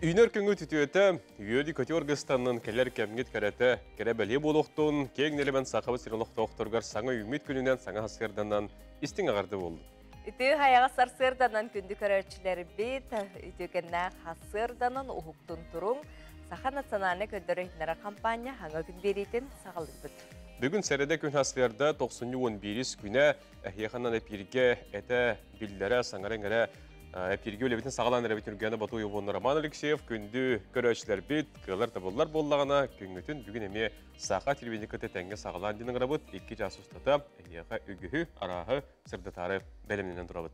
Үүнэр күҥҥүт үтүөтэ, үөдү көтү аргыстаннын кэлэр кэмҥит кэрэтэ, кэрэ бэлиэ буолуохтун, киэҥ нэлэмэн Сахабыт сирин олохтоохторугар саҥа үүммүт күнүнэн саҥа сарсыарданан истиҥ аҕарды буоллун. Үтүө хайаҕа сарсыарданан күндү көрөөччүлэрбит, үтүөкэннээх сарсыарданан уһуктун туруҥ, Саха национальнай көрдөрөр-иһитиннэрэр хампаанньа хаҥа күн биэриитин саҕалыыбыт. Бүгүн сэрэдэ күн сарсыарда тохсунньу 11 күнэ эһиэхэнэн эпииргэ этэ, биллэрэ, саҥара-иҥэрэ эпииргэ үлэбитин саҕалаан эрэбит Үргээнэ Батуев уонна Роман Алексеев күндү көрөөччүлэрбит, кыалар табыллар буоллаҕына, күҥҥүтүн бүгүн эмиэ Саха телевидение кытта тэҥҥэ саҕалаан диэн ыҥырабыт. 2 чаас устата эһиэхэ үгүһү, арааһы сырдатаары бэлэмнэнэн турабыт.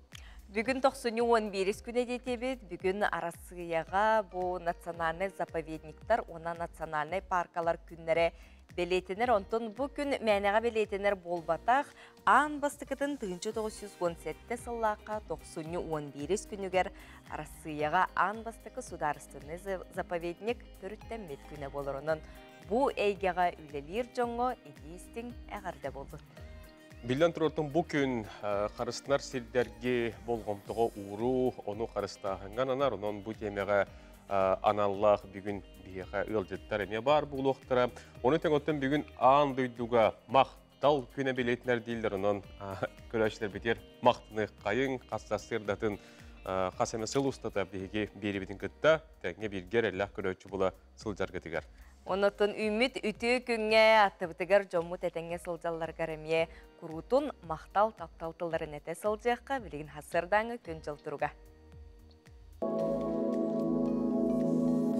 Бүгүн тохсунньу 11 күнэ диэтибит. Бүгүн Арассыыйаҕа бу национальнай заповедниктар уонна национальнай паркалар күннэрэ бэлиэтэнэр. Онтон бу күн мээнэҕэ бэлиэтэнэр буолбатах. Аан бастакытын 1917 сыллаахха тохсунньу 11 күнүгэр Арассыыйаҕа аан бастакы судаарыстыбаннай заповедник төрүттэммит күнэ буолар. Онон бу эйгэҕэ үлэлиир дьоҥҥо итии-истиҥ эҕэрдэ буоллун. Биллэн турартан бу күн харыстанар сирдэргэ болҕомтоҕо ууруу, ону харыстааһыҥҥа ананар. Онон бу тиэмэҕэ аналлаах бүгүн биһиэхэ ыалдьыттар эмиэ баар буолуохтара. Ону тэҥ оттон бүгүн аан дойдуга махтал күнэ билиэтинэр дииллэр. Онон көрөөччүлэрбитигэр махтаныаххайыҥ, хас сарсыардатын хас эмэ сыл устата биһиги биэрибитин кытта тэҥҥэ бииргэ эрэллээх көрөөччү була сылдьаргытыгар. Оннуттан үүммүт үтүө күҥҥэ аттыбытыгар дьоммут этэҥҥэ сылдьалларыгар эмиэ куруутун махтал, таптал тылларын этэ сылдьыахха, билигин сарсыардааҥҥы күн-дьыл туруга.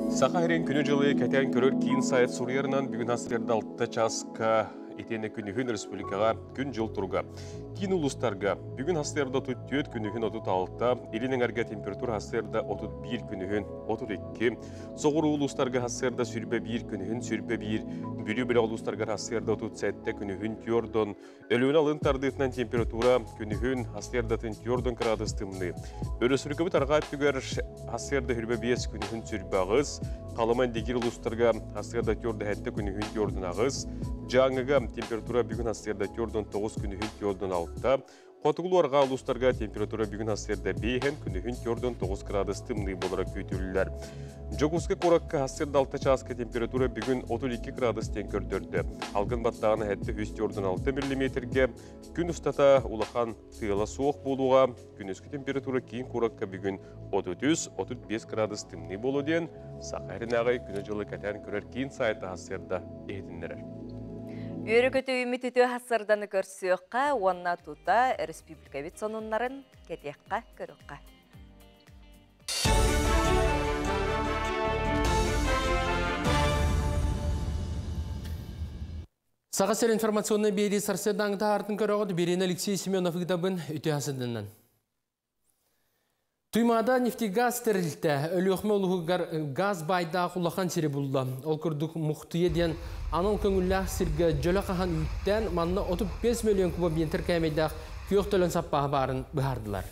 Саха сирин күнү-дьылы кэтээн көрөр киин сайт суруйарынан бүгүн сарсыарда 6 чааска итиэннэ күнүһүн республикаҕа күн-дьыл туруга. Киин улуустарга бүгүн сарсыарда 34, күнүһүн 36, илин эҥэргэ температура сарсыарда 31, күнүһүн 32, Соҕуруу улуустарга сарсыарда 21, күнүһүн 21, Бүлүү бөлөх улуустарыгар сарсыарда 37, күнүһүн 4, Өлүөнэ алын тардыытынан температура күнүһүн сарсыардатын 4 градус тымныы. Өрөспүүбүлүкэбит арҕаа өттүгэр сарсыарда 25, күнүһүн 28, Халыма Индигир улуустарга сарсыарда 47, күнүһүн 48, Дьааҥыга температура бүгүн сарсыарда 49, күнүһүн 46, Хотугулуу-арҕаа улуустарга температура бүгүн сарсыарда 5, күнүһүн 4-9 градус тымныы буолара күүтүллэр. Дьокуускай куоракка сарсыарда 6 чааска температура бүгүн 32 градус диэн көрдөрдө. Алгын баттааҕына 746 миллиметргэ. Күн устата улахан тыала суох буолуоҕа. Күнүскү температура киин куоракка бүгүн 33-35 градус тымныы буолуо диэн Саха сиринээҕи күнү-дьылы кэтээн көрөр киин сайта сарсыарда иһитиннэрэр. Үөрэ-көтө үүммүт үтүө сарсыарданы көрсүөххэ уонна тута республикабыт сонуннарын кэтиэххэ, көрүөххэ. Саха сир информационнай биэрии сарсыардааҥы таһаартын көрөҕүт. Биэриини Алексей Семенов ыытабын. Үтүө сыдынан. Туймаада нефтегаз тэрилтэ Өлүөхүмэ улууһугар газ баайдаах улахан сири булла. Ол курдук Мухтуйа диэн анал көҥүллээх сиргэ дьөлө хаһан үүттээн, манна 35 миллион кубометр кээмэйдээх күөх төлөн саппааһа баарын быһаардылар.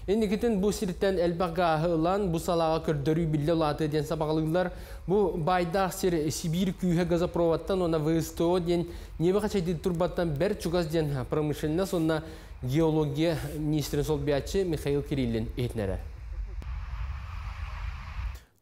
Инникитин бу сиртэн элбэх гааһы ылан, бу салааҕа көрдөрүү биллэ улаатыа диэн сабаҕалыыллар. Бу баайдаах сир Сибиир күүһэ газопроводтан уонна ВСТО диэн ньиэби хачайдыыр турбаттан бэрт чугас диэн промышленность уонна геология министрин солбуйааччы Михаил Кириллин иһитиннэрэр.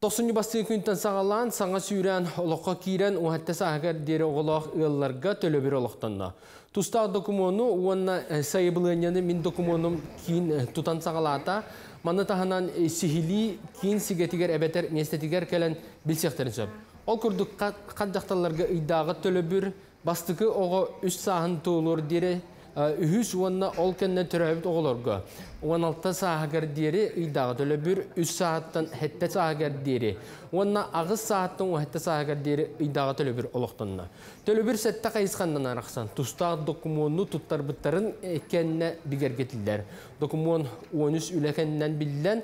Тохсунньу бастыҥ күнтэн саҕалаан, саҥа сүүрээн олоххо киирэн, уһатта сааһыгар диэри оҕолоох ыалларга төлөбүр олохтонно. Тустаах докумуону уонна сайабылыанньаны мин докумуонум киин тутан саҕалаата. Маны таһынан сиһилии киин сигэтигэр эбэтэр миэстэтигэр кэлэн билсиэхтэрин сөп. Ол курдук хат дьахталларга ыйдааҕы төлөбүр бастакы оҕо үс сааһын туолуор диэри үһүс уонна ол кэннэ төрөөбүт оҕолорго 16 сааһыгар диэри ыйдааҕы төлөбүр үс сааһыттан сэттэ сааһыгар диэри уонна аҕыс сааһыттан 17 сааһыгар диэри ыйдааҕы төлөбүр олохтонно. Төлөбүр сэттэ хайысханнан арахсан тустаах докумуону туттарбыттарын кэннэ бигэргэтиллэр. Докумуон 13 үлэ кэннинэн биллэн,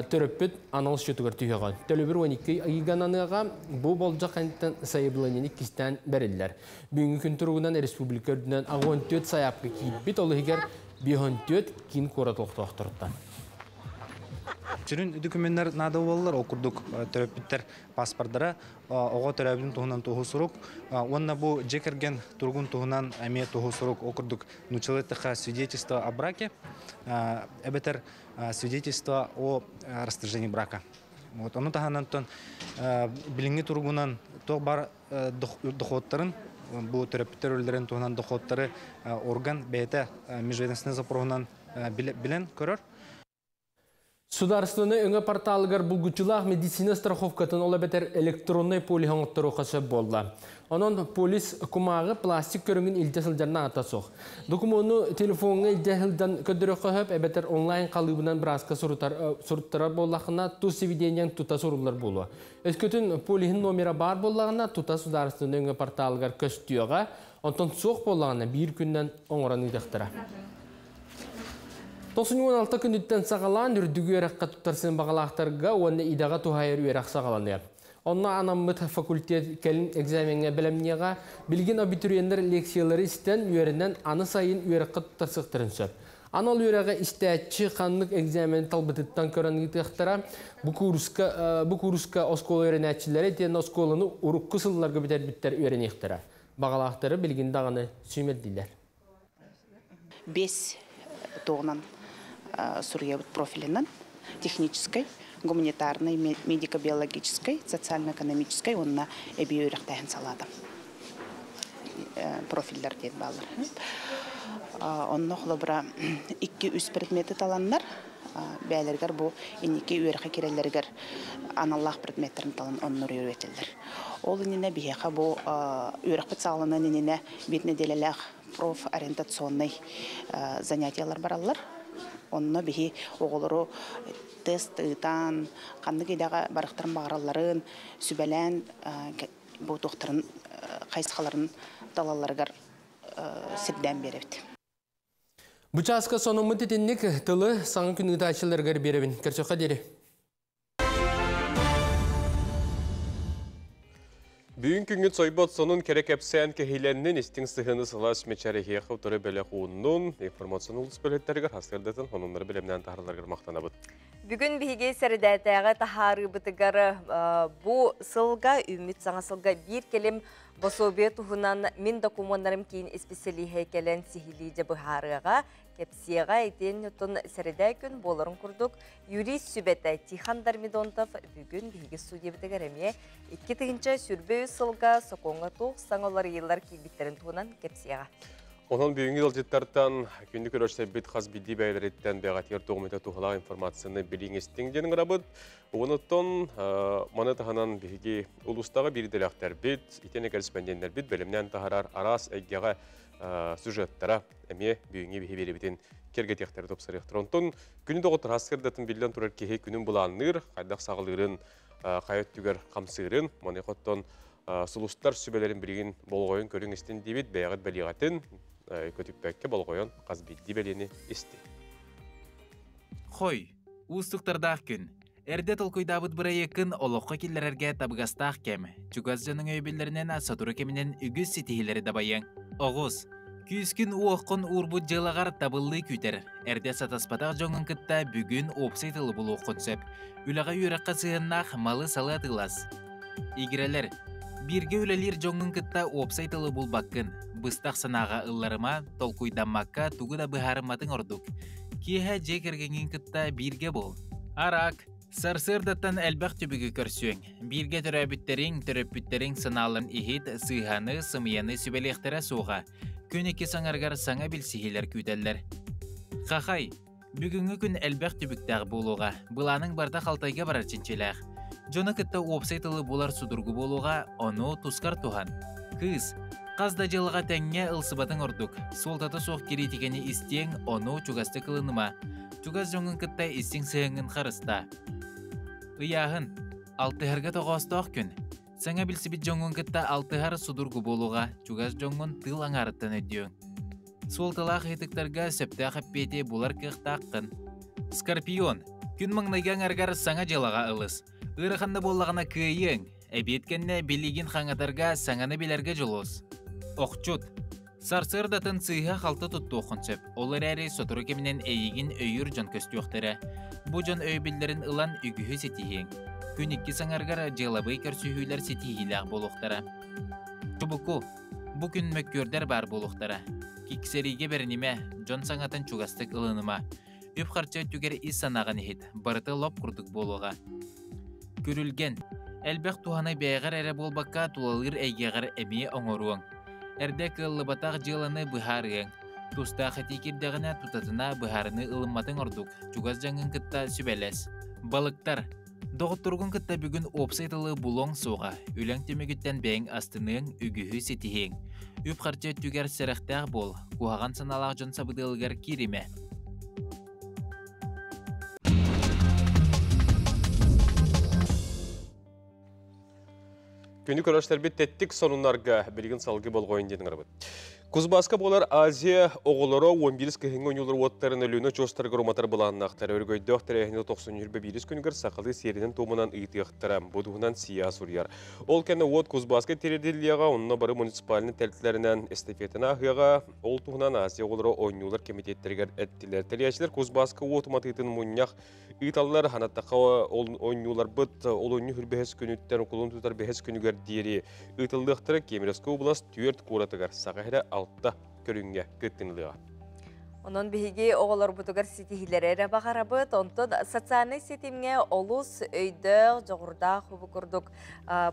төрөппүт анал счетугар түһүөҕэ. Төлөбүр 12 ыйга аныаҕа, бу болдьох кэнниттэн сайабылыанньаны иккистээн бэриллэр. Бүгүҥҥү күн туругунан республика үрдүнэн 64 сайаапка киирбит, ол иһигэр 54 киин куорат олохтоохторуттан. Сүрүн докуменнар наада буолаллар, ол курдук төрөппүттэр паспордара, оҕо төрөөбүтүн туһунан туоһу сурук, уонна бу дьиэ кэргэн туругун туһунан эмиэ туоһу сурук, ол курдук нууччалыы эттэххэ свидетельство о браке, эбэтэр свидетельство о расторжении брака. Вот ону таһынан билиҥҥи туругунан туох бар доходтарын бу төрөппүттэр үлэлэрин туһунан доходтары орган бэйэтэ межведомственный запроһунан билэн көрөр. Сударственный өҥө порталыгар булгуччулаах медицина страховкатын ол эбэтэр электроннай полиһы оҥотторуохха сөп буолла. Онон полис кумааҕы пластик көрүҥүн илдьэ сылдьар наадата суох. Докумуону телефоҥҥа илдьэ сылдьан көрдөрүөххэ сөп эбэтэр онлайн халыыбынан бырааска суруттарар буоллаххына тус сведениеҥ тута суруллар буолуо. Өскөтүн полиһын номера баар буоллаҕына тута судаарыстыбаннай өҥө порталыгар көстүөҕэ, онтон суох буоллаҕына биир күнүнэн оҥорон ыытыахтара. 96 күнүттэн саҕалаан үрдүк үөрэххэ туттарсын баҕалаахтарга уонна идэҕэ туһаайар үөрэх саҕаланыа. Онно анаммыт факультет кэлин экзамеҥҥа бэлэмниэҕэ. Билигин абитуриеннар лекциялары истэн, үөрэнэн аны сайын үөрэххэ туттарсыахтарын сөп. Анал үөрэҕи истээччи ханнык экзамен талбытыттан көрөн ыытыахтара. Бу курска, бу курска оскуола үөрэнээччилэрэ итиэннэ оскуоланы урукку сылларга бүтэрбиттэр үөрэниэхтэрэ. Баҕалаахтары билигин даҕаны сүүмэрдиилэр. Бес туоҕунан суруйабыт профилинэн техническай, гуманитарный, медико-биологическай, социально-экономическай уонна эбии үөрэхтээһин салаата профиллар диэн бааллар. Онно холобура 2-3 предмети таланнар бээлэригэр бу инники үөрэххэ кирэллэригэр аналлаах предметтерин талан оннор үөрэтэллэр. Ол иннинэ биһиэхэ бу үөрэхпит саҕаланан иннинэ биир нэдиэлэлээх профориентационный занятиялар бараллар. Онно биһи оҕолору тест ыытан, ханнык идэҕэ барыхтарын баҕаралларын сүбэлээн бу туохтарын хайысхаларын талалларыгар сирдээн биэрэбит. Бу чааска сонуммут итинник тылы саҥа күн ыытааччыларыгар биэрэбин. Көрсөххө диэри. Бүгүн күнгүт сойбот сонун кэрэ кэпсээн кэһиилэннин истиҥ сыһыаны сылаас мечэрэһиэхэ утары бэлэх ууннун информационный улус бөлөттэригэр хасырдатын хонуннары билэмнээн таһарларгар махтанабыт. Бүгүн биһиги сэрдээтээҕи таһаарыыбытыгар бу сылга үүммүт саҥа сылга биир кэлим босуобуйа туһунан мин докумуоннарым киин исписэлииһэ кэлэн сиһилии дьэ быһаарыаҕа, кэпсиэҕэ. Итиэн отон сэрэдээ күн буоларын курдук юрист сүбэтэ Тихон Дармидонтов бүгүн биһиги студиябытыгар эмиэ 2023 сылга сокуоҥҥа туох саҥа уларыйыылар киирбиттэрин туһунан кэпсиэҕэ. Онон бүгүҥҥү ыалдьыттартан күндү көрөрсөйбүт хас биирдии бэйэлэриттэн бэҕэтигэр туох туһалаах информацияны билиҥ истиҥ диэн ыҥырабыт. Онуттан маны таһынан биһиги улуустааҕы биир идэлээхтэрбит, итиэннэ корреспонденнэрбит бэлэмнээн таһаарар араас эйгэҕэ сюжеттара эмиэ бүгүҥҥү биһи биэрибитин киэргэтиэхтэрэ, тупсарыахтара. Онтон күнү доҕоттор сырдатын биллэн турар киһи күнүн былаанныыр, хайдах саҕалыырын, хайа өттүгэр хамсыырын, маны хоттон сулустар сүбэлэрин билигин болҕойон көрүҥ истин диибит, бэйэҕит бэлиэҕитин көтүппэккэ болҕойон хас биирдии бэлиэни исти. Хой, уустуктардаах күн. Эрдэ толкуйдаабыт бырайыаккын олоххо киллэрэргэ табыгастаах кэм. Чугас дьонуҥ өйөбүллэринэн сотору кэминэн үгүс ситиһиилэри дабайыаҥ. Оҕус, күүскүн уоххун уурбут дьыалаҕар табыллыы күүтэр. Эрдэ сатаспатах дьоҥҥун кытта бүгүн уопсай тылы булуоххун сөп. Үлэҕэ үөрэххэ сыһыаннаах малы-салы атыылас. Игирэлэр, бииргэ үлэлиир дьоҥҥун кытта уопсай тылы булбаккын. Быстах санааҕа ылларыма, толкуйдаммакка тугу да быһаарымматыҥ ордук. Киэһэ дьиэ кэргэҥҥин кытта бииргэ буол. Араак, сарсыардаттан элбэх түбүгү көрсүөҥ. Бииргэ төрөөбүттэриҥ, төрөппүттэриҥ санааларын иһит, сыыһаны, сымыйаны сүбэлиэхтэрэ суоҕа. Күн икки саҥарыгар саҥа билсиһиилэр күүтэллэр. Хахай, бүгүҥҥү күн элбэх түбүктээх буолуоҕа. Былааныҥ барыта халтайга барар чинчилээх. Дьону кытта уопсай тылы булар судургу буолуоҕа, ону тускар туһан. Кыыс, хас да дьылҕа тэҥҥэ ылсыбатыҥ ордук. Суолтата суох кириитикэни истиэҥ, ону чугастык ылыныма. Чугас дьоҥҥун кытта истиҥ сыһыаҥҥын харыстаа. Ыйааһын. Алтыһарга тоҕоостоох күн. Саҥа билсибит дьоҥҥун кытта алтыһар судургу буолуоҕа, чугас дьоҥҥун тыыл аҥаарыттан өйдүөҥ. Суолталаах ыйытыктарга сөптөөх эппиэти булар кыахтааххын. Скорпион. Күн маҥнайгы аҥарыгар саҥа дьыалаҕа ылыс. Ыарахан да буоллаҕына кыайыаҥ. Эбиэт кэннэ билигин хаҥатарга, саҥаны билэргэ дьулус. Охчут. Сарсыардатын сыыһа-халты туттуоххун сөп, ол эрээри сотору кэминэн эйигин өйүүр дьон көстүөхтэрэ. Бу дьон өйөбүллэрин ылан үгүһү ситиһиэҥ. Күн иккис аҥарыгар дьыалабыай көрсүһүүлэр ситиһиилээх буолуохтара. Чубуку, бу күн мөккүөрдэр баар буолуохтара. Киксэриигэ бэринимэ, дьон саҥатын чугастык ылыныма. Үп-харчы өттүгэр ис санааҕын иһит, барыта лоп курдук буолуоҕа. Күрүлгэн. Элбэх туһаны бэйэҕэр эрэ буолбакка тулалыыр эйгэҕэр эмиэ оҥоруоҥ. Эрдэ кыаллыбатах дьыаланы быһаарыаҥ. Тустаах этии киирдэҕинэ тутатына быһаарыныы ылымматыҥ ордук, чугас дьоҥҥун кытта сүбэлэс. Балыктар. Доҕотторгун кытта бүгүн уопсай тылы булуоҥ суоҕа, үлэҥ түмүгүттэн бэйэҥ астыныаҥ, үгүһү ситиһиэҥ. Үп-харчы өттүгэр сэрэхтээх буол, куһаҕан санаалаах дьон сабыдыалыгар кииримэ. Күнү көрөштөрбүт тэттик сонуннарга билигин салгы болҕойун диэн ыҥырабыт. Кузбасска буолар Азия оҕолоро 11 кыһыҥҥы оонньуулар уоттарын Өлүөнэ очуостарыгар уматар былааннаахтар. Өрөгөйдөөх тэрээһини 91 күнүгэр сахалыы сиэринэн-туомунан ыытыахтара. Бу туһунан СИА суруйар. Ол кэннэ уот Кузбасска тириэрдиллиэҕэ, онно бары муниципальнай тэрилтэлэринэн эстафетаны ааһыаҕа. Ол туһунан Азия оҕолоро оонньуулар кэмитиэттэригэр эттилэр. Тэрийээччилэр Кузбасска уот уматыытын мунньах ыыталлар. Ханаттахха ол оонньууларбыт олунньу хүрбэһис күнүттэн кулун тутар бэһис күнүгэр диэри ыытыллыахтара. Кемеровскай область түөрт куоратыгар Саха сирэ алта көрүҥҥэ кыттынылыаҕа. Онон биһиги оҕолорбутугар ситиһиилэри эрэ баҕарабыт. Онтон социальнай ситимҥэ олус өйдөөх, дьоҕурдаах хубу курдук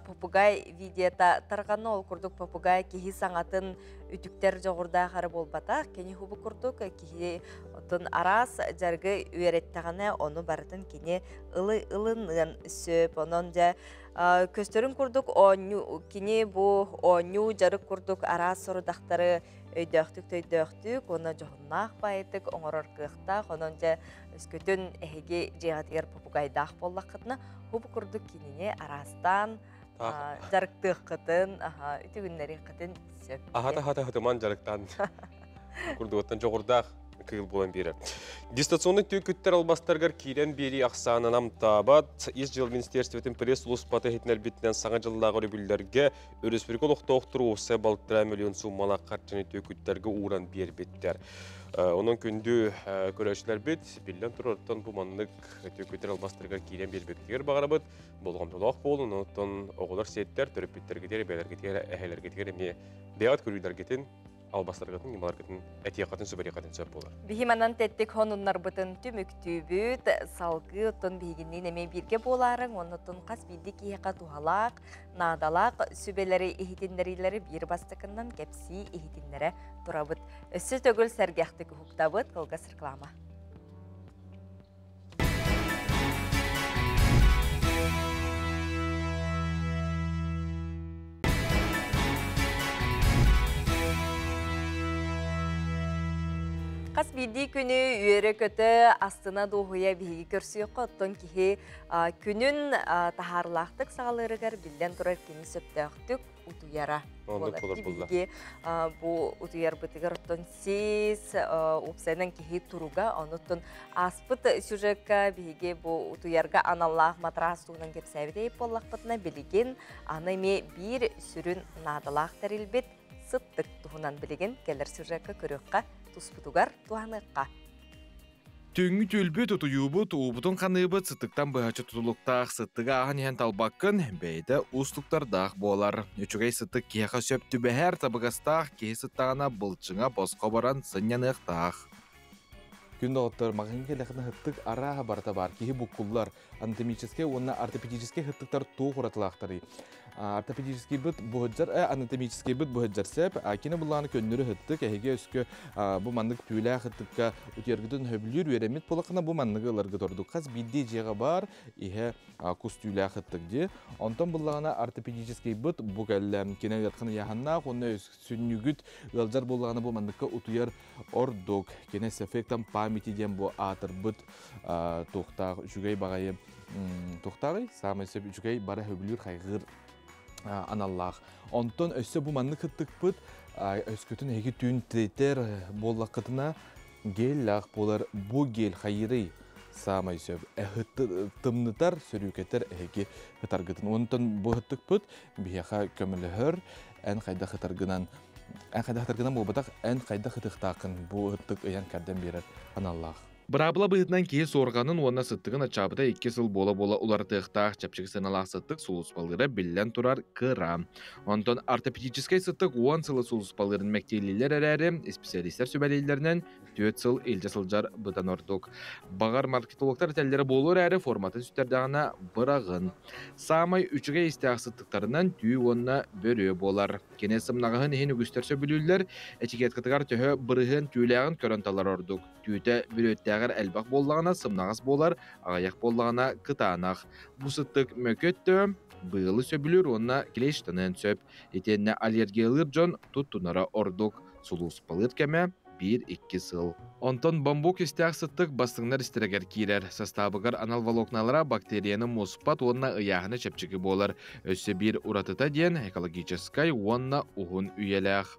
попугай видеота тарҕанна. Ол курдук попугай киһи саҥатын үтүктэр дьоҕурдаах эрэ буолбатах. Кини хубу курдук киһи оттон араас дьарыгы үөрэттэҕинэ, ону барытын кини ылы ылыныан сөп. Онон дьэ көстөрүн курдук оонньуу кини бу оонньуу дьарык курдук араас сорудахтары өйдөөхтүк төйдөөхтүк уонна дьоһуннаах баайытык оҥорор кыахтаах. Онон дьэ өскөтүн эһиги дьиэҕитигэр попугайдаах буоллаххытына, хубу курдук кинини араастаан дьарыктыаххытын, үтүгүннэриэххитин сөп. Аһата-аһата хытыман дьарыктаан курдугуттан дьоҕурдаах кыыл буолан биэрэр. Дистанционный түөкүттэр албастарыгар киирэн биэрии ахсаанын амтаабат. Ис дьыала министерствотын пресс-сулууспата иһитиннэрбитинэн саҥа дьыллааҕы өрөбүллэргэ өрөспүүбүлүкэ олохтоохтору уопсай балтараа миллион сууммалаах харчыны түөкүттэргэ ууран биэрбиттэр. Онон күндү көрөөччүлэрбит, биллэн турар, оттон бу маннык түөкүттэр албастарыгар киирэн биэрбиккитигэр баҕарабыт. Болҕомтолоох буолун, онтон оҕолор сиэттэр, төрөппүттэргитигэр, эбээлэргитигэр, эһэлэргитигэр эмиэ бэйэҕит көрүүлэргитин албастаргытын, ньымаларгытын этиэххитин, сүбэлиэххитин сөп буолар. Биһи манан тэттик хонуннарбытын түмүктүүбүт, салгыы оттон биһигинниин эмиэ бииргэ буолаарыҥ, оннуттан хас биирдии киһиэхэ туһалаах, наадалаах сүбэлэри иһитиннэриилэри биир бастакыннан кэпсии иһитиннэрэ турабыт. Өссө төгүл сэргэхтик уһуктабыт, кылгас реклама. Хас биирдии күнү үөрэ-көтө, астына дуоһуйа биһиги көрсүөххэ, оттон киһи күнүн таһаарылаахтык саҕалыырыгар биллэн турар кини сөптөөхтүк утуйара буолар. Биһиги бу утуйарбытыгар оттон сис, уопсайынан киһи туруга, онуттан ааспыт сюжекка биһиги бу утуйарга аналлаах матрас туһунан кэпсээбит буоллахпытына, билигин аны эмиэ биир сүрүн наадалаах тэрилбит сыттык туһунан билигин кэлэр сюжекка көрүөххэ, туспутугар туһаныахха. Түҥҥү түлбүт, утуйуубут, уубутун ханыыбыт сыттыктан быһаччы тутулуктаах сыттыгы ааһан иһэн талбаккын, бэйэтэ уустуктардаах буолар. Үчүгэй сыттык киһиэхэ сөп түбэһэр, табыгастаах киһи сыттаҕына былчыҥа босхо баран сынньаныахтаах. Күн доҕоттор, маҕаһыыҥҥа кэллэххинэ сыттык арааһа барыта баар. Киһи буккуллар. Анатомическай уонна ортопедическай сыттыктар туох уратылаахтарый? Ортопедическийбыт буһаджар, анатомическийбыт буһаджар сеп. Кини буллааны көннөрү сыттык, эһиги өскө бу маннык түүлээх сыттыкка утуйаргытын хөбүлүүр үөрэммит буоллаххына бу манныгы ыларгыт ордук. Хас биирдии дьиэҕэ баар иһэ кус түүлээх сыттык дии. Онтон буллаҕына ортопедическийбыт бу кэллэ. Кини ыархан ыйааһыннаах уонна сүнньүгүт ыалдьар буоллаҕына бу манныкка утуйар ордук. Кини с эффектом памяти диэн бу аатырбыт туохтаах үчүгэй баҕайы туохтааҕый? Саамай сөп үчүгэй бары хөбүлүүр хайҕыыр аналлаах. Онтон өссө бу маннык кыттыкпыт өскөтүн эһиги түүн тиэтэр буоллаххытына гель-лаах буолар бу гель хайыырый саамай сөп тымнытар сөрүүкэтэр эһиги ытаргытын. Онтон бу ыттыкпыт биһиэхэ көмөлөһөр эн хайдах ытаргынан эн хайдах ытаргынан буолбатах эн хайдах ытыахтааххын бу ыттык ыйан кэрдэн биэрэр аналлаах. Быраабыла быһыытынан киһи суорҕанын уонна сыттыгын аччаабыта 2 сыл буола-буола уларытыахтаах чэпчэки сыаналаах сыттык сулууспалыыра биллэн турар кыра. Онтон ортопедическай сыттык 10 сылы сулууспалыырын мэктиэлииллэр эрээри, исписэлиистэр сүбэлииллэринэн 4 сыл илдьэ сылдьар быдан ордук. Баҕар маркетологтар этэллэрэ буолуо эрээри форматын сүтэрдэҕинэ быраҕын. Саамай үчүгэй истээх сыттыктарынан түү уонна бөрүө буолар. Кини сымнаҕаһын иһин үгүстэр сөбүлүүллэр, этикеткатыгар төһө бырыһыан түүлээҕин көрөн талар ордук. Түүтэ бүрүөттээҕэр элбэх буоллаҕына сымнаҕас буолар, аҕыйах буоллаҕына кытаанах. Бу сыттык мөкү өттө быылы сөбүлүүр уонна клещтаныан сөп. Итиэннэ аллергиялыыр дьон туттунара ордук. Сулууспалыыр кэмэ 1-2 сыл. Онтон бамбук истээх сыттык бастыҥнар истэригэр киирэр. Састаабыгар анал волокналара бактерияны муспат уонна ыйааһына чэпчэки буолар. Өссө биир уратыта диэн экологическай уонна уһун үйэлээх.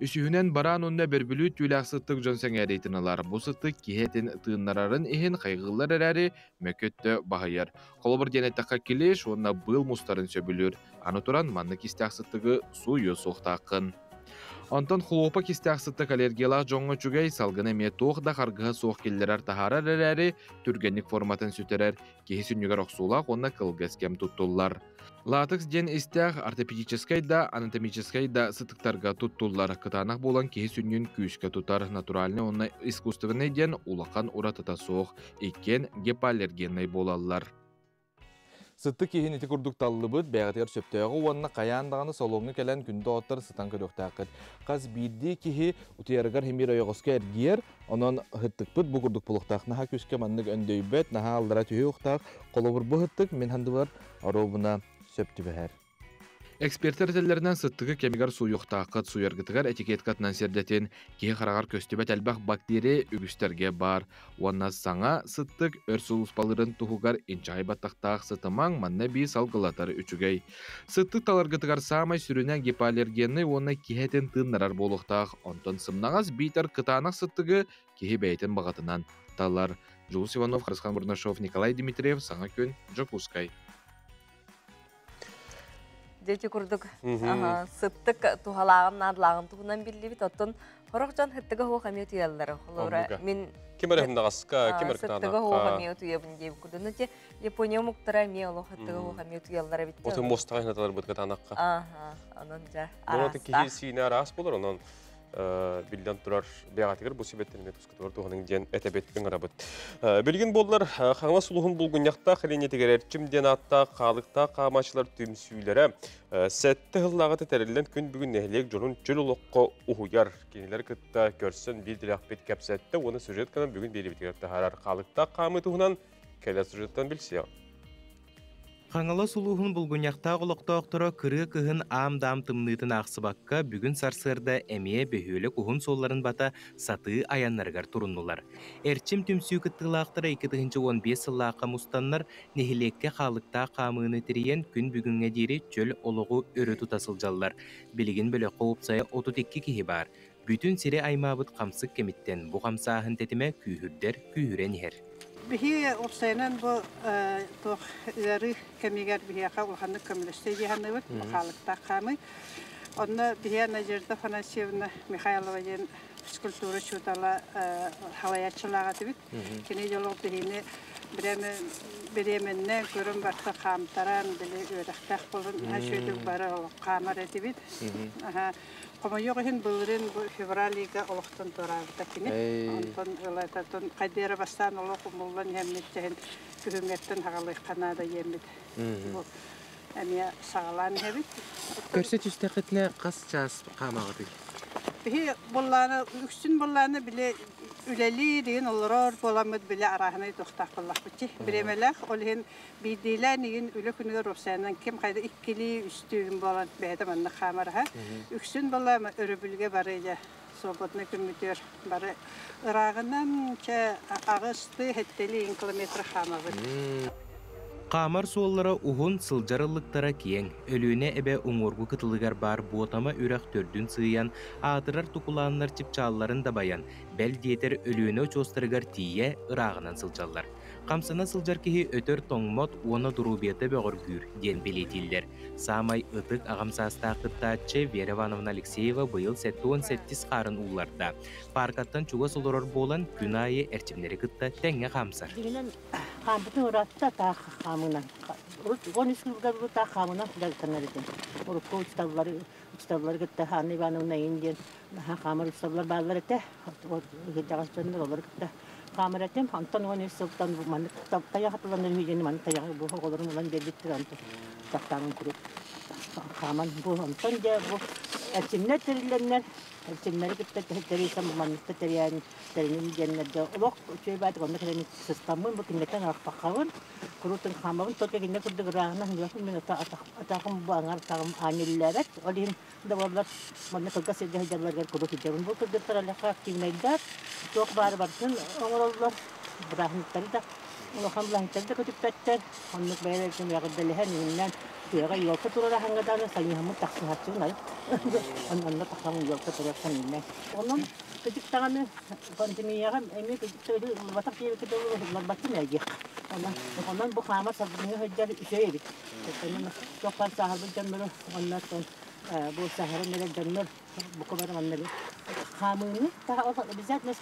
Үсүһүнэн, бараан уонна бөрбүлүүт түүлээх сыттык дьон сэҥээриитин ылар. Бу сыттык киһи этин тыыннарарын иһин хайҕыыллар эрээри, мөкү өттө баһыйар. Холобур диэн эттэххэ, клещ уонна быыл мустарын сөбүлүүр. Аны туран, маннык истээх сыттыгы сууйуо суохтааххын. Онтон хлопок истээх сыттык аллергиялаах дьоҥҥо үчүгэй, салгыны эмиэ туох да харгыһа суох киллэрэр-таһаарар эрээри, түргэнник форматын сүтэрэр, киһи сүнньүгэр охсуулаах уонна кылгас кэм туттуллар. Латекс диэн истээх ортопедическай да, анатомическай да сытыктарга туттуллар. Кытаанах буолан киһи сүнньүн күүскэ тутар. Натуральный уонна искусственный диэн улахан уратыта суох. Иккиэн гипоаллергеннай буолаллар. Сыттык киһин ити курдук таллыбыт, бэйэҕитигэр сөптөөҕү уонна хайаан даҕаны салоҥҥа кэлэн күндү оттор сытан көрүөхтээххит. Хас биирдии киһи утуйарыгар химиир ойоҕоско эргийэр, онон ыһыттыкпыт бу курдук булуохтаах. Наһаа күүскэ маннык өндөйбөт, наһаа аллара түһүү ухтаах. Холобур бу ыһыттык мин хандыбар оруобуна сөп түбэһэр. Экспертэр этэллэринэн сыттыгы кэмигэр сууйуохтааххыт, сууйаргытыгар этикеткатынан сирдэтин, киһи хараҕар көстүбэт элбэх бактерия үгүстэргэ баар. Уонна саҥа сыттык өр сулууспалыырын туһугар инчэҕэй баттахтаах сытымаҥ манна эбии салгылатар үчүгэй. Сыттык таларгытыгар саамай сүрүнэ гипоаллергеннай уонна киһи этин тыыннарар буолуохтаах, онтон сымнаҕас биитэр кытаанах сыттыгы киһи бэйэтин баҕатынан талар. Дьулус Иванов, Харысхан Бурнашов, Николай Дмитриев, Саҥа күн, Дьокуускай. Дьэ курдук сыттык туһалааҕын наадалааҕын туһунан биллибит. Оттон хорох дьон сыттыга хуох эмиэ утуйаллар. Холобура мин ким эрэ хымнаҕаска, ким эрэ сыттыга хуох эмиэ утуйабын диэбит курдук. Те Япония омуктара эмиэ олох сыттыга хуох эмиэ утуйаллар эбит. Отун муостаҕа хинаталар кытаанахха. Аха, онон дьэ. Онон киһи сиинэ араас болор, онон биллэн турар бэйэҕитигэр бу сүбэттэн тускутугар туһаныҥ диэн этэбит ыҥырабыт. Билигин буоллар Хаҥалас улууһун Булгунньахтаах илиниэтигэр Эрчим диэн ааттаах хаалыктаах хаамааччылар түмсүүлэрэ сэттэ сыллааҕыта тэриллэн күн бүгүн нэһилиэк дьонун чөл олоххо уһуйар. Кинилэр кытта көрсөн биир тилэхпит кэпсэттэ уонна сюжет гынан бүгүн биэриибитигэр таһаарар хаалыктаах хаамыы туһунан кэлэр сюжеттан билсиэҕиҥ. Хаҥалас улууһун Булгунньахтаах олохтоохторо кырыа кыһын аам-даам тымныытын аахсыбакка, бүгүн сарсыарда эмиэ бөһүөлэк уһун суолларын бата сатыы айаннарыгар туруннулар. Эрчим түмсүү кыттыылаахтара 2015 сыллаахха мустаннар, нэһилиэккэ хаалыктаах хаамыыны тэрийэн күн бүгүҥҥэ диэри чөл олоҕу өрө тута сылдьаллар. Билигин бөлөххө уопсайа 32 киһи баар. Бүтүн сири аймаабыт хамсык кэмиттэн бу хамсааһын тэтимэ күүһүрдэр күүһүрэн иһэр. Биһи уопсайынан бу туох ыарыы кэмигэр биһиэхэ улаханнык көмөлөстө дии саныыбыт, хаалыктаах хаамыы. Онно биһиэ Надежда Афанасьевна Михайлова диэн физкультура учуутала халайааччылаах этибит. Кини дьолуох биһини бириэмэннэ көрөн барта хаамтаран, били үөрэхтээх болун үчүгэй бары хаамар этибит. Хомойуох иһин былырыын бу февраль ыйга олохтон туораабыта кини. Онтон ылататын хайдыра бастаан олох умуллан иһэммит тэһин күһүҥҥэттэн хагалыахха наада диэммит. Бу эмиэ саҕалаан иһэбит. Көрсө түстэххитинэ хас чаас хаамаҕытый? Биһи буллааны үксүн буллааны били үлэлии деген олорор буоламмыт били арааһынай туохтаах буоллахпыт. Бириэмэлээх ол иһин Биирдиилээн игин үлэ күнүгэр уопсайынан ким хайда иккилии, үстүү буолан бэйэтэ манна хаамар аһа. Үксүн буолла өрөбүлгэ бары дьэ свободный күммүтүгэр бары ырааҕынан чэ аҕыстыы сэттэлии километр хаамабыт. Хаамар суоллара уһун, сылдьар ыллыктара киэҥ. Өлүөнэ эбэ уҥуоргу кытылыгар баар Буотама үрэх төрдүн сыыйан, аатырар тукулааннар чыпчаалларын дабайан, бэл диэтэр Өлүөнэ очуостарыгар тиийэ ырааҕынан сылдьаллар. Хамсана сылдьар киһи өтөр тоҥмот уонна доруобуйата бөҕөргүүр диэн бэлиэтииллэр. Саамай ытык аҕам саастаах кыттааччы Вера Ивановна Алексеева быйыл 77 хаарын уулларда. Пааркаттан чугас олорор буолан, күн аайы эрчимнэри кытта тэҥҥэ хаамсар. Дьиҥинэн хаампытын ыраатта таах хаамынан. Урут 13 сылга таах хаамынан дьарыктанар этим. Урукку учууталлары учууталлары кытта Анна Ивановна Ин диэн наһаа хаамар учууталлар бааллар этэ. Кырдьаҕас дьоннор олору кытта хаамар этим. Онтон 13 сылтан маннык тайах атыланар үһү маннык тайаҕы бу оҕолорум ылан биэрбиттэр онтон тахтаамын куруук хааман бу онтон дьэ бу эрчимнэр тэриллэннэр эрчимнэри кытта тэрийсэн манныкта тэрийэн тэриним диэннэргэ олох үчүгэй баатык онно кэлэн сыстаммын бу кинилэртэн арахпаххабын куруутун хаамабын только кинилэр курдук ырааһынан үөхүн мин атаҕым бу аҥар атаҕым аанньыллээбэт ол иһин да буоллар манна кылгас сиргэ сылдьалларыгар куруук сылдьабын бу кыргыттар аллахха активнайдар туох баары барытын оҥороллор бырааһынньыктары да улахан былааһынньыктары да көтүппэттэр оннук бэйэлэрин эҕэрдэлэһэн иҥиннэн тыаҕа елка турар аһаҥҥа даҕаны сайыһаммыт тахсыһаччыбын айып онно тахсаммын елка турар саныыннан онон кыдьык даҕаны пандемияҕа эмиэ кыдьык ылбатах диэбиккэ дылы ылларбаттым ээ диэх онон онон бу хаамар саргыҥҥа сылдьар үчүгэй эбит туох баар сааһырбыт дьоннору онно бу сааһыран эрэр дьоннор бука бары манна хаамыыны обязательно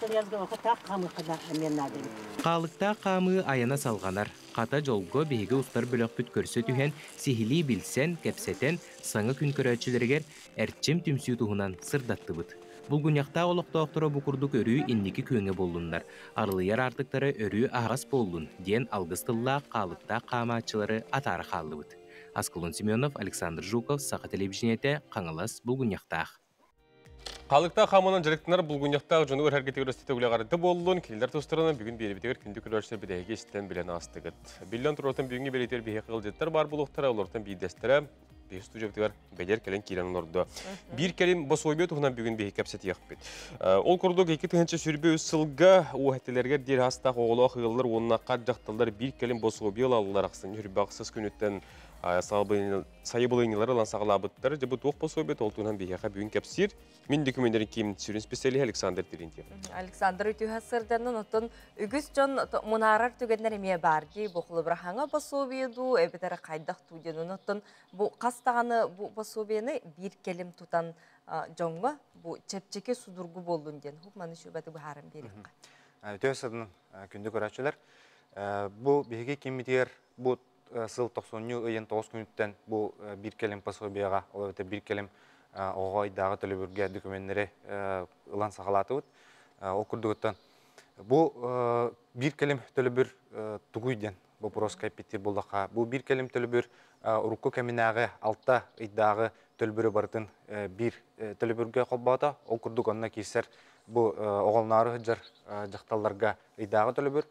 таах хаамыахха да эмиэ наада эбит. Хаалыктаах хаамыы айана салҕанар. Хата дьолго биһиги устар бөлөхпүт көрсө түһэн, сиһилии билсэн, кэпсэтэн, саҥа күн көрөөччүлэригэр Эрчим түмсүү туһунан сырдаттыбыт. Булгунньахтаах олохтоохторо бу курдук өрүү инники күөҥҥэ буоллуннар, арылыйар аартыктара өрүү аһаҕас буоллун диэн алгыс тыллаах хаалыктаах хаамааччылары атаара хааллыбыт. Аскалон Семенов, Александр Жуков, Саха телевидениетэ, Хаҥалас, Булгунньахтаах. Халыктаах хамынан дьарыктанар булгунньахтаах дьону өрһәргитигэр өстөтө үлэҕэрдэ буоллун, кинилэр тустарынан бүгүн биэрибитигэр күндү көрөөччүлэр бидэһиги истэн билэн аастыгыт. Биллэн турартан бүгүҥҥү бэлиэтигэр биһиэхэ ыалдьыттар баар буолуохтара, олортон биирдэстэрэ биһи студиябытыгар бэлиэр кэлэн киирэн олордо. Биир кэлим босуобуйа туһунан бүгүн биһи кэпсэтиэхпит. Ол курдук 2023 сылга уоһэтилэригэр диэри астаах оҕолоох ыаллар уонна хат дьахталлар биир кэлим босуобуйа ылаллар ахсын үрбэҕсис күнүттэн сайыбылыынньалары ылан саҕалаабыттар. Дьэ бу туох пособие ол туһунан биһиэхэ бүгүн кэпсиир. Мин документарын ким сүрүн специалиһа Александр Терентьев. Александр үтүһэ сырданын оттон үгүс дьон мунаарар түгэннэр эмиэ бар дии. Бу холобура пособие дуу, эбэтэр хайдах туу диэн оттон бу хас даҕаны бу пособиены биир кэлим тутан дьоҥҥо бу чэпчэки судургу буоллун диэн хуп маны сүбэти быһааран биэриэххэ. Үтүө сырдын күндү көрөөччүлэр. Бу биһиги киммитигэр бу сыл тохсунньу ыйын 9 күнүттэн бу биир кэлим пособияҕа, ол эбэтэр биир кэлим оҕоҕо ыйдааҕы төлөбүргэ докуменнары ылан саҕалаатыбыт. Ол курдугуттан бу биир кэлим төлөбүр тугуй диэн боппуруоска эппиттиир буоллахха, бу биир кэлим төлөбүр урукку кэминээҕи 6 ыйдааҕы төлөбүрү барытын биир төлөбүргэ холбоото. Ол курдук онно киирсэр бу оҕолноору сылдьар дьахталларга ыйдааҕы төлөбүр.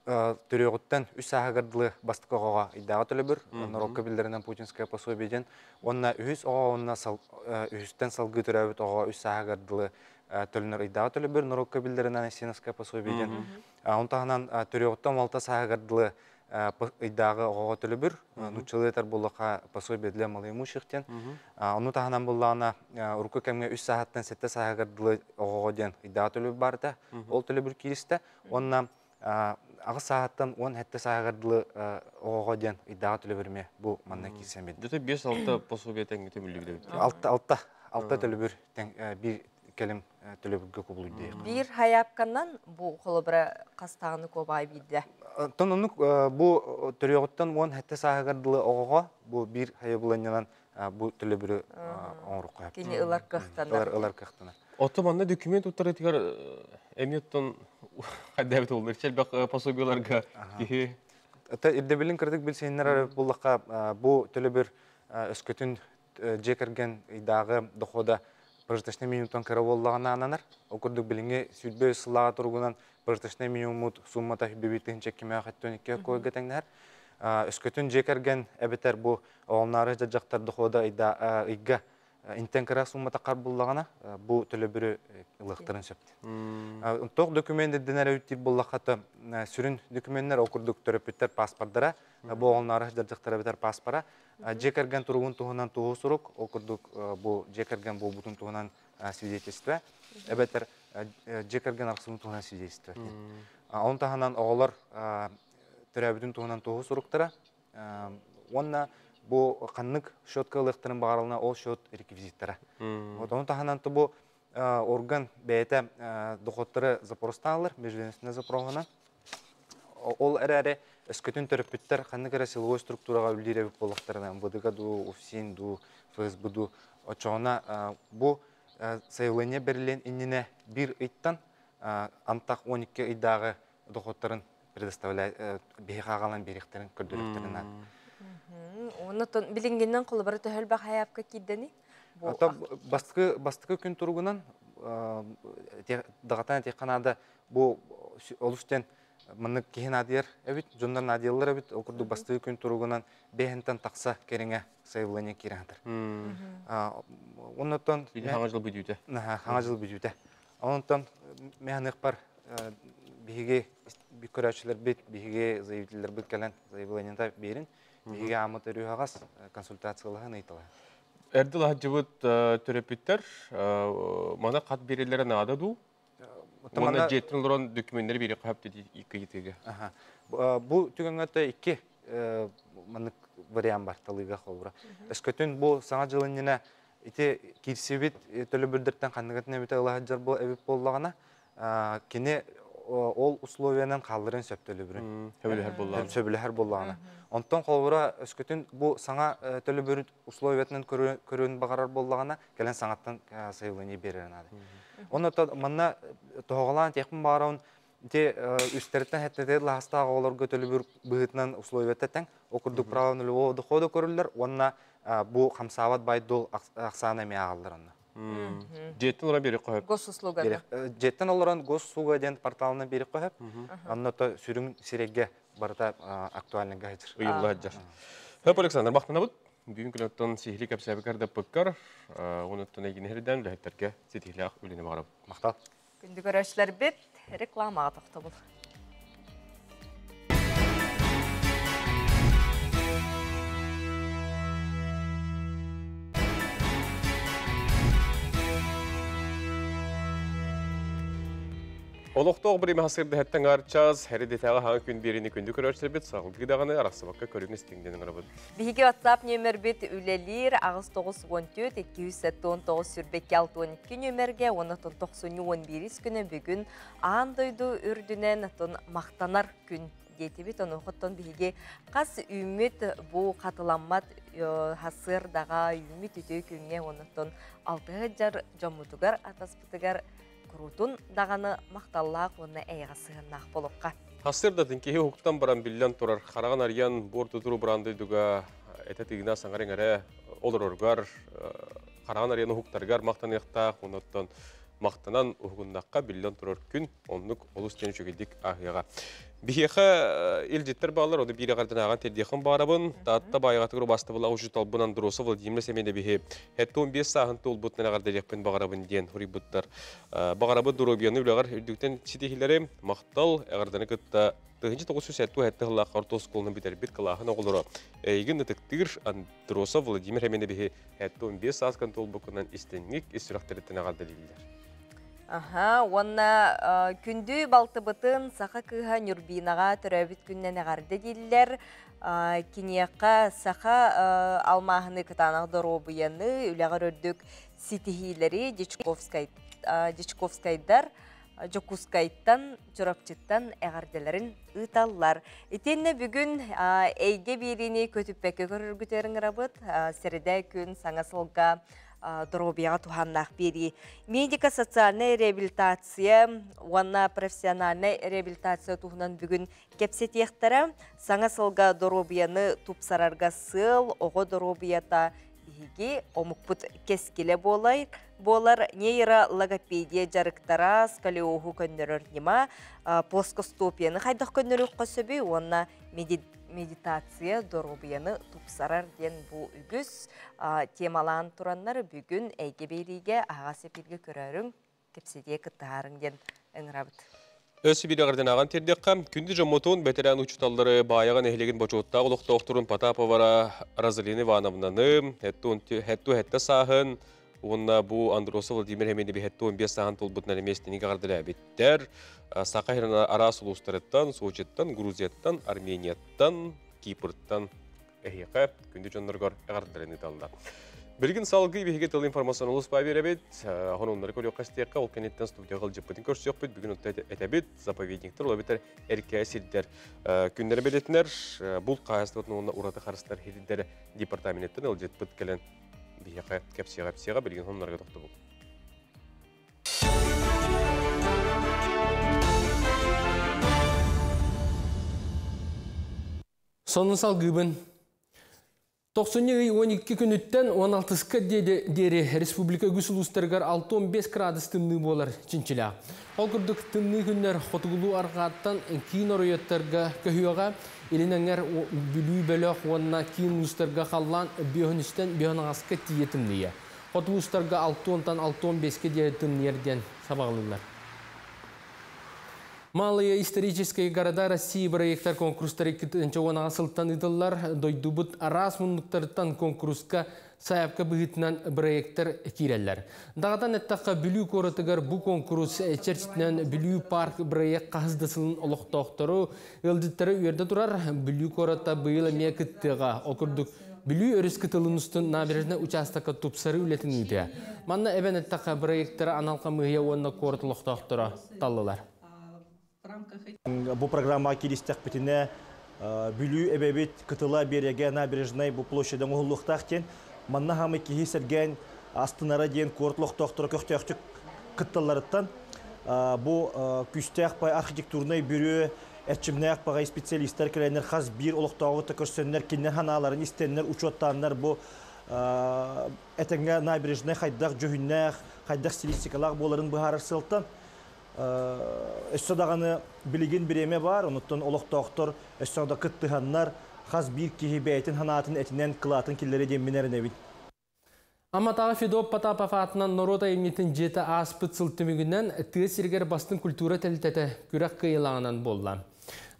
Төрүөҕүттэн үс сааһыгар дылы бастакы оҕоҕо ыйдааҕы төлөбүр, норуокка биллэринэн путинское пособие диэн. Уонна үһүс оҕо уонна үһүстэн салгыы төрөөбүт оҕо үс сааһыгар дылы төлөнөр ыйдааҕы төлөбүр, норуокка биллэринэн осиновское пособие диэн. Оны таһынан төрүөҕүттэн 16 сааһыгар дылы ыйдааҕы оҕоҕо төлөбүр, нууччалыы этэр буоллахха пособие для малоимущих диэн. Ону таһынан буллаҕына урукку кэмҥэ үс сааһыттан 7 сааһыгар дылы оҕоҕо диэн ыйдааҕы төлөбүр баар этэ. Ол төлөбүр кииристэ. Уонна 8 сааһыттан 17 сааһыгар дылы оҕоҕо диэн ыйдааҕы төлөбүр эмиэ бу манна киирсэн биэрдэ. Дьэ 5-6 пособие тэҥҥэ төмүллүбүт эбит. 6 төлөбүр тэҥ биир кэлим төлөбүргэ кубулуйда. Биир хайаапканан бу холобура хастаҕыны куобаай биирдэ. Тон оннук бу төрүөҕүттэн 17 сааһыгар дылы оҕоҕо бу биир хайабыланньанан бу төлөбүрү оҥоруохха. Кини ылар кыахтанар. Ылар кыахтанар. Оттон манна документ туттарытыгар эмиэ оттон хайдабыт олор элбэх пособиеларга киһи Ирдэбилин кырдык билсиһиннэр буллахха бу төлөбүр өскөтүн дьиэ кэргэн ыйдааҕы дохода прожиточный минимумтан кыра буоллаҕына ананар. Ол курдук билиҥҥи 23 сыллааҕы туругунан прожиточный минимуммут суммата 1,2 көйгө тэҥнэһэр. Өскөтүн дьиэ кэргэн эбэтэр бу оҕолноору дьахтар дохода ыйга интен кыра суммата хар буллаҕына бу төлөбүрү ылыахтарын сөп. Тоох документ ирдэнэр эбит буоллахха сүрүн документтар ол курдук төрөппүттэр паспордара, бу оҕолноору дьахтар эбэтэр паспора, дьиэ кэргэн туругун туһунан туһу сурук, ол курдук бу дьиэ кэргэн буолбутун туһунан свидетельство, эбэтэр дьиэ кэргэн арахсыбытын туһунан свидетельство. Оны таһынан оҕолор төрөөбүтүн туһунан туһу суруктара. Уонна бу ханнык счетка ылыахтарын баҕаралына ол счет реквизиттара. Вот оны таһынан бу орган бэйэтэ доходтары запростаалар, межведомственный запроһунан. Ол эрээри өскөтүн төрөппүттэр ханнык эрэ силовой структураҕа үлэлиир эбит буоллахтарына, МВД-га дуу, УФСИН дуу, ФСБ дуу, оччоҕуна бу заявление бэриллиэн иннинэ биир ыйтан антах 12 ыйдааҕы доходтарын предоставлять биһиэхэ аҕалан биэриэхтэрин көрдөрүөхтэрин наада. Оннотон билингиннен холобура төһөлбөх хайаапка киирдэни? Бастакы бастакы күн туругунан даҕатан этиэххэ наада бу олус диэн маннык киһи наадыйар эбит, дьоннор наадыйаллар эбит. Ол курдук бастакы күн туругунан бэһинтэн тахса кэриҥэ заявление киирэн хатар. Оннотон хаҥа жыл бүтүүтэ. Хаҥа жыл бүтүүтэ. Онтон механыхпар биһиги көрөөччүлэрбит, биһиги заявителлэрбит кэлэн заявлениета биэрин, биһиги аамыт өрүүһаҕас консультациялаһан ыйталаһа. Эрдил аһдьыбыт төрөппүттэр мана хат биэрэллэрэ наада дуу? Уонна дьиэттэн олорон документтары биэри хап икки. Бу түгэҥҥэ икки маннык вариант бар талыыга холбура. Өскөтүн бу саҥа дьыл иннинэ ити киирсибит төлөбүрдэртэн ханныгатын эбитэ ылаһыдьар эбит буоллаҕына, кини ол условиянан хаалларын сөп төлөбүрүн. Сөбүлэһэр буоллаҕына. Сөбүлэһэр буоллаҕына. Онтон холобура өскөтүн бу саҥа төлөбүр условиятынан көрүн баҕарар буоллаҕына, кэлэн саҥаттан заявление биэрэр наада. Онно манна тоһоҕолоон тиэхпин баҕарабын, ити үстэриттэн хэттэтэ лаһастаах оҕолорго төлөбүр быһыытынан условията тэҥ, ол курдук право нулевого дохода көрүллэр уонна бу хамсаабат байдул ахсаана эмиэ ааҕыллар онно. Дьиэттэн олорон биэри көһөп. Госуслуга. Дьиэттэн олорон госуслуга диэн порталынан биэри көһөп. Онно то сүрүн сирэйгэ барыта актуальныйга сылдьар. Ыйылла сылдьар. Хөп Александр махтанабыт. Бүгүн күнөттөн сиһили кэпсээбиккэр даппыккар, онуттан эйгини хирдэн үлэһиттерге ситиһилээх үлэни баҕарабыт. Махтал. Күндү көрөөччүлэрбит, рекламаҕа тохтобул. Олохтоох бириэмэ хасырдыһаттан арчас, хәридетәҕэ хаҥа күн биэрини күндү көрөөччүлэрбит саҕалгыы даҕаны арахсыбакка көрүҥ истиҥден ыҥырабыт. Биһиги WhatsApp нөмербит үлэлиир 894 279 22 62 нөмерге, оннотон 91 күнү бүгүн аан дойду үрдүнэн тон махтанар күн диэтибит. Онуохоттон биһиги хас үүммүт бу хатыламмат хасыр даҕа үүммүт үтүө күҥҥэ оннотон алтыһы дьар дьоммутугар атаспытыгар курутун даҕаны махталлаах уонна эйэҕэ сыһыннаах болуққа. Хасырдатын киһи уһуктан баран биллэн турар хараҕын арыйан буор тутуру брандыйдуга этэ тыгына саҥарыҥ эрэ олороргар хараҕын арыйан уһуктаргар махтаныахтаах онуттан махтанан уһугуннахха биллэн турар күн оннук олус диэн үчүгэйдик ааһыаҕа. Биһиэхэ илдьиттэр бааллар, ону биир аҕардынааҕан тирдиэххин баарабын. Таатта байҕатыгар убастабыла учууталбын Андросов Владимир Семеновиһи 75 сааһын туолбутунан аҕардарыахпын баҕарабын диэн хуруйбуттар. Баҕарабыт доруобуйаны үлэҕэр үрдүктэн ситиһилэри махтал эҕэрдэни кытта 1977 сыллаах орто оскуоланы бүтэрбит кылааһын оҕолоро эйигин ытыктыыр Андросов Владимир Семеновиһи 75 сааскан туолбуккунан истиҥник ис сүрэхтэриттэн эҕэрдэлииллэр. Аха, уонна күндү балтыбытын саха кыыһа Нюрбинаҕа төрөөбүт күннэн эҕэрдэ дииллэр. Киниэхэ саха алмааһыны кытаанах доруобуйаны, үлэҕэр үрдүк ситиһиилэри Дичковскайдар Дьокуускайтан, Чурапчыттан эҕэрдэлэрин ыыталлар. Итиэннэ бүгүн эйгэ биэриини көтүппэккэ көрөргүтүгэр ыҥырабыт. Сэрэдэ күн саҥа сылга доруобуйаҕа туһааннаах биэрии. Медико-социальная реабилитация уонна профессиональная реабилитация туһунан бүгүн кэпсэтиэхтэрэ. Саҥа сылга доруобуйаны тупсарарга сыал, оҕо доруобуйата биһиги омукпут кэскилэ буолай буолар нейрологопедия дьарыктара, сколиоһу көннөрөр ньыма, плоскостопияны хайдах көннөрүөххэ сөбүй уонна медитация доруобуйаны тупсарар диэн бу үгүс темалаан тураннар бүгүн эйгэ биэриигэ аһаҕас эпиргэ көрөрүҥ, кэпсэтиэ кыттыһаарыҥ диэн ыҥырабыт. Өссө биир эҕэрдэнааҕан тиэрдиэххэ, күндү дьоммутун бэтэрээн учууталлары Баайаҕа нэһилиэгин бочуоттаах олохтоохторун Потаповара Розалина Ивановнаны, хетту хетте сааһын, Уонна бу Андросов Владимир Хемени 75 сааһын туолбутунан эмиэ истиҥник эҕэрдэлээбиттэр. Саха сирин араас улуустарыттан, Сочиттан, Грузияттан, Арменияттан, Кипртан эһиэхэ күндү дьонноргор эҕэрдэлэрин ыыталлар. Билигин салгыы биһиги тыл информационный улус биэрэбит. Хонуннары көрүөххэ истиэххэ, ол кэнниттэн студияҕа ылдьыппытын көрсүөхпүт. Бүгүн отто этэбит, заповедниктар, ол эбэтэр эркээ сирдэр күннэрэ бэлиэтинэр. Булт хаһаайыстыбатын уонна ураты харыстар сирдэр департаменттан ылдьыппыт кэлэн биһиэхэ кэпсиэҕэ эпсиэҕэ билигин хонуннарга тохтобул. Сонун салгыыбын. Тохсунньу ый 12 күнүттэн 16-ка диэри республика үгүс улуустарыгар 6-15 градус тымныы буолар чинчилээх. Ол курдук тымныы күннэр хотугулуу арҕааттан киин оройуоттарга көһүөҕэ, илин эҥэр Бүлүү бөлөх уонна киин улуустарга халлаан бүөһүнүстэн бүөһүн тиийэ тымныйа. Хоту улуустарга 6-тан 6-15-ке диэри тымныйар диэн сабаҕалыыллар. Малые исторические города России проекттар конкурстары 2010 сылтан ыытыллар. Дойдубут араас муннуктарыттан конкурска сайаапка быһыытынан проекттар киирэллэр. Даҕатан эттэххэ, Бүлүү куоратыгар бу конкурс чэрчитинэн Бүлүү парк проект хаһыс да сылын олохтоохтору, ыалдьыттары үөрдэ турар. Бүлүү куората быйыл эмиэ кыттыаҕа. Ол курдук Бүлүү өрүс кытылын устун набережный участокка тупсарыы үлэтин ыытыа. Манна эбэн эттэххэ, проекттары анал хамыыһыйа уонна куорат олохтоохторо таллылар. Бу программа кииристэхпитинэ Бүлүү эбэбит кытыла биэрэгэ набережный бу площадь оҥоһуллуохтаах диэн манна хамы киһи сэргээн астынара диэн куорат олохтоохторо көхтөөхтүк кытталларыттан бу күүстээх пай архитектурнай бюро эрчимнээх пагай специалисттар кэлэннэр хас биир олохтооҕу көрсөннөр киннер ханааларын истэннэр учуоттааннар бу этэҥҥэ набережный хайдах дьүһүннээх хайдах стилистикалаах буоларын быһаарар сыалтан өссө даҕаны билигин бириэмэ баар, онуттан олохтоохтор өссө да кыттыһаннар хас биир киһи бэйэтин ханаатын этинэн кылаатын киллэрэ диэн мин эрэнэбин. Амматааҕы Федот Потапов аатынан норуот айымньытын дьиэтэ ааспыт сыл түмүгүнэн тыа сиригэр бастыҥ культура тэрилтэтэ күрэх кыайыылааҕынан буолла.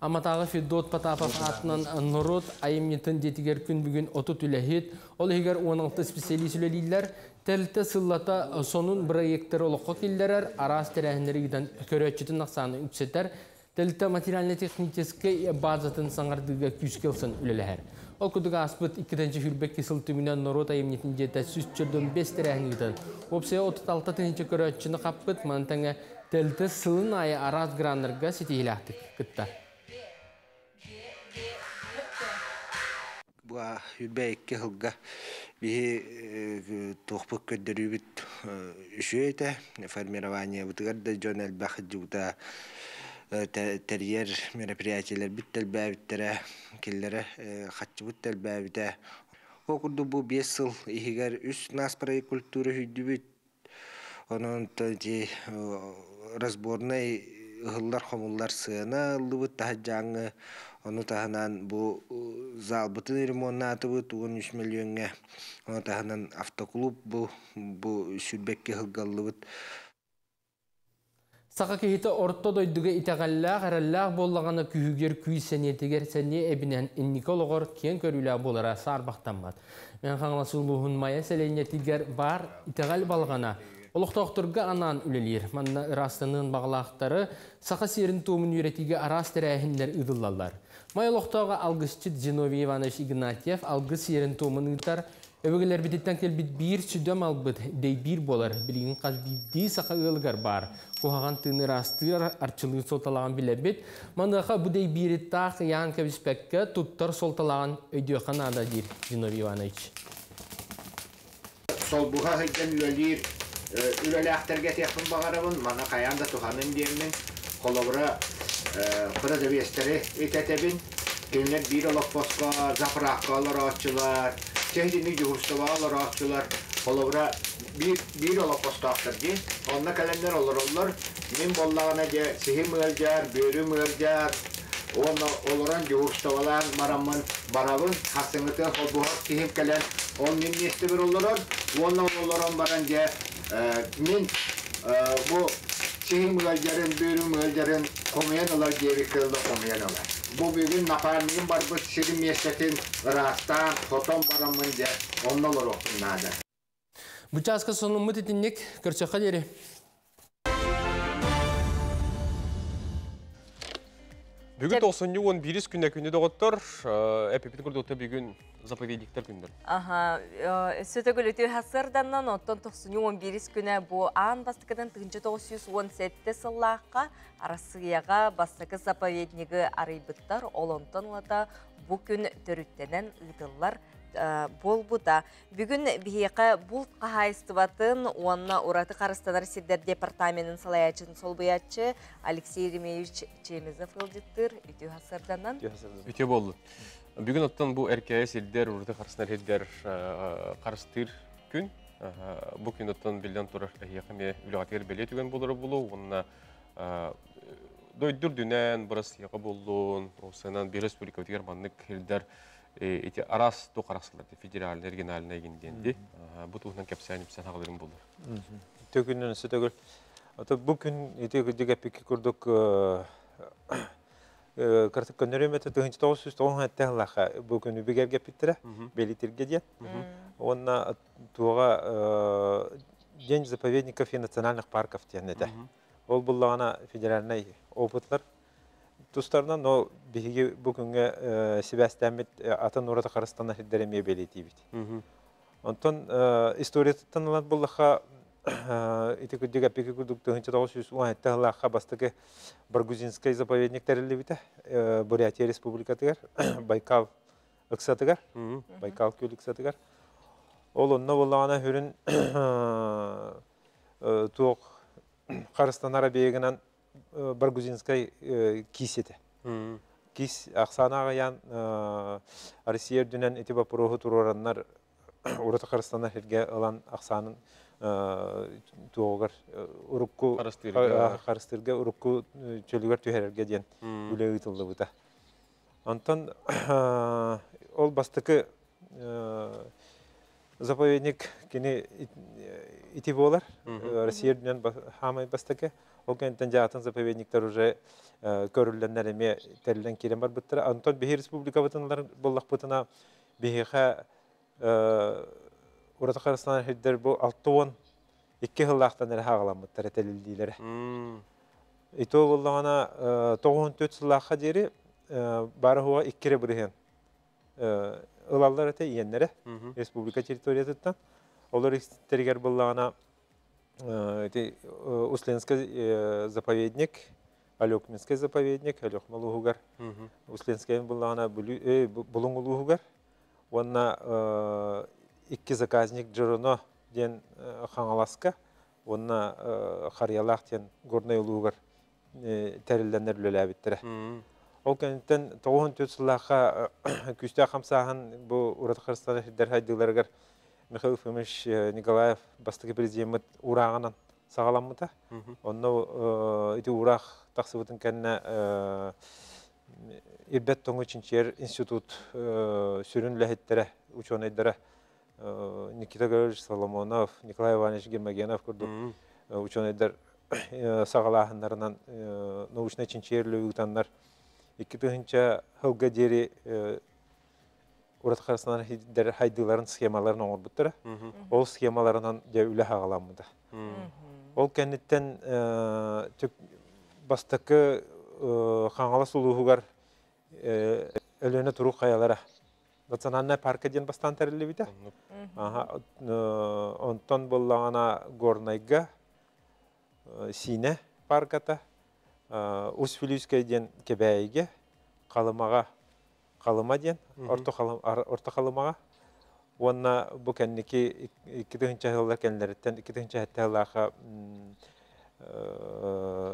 Амматааҕы Федот Потапов аатынан норуот айымньытын дьиэтигэр күн бүгүн 30 үлэһит, ол иһигэр 16 специалист үлэлииллэр. Тэрилтэ сыллата сонун бырайыактары олоххо киллэрэр, араас тэрээһиннэри ыытан көрөөччүтүн ахсаанын үксэтэр, тэрилтэ материально-техническэй базатын саҥардыыга күүскэ ылсан үлэлэһэр. Ол курдук ааспыт 2022 сыл түмүгүнэн норуот айымньытын дьиэтэ 145 тэрээһин ыытан, уопсайа 36 тыһыынча көрөөччүнү хаппыт, маны тэҥэ тэрилтэ сылын аайы араас граннарга ситиһиилээхтик кыттар. Бу 22 сылга биһи туохпут көрдөрүүбүт үчүгэй этэ. Формированиебытыгар да дьон элбэх дьыбыта тэрийэр мероприятиелэрбит тэлбээбиттэрэ, киллэрэ хаччыбыт тэлбээбитэ. Ол курдук бу 5 сыл иһигэр үс нас проект культура үһүйдүбүт. Онон разборнай ыһыллар хомуллар сыана ыллыбыт таһаджааҥҥы. Ону таһынан бу залбытын ремоннаатыбыт 13 миллионҥа. Ону таһынан автоклуб бу сүрбэкке ыһылгаллыбыт. Саха киһитэ орто дойдуга итэҕэллээх, эрэллээх буоллаҕына күүһүгэр күүс сэниэтигэр сэниэ эбинэн инники олоҕор киэҥ көрүүлээх буолара саарбахтаммат. Мэҥэ Хаҥалас улууһун Майа сэлиэнньэтигэр баар итэҕэл балаҕана олохтоохторго анаан үлэлиир. Манна ыраастаныан баҕалаахтары саха сиэрин-туомун үөрэтиигэ араас тэрээһиннэр ыытыллаллар. Майа олохтооҕо алгысчыт Зиновий Иванович Игнатьев алгыс сиэрин-туомун ыытар. Өбүгэлэрбититтэн кэлбит биир сүдү малбыт дэйбиир буолар. Билигин хас биирдии саха ыалыгар баар. Куһаҕан тыыны ыраастыыр арчылыыр суолталааҕын билэбит. Маныаха бу дэйбиири таах ыйаан кэбиспэккэ туттар суолталааҕын өйдүөххэ наада диир Зиновий Иванович. Солбуһа сылдьан үлэлиир үлэлээхтэргэ этиэхпин баҕарабын, маны хайаан да туһанын диэммин, холобура продавецтары итэтэбин, кинилэр биир олоппоско, заправка олорооччулар, чэһитини дьуһурстубаҕа олорооччулар, холобура биир олоппостоохтор дии, онно кэлэннэр олороллор, мин буоллаҕына дьэ сиһим ыалдьар, бүөрүм ыалдьар, уонна олорон дьуһурстубалаан бараммын барабын, хасыҥҥытын холбуһар киһим кэлэн, ол мин миэстэбэр олорор, уонна ол олорон баран дьэ мин бу сиһим ыалдьарын, бүөрүм ыалдьарын хомуйан ылар диэбиккэ дылы хомуйан ылар. Бу бүгүн напарнигым барбыт сирин миэстэтин ыраастаан, хотон бараммын дьэ онно олоруохпун наада. Бу чааска сонуммут итинник көрсөххө диэри. Бүгүн 91 күнэ күнү доҕоттор, эпипит курдукта бүгүн заповедниктар күннэр. Аха, өссө төгүл үтүө сарсыарданнан, оттон 91 күнэ бу аан бастакытын 1917 сыллаахха Арассыыйаҕа бастакы заповеднигы арыйбыттар, ол онтон ылата бу күн төрүттэнэн ыытыллар буолбута. Бүгүн биһиэхэ булт хаһаайыстыбатын уонна ураты харыстанар сирдэр департаменын салайааччытын солбуйааччы Алексей Еремеевич Чемезов ыалдьыттыыр. Үтүө сарсыарданан. Үтүө буоллун. Бүгүн оттон бу эркээйи сирдэр, ураты харыстанар сирдэр харыстыыр күн. Бу күн оттон биллэн турар эһиэхэ эмиэ үлэҕитигэр бэлиэ түгэн буолара буолуо уонна дойду үрдүнэн Бырасыйаҕа буоллун, уопсайынан биир республикабытыгар маннык сирдэр ити араас туох арахсаллар федеральный, региональный гин диэн ди. Бу туһунан кэпсээн ипсэн хаҕалырым буолар. Төкүннэн өссө төгүл. Ото бу күн ити кырдьык эппикки курдук көннөрүм этэ 1997 сыллаахха бу күнү бигэргэппиттэрэ бэлитиргэ диэн. Уонна туоҕа День заповедников и национальных парков диэн этэ. Ол буллаҕына федеральнай опытлар тустарынан, но биһиги бу күҥҥэ сибээстээммит атын ураты харыстанар сирдэри эмиэ бэлиэтиибит. Онтон историятыттан ылан буллахха ити кырдьык эппики курдук 1917 сыллаахха бастакы Баргузинскай заповедник тэриллибитэ Бурятия республикатыгар Байкал ыксатыгар Байкал күөл ыксатыгар. Ол онно буоллаҕына сүрүн туох харыстанар объегынан Баргузинскай киис этэ. Киис ахсаана аҕыйаан Россия үрдүнэн ити боппуруоһу туруораннар ураты харыстанар сиргэ ылан ахсаанын туоҕугар урукку харыстыырга урукку чөлүгэр түһэрэргэ диэн үлэ ыытыллыбыта. Онтон ол бастакы заповедник кини ити буолар. Россия үрдүнэн хаамай бастакы. Ол кэнниттэн дьаатын заповедниктар уже көрүллэннэр эмиэ тэриллэн киирэн барбыттара. Онтон биһи республикабытын буллахпытына биһиэхэ ураты харыстанар сирдэр бу 62 сыллаахтан эрэ хаҕаламмыттар этэлиллиилэрэ. Ито буллаҕына 94 сыллаахха диэри бары хуа икки эрэ бырыһыан ылаллар этэ иэннэрэ республика территориятыттан. Олор истэригэр буллаҕына ити Усленский заповедник, Алекминский заповедник, Алекма улууһугар, Усленскайын буллаҕына Булуҥ улууһугар уонна икки заказник Джороно диэн Хаҥаласка уонна Харыйалаах диэн Горнай улууһугар тэриллэннэр үлэлээбиттэрэ. Ол кэнниттэн 94 сыллаахха күүстээх хамсааһын бу ураты харыстанар сирдэр хайдыыларыгар Михаил Ефимович Николаев бастакы президеммит уурааҕынан саҕаламмыта. Онно ити уураах тахсыбытын кэннэ Ирбэт тоҥу чинчийэр институт сүрүн үлэһиттэрэ, учуонайдара Никита Григорьевич Соломонов, Николай Иванович Гермогенов курдук учуонайдар саҕалааһыннарынан научнай чинчийэр үлэ ыытаннар 2000 сылга диэри ураты харыстанар хайдыыларын схемаларын оҥорбуттара. Ол схемаларынан дьэ үлэ хаҕаламмыта. Ол кэнниттэн бастакы Хаҥалас улууһугар Өлүөнэ турук хайалара национальная парка диэн бастаан тэриллибитэ. Онтон буоллаҕына Горнайга Сиинэ парката, Усть-Вилюйскай диэн Кэбээйигэ, Халымаҕа Халыма диэн Орто Халымаҕа уонна бу кэнники 2000 сыллар кэннилэриттэн 2007 сыллаахха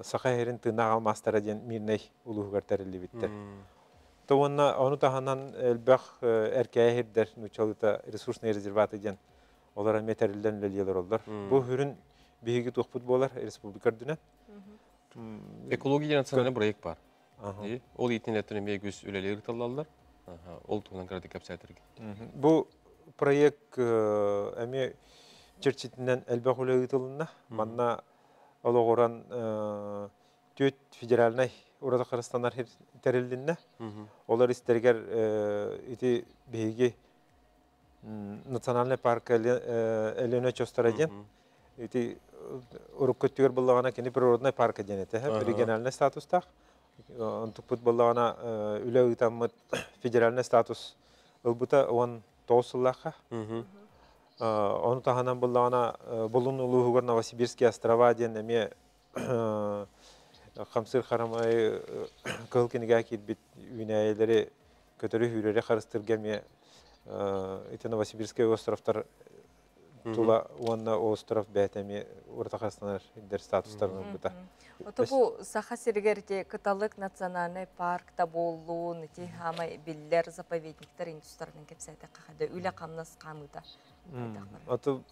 Саха сирин тыыннаах алмаастара диэн Мирнэй улууһугар тэриллибиттэр. То уонна ону таһынан элбэх эркээйи сирдэр нууччалыыта ресурсные резерваты диэн олор эмиэ тэриллэн үлэлии олороллор. Бу сүрүн биһиги туохпут буолар республика үрдүнэн. Экология национальный проект бар. Ол иитин эмиэ үгүс үлэлии ыытыллаллар. Ол туһунан кыратык кэпсээтэргин. Бу проект эмиэ чэрчитинэн элбэх үлэ ыытылынна. Манна олоҕуран түөрт федеральнай ураты харыстанар тэрилиннэ. Олор истэригэр ити биһиги Национальный парка Өлүөнэ очуостара диэн. Ити урукку өттүгэр буллаҕына кини природный парка диэн этэ, региональный статустаах. Онтукпут буллаҕына үлэ ыытаммыт федеральный статус ылбыта 19 сыллаахха. Ону таһынан буллаҕына Булун улууһугар Новосибирские острова диэн эмиэ хамсыыр харамай кыһыл кинигэ киирбит үүнээйилэри көтөрү-сүүрэри харыстыырга эмиэ ити Новосибирскай островтар тула уонна остров бэйэтэ эмиэ ураты харыстанар ирдэр статустарын ылбыта. Ото бу Саха сиригэр ити Кыталык национальнай паркта буоллун, ити хаамай биллэр заповедниктар индустарынан кэпсээтэххэ хада үлэ-хамнас хаамыыта. Ото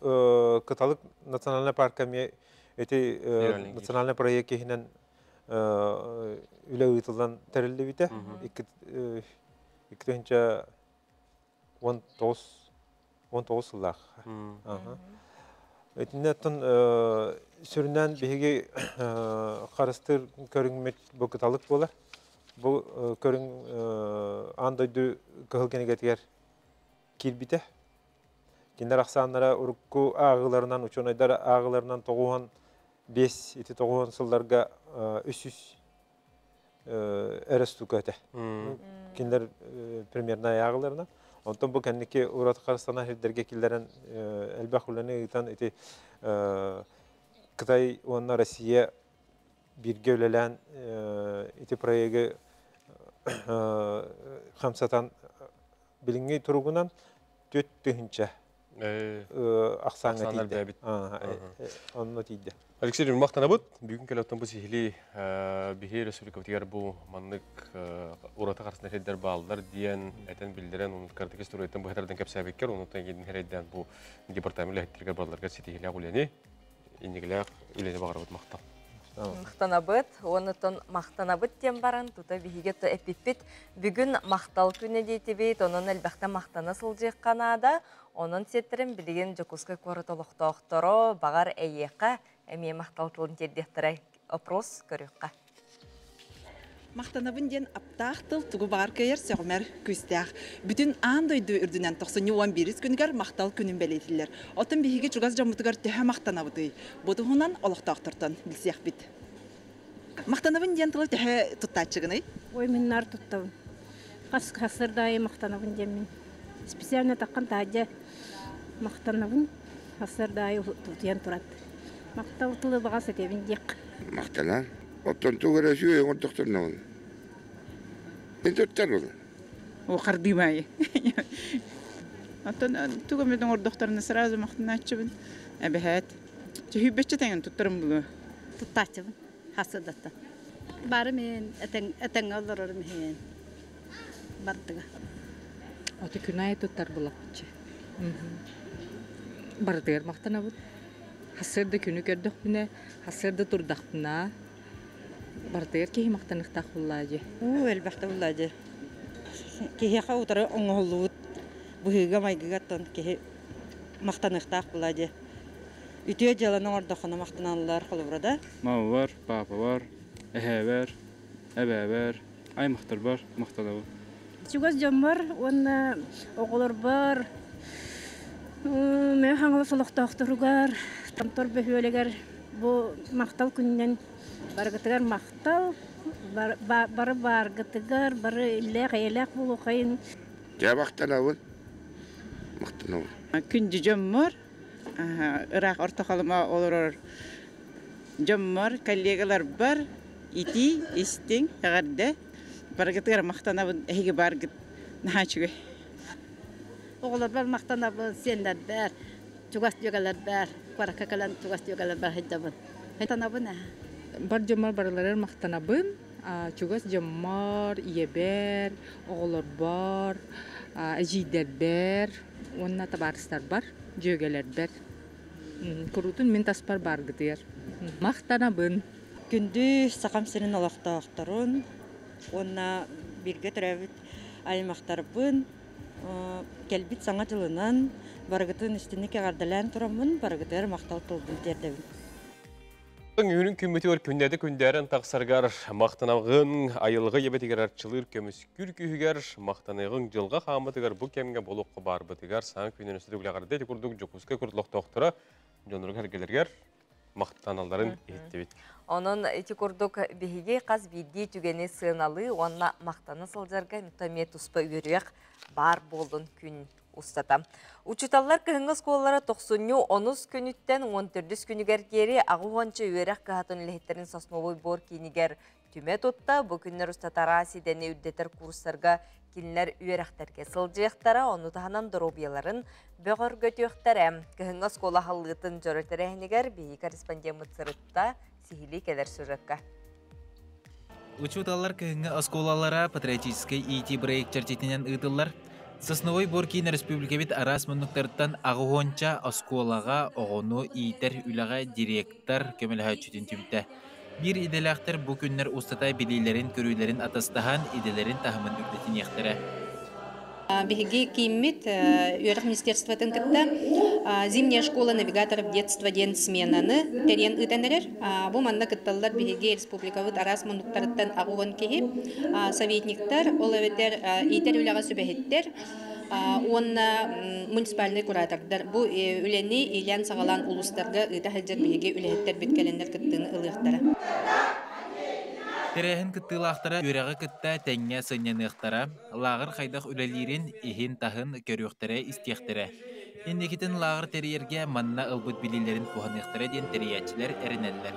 Кыталык национальнай парка эмиэ ити национальный проект иһинэн үлэ ыытыллан тэриллибитэ. 2019 сыллаах. Итиннэ сүрүннээн биһиги харыстыыр көрүҥмүт бу кыталык буолар. Бу көрүҥ аан дойду кыһыл кинигэтигэр киирбитэ. Кинилэр ахсааннара урукку ааҕыыларынан, учуонайдар ааҕыыларынан 95 ити 90 сылларга 300 эрэ штука этэ. Кинилэр примерно ааҕыларынан. Онтон бу кэнники ураты харыстанар сирдэргэ киллэрэн элбэх үлэни ыытан ити Кытай уонна Россия бииргэ үлэлээн ити проегы хамсатан билиҥҥи туругунан 4000 ахсааҥҥа тиийдэ. Онно тиийдэ. Алексей махтанабыт. Бүгүн кэлэттэн бу сиһили биһи республикабытыгар бу маннык ураты харысына сирдэр бааллар диэн этэн биллэрэн онут картык историятын быһатардан кэпсээбиккэр онуттан киин хэрэйдээн бу департамент үлэһиттэригэр барыларга ситиһилээх үлэни иннигилээх үлэни баҕарабыт махтал. Махтанабыт, онутун махтанабыт диэн баран тута биһиги то эппиппит. Бүгүн махтал күнэ диэтибит, онон элбэхтэ махтана сылдьыахха наада. Онон сиэттерин билигин Дьокуускай куорат олохтоохторо баҕар эйиэхэ эмиэ махтал тылын тиэрдиэхтэрэ опрос көрүөххэ. Махтанабын диэн аптаах тыл тугу баҕар кыайар сөҕүмэр күүстээх. Бүтүн аан дойду үрдүнэн тохсунньу 11 күнүгэр махтал күнүн бэлиэтииллэр. Оттон биһиги чугас дьоммутугар төһө махтанабытый? Бу туһунан олохтоохтортон билсиэхпит. Махтанабын диэн тылы төһө туттааччыгыный? Ой, мин наар туттабын. Хас хасырдаайы махтанабын диэммин. Специально таххан таһдьа махтанабын. Хасырдаайы тутуйан турат. Махтал тылы баҕас этэбин диэх. Махтанан. Оттон тугу эрэ үчүгэй оҥордохторуна Мин туттар ол. О, хардыымай. Оттон тугу эмит оҥордохторуна сразу махтанааччыбын. Эбэһээт. Чөһүйбэччэ тэҥин туттарым булуо. Туттааччыбын. Хасыдатта. Бары мен этэҥҥэ олорорум иһин. Бардыга. Аты күн аайы туттар булаппыччы. Барытыгар махтанабыт. Хасыарда күнү көрдөхпүнэ, хасыарда турдахпына, барытыгар киһи махтаныхтаах буллаа дии. Уу, элбэхтэ буллаа дии. Киһиэхэ утары оҥоһуллубут быһыыга-майгыга оттон киһи махтаныахтаах буллаа дии. Үтүө дьыаланы оҥордоххуна махтаналлар холобура да. Мамабар, паапабар, эһээбэр, эбээбэр, аймахтарбар махтанабын. Чугас дьоммор уонна оҕолорбор, Мэҥэ Хаҥалас олохтоохторугар, Томтор бөһүөлэгэр бу махтал күнүнэн барыгытыгар махтал, бары бааргытыгар, бары иллээх-эйэлээх буолуоххайын. Дьэ махтанабын, махтанабын. Күндү дьоммор, ыраах Орто Халыма олорор дьоммор, коллегаларбар итии, истиҥ эҕэрдэ. Барыгытыгар махтанабын, эһиги бааргыт наһаа үчүгэй. Оҕолорбор махтанабын, сиэннэрбэр, чугас дьүөгэлэрбэр, куоракка кэлэн чугас дьүөгэлэрбэр сылдьабын. Махтанабын ээ. Бар дьоммор барыларыгар махтанабын. Чугас дьоммор, ийэбэр, оҕолорбор, эдьиийдэрбэр уонна табаарыстарбар, дьүөгэлэрбэр. Куруутун мин таспар бааргытыгар махтанабын. Күндү Сахам сирин олохтоохторун уонна бииргэ төрөөбүт аймахтарбын кэлбит Саҥа дьылынан барыгытын истинник эҕэрдэлээн тураммын барыгытыгар махтал тылбын тиэрдэбин. Үүнүн күммүтүгэр күннэти күндээрэн тахсаргар махтанагын айылғы ебетигер арчылыр көмүскүр күүһүгэр махтаныгын жылға хаамытыгар бу кэмгэ болуққа барбытыгар саң күнүн өстүгүлэҕэрдэ ити курдук Дьокуускай курдлохтоохторо дьонноругар эргэлэргэр махтаналларын иһиттибит. Онон ити курдук биһиги хас биирдии түгэни сыаналыы уонна махтана сылдьарга эмиэ туспа үөрүйэх баар буоллун күн устата. Учууталлар кыһыҥҥы оскуолалара тохсунньу онус күнүттэн 14 күнүгэр диэри аҕыс уонча үөрэх кыһатын үлэһиттэрин Сосновой Бор киинигэр түмэ тутта. Бу күннэр устата араас идэни үрдэтэр курстарга кинилэр үөрэхтэргэ сылдьыахтара, ону таһынан доруобуйаларын бөҕөргөтүөхтэрэ. Кыһыҥҥы оскуола аһыллыытын дьоро тэрээһинигэр биһиги корреспондеммыт сырытта, сиһилии кэлэр сюжекка. Учууталлар кыһыҥҥы оскуолалара патриотическай иитии проект чэрчитинэн ыытыллар. Сосновой Бор киин республикабыт араас муннуктарыттан аҕыс уонча оскуолаҕа оҕону иитэр үлэҕэ директор көмөлөһөөччүтүн түмтэ. Биир идэлээхтэр бу күннэр устата билиилэрин-көрүүлэрин атастаһан, идэлэрин таһымын үрдэтиниэхтэрэ. Биһиги кииммит үөрэх министерствотын кытта «Зимняя школа навигаторов детства» диэн сменаны тэрийэн ыытан эрэр. Бу манна кытталлар биһиги республикабыт араас муннуктарыттан 80 киһи, советниктар, ол эбэтэр иитэр үлэҕэ сүбэһиттэр уонна муниципальный куратордар. Бу үлэни иилээн саҕалаан улуустарга ыыта сылдьар биһиги үлэһиттэрбит кэлэннэр кыттыыны ылыахтара. Тэрээһин кыттыылаахтара үөрэҕи кытта тэҥҥэ сынньаныахтара, лааҕыр хайдах үлэлиирин иһин-таһын көрүөхтэрэ, истиэхтэрэ. Инникитин лааҕыр тэрийэргэ манна ылбыт билиилэрин туһаныахтара диэн тэрийээччилэр эрэнэллэр.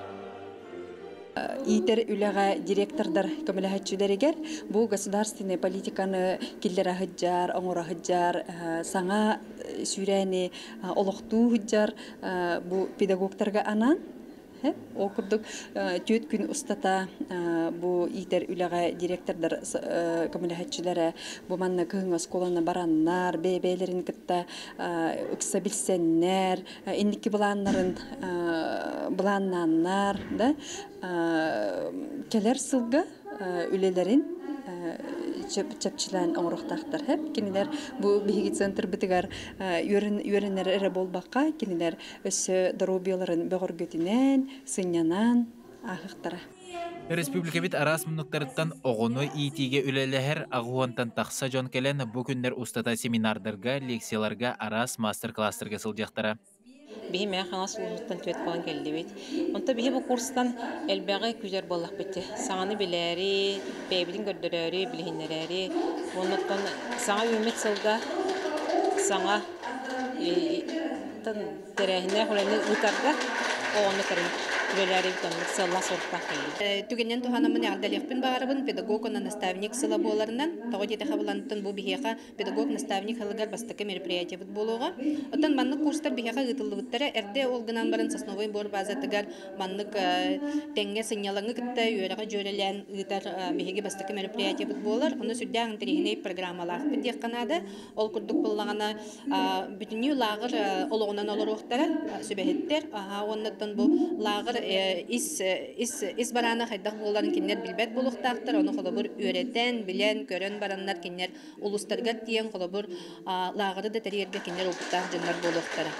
Иитэр үлэҕэ директордар көмөлөһөччүлэригэр бу государственный политиканы киллэрэ сылдьар, оҥоро сылдьар, саҥа сүүрээни олохтуу сылдьар бу педагогтарга анаан. Ол курдук 4 күн устата бу иитэр үлэҕэ директордар көмөлөһөччүлэрэ бу манна кыһыҥҥы оскуоланы бараннар, бэйэ-бэйэлэрин кытта ыкса билсэннэр, инники былааннарын былааннааннар да кэлэр сылга үлэлэрин чэпчилээн оҥоруохтаахтар. Кинилэр бу биһиги центрбытыгар үөрэнэр эрэ буолбакка, кинилэр өссө доруобуйаларын бөҕөргөтүнэн, сынньанан ааһыахтара. Республикабыт араас муннуктарыттан оҕону иитиигэ үлэлэһэр 80-тан тахса дьон кэлэн бу күннэр устата семинардарга, лекцияларга, араас мастер-класстарга сылдьыахтара. Биһи Мэҥэ Хаҥалас улууһуттан түөрт буолан кэллибит. Онто биһи бу курстан элбэҕи күүтэр буоллахпыт. Саҥаны билээри, бэйэбитин көрдөрөөрү, билиһиннэрээри. Оннуттан саҥа үүммүт сылга саҥа тэрээһиннээх үлэни ыытарга оҕону көрөн үлэлээри оннук сыаллаах соруктаах кэллибит. Түгэнинэн туһанаммын эҕэрдэлиэхпин баҕарабын педагог уонна наставник сыла буоларынан. Тоҕо диэтэхэ булантан бу биһиэхэ педагог наставник сылыгар бастакы мероприятиебыт буолуоҕа. Оттон маннык курстар биһиэхэ ыытыллыбыттара эрдэ, ол гынан баран Сосновой Бор базатыгар маннык тэҥҥэ сынньалаҥы кытта үөрэҕи дьүөрэлээн ыытар биһиги бастакы мероприятиебыт буолар. Ону сүрдээх интэриэһинэй программалаахпыт диэххэ наада. Ол курдук буллаҕына бүтүннүү лааҕыр олоҕунан олоруохтара сүбэһиттэр. Уоннаттан бу лааҕыр ис ис ис бараана хайдах буоларын кинилэр билбэт буолуохтаахтар. Ону холобур үөрэтэн, билэн, көрөн бараннар кинилэр улуустарыгар тиийэн холобур лааҕыры да тэрийэргэ кинилэр опыттаах дьоннор буолуохтара.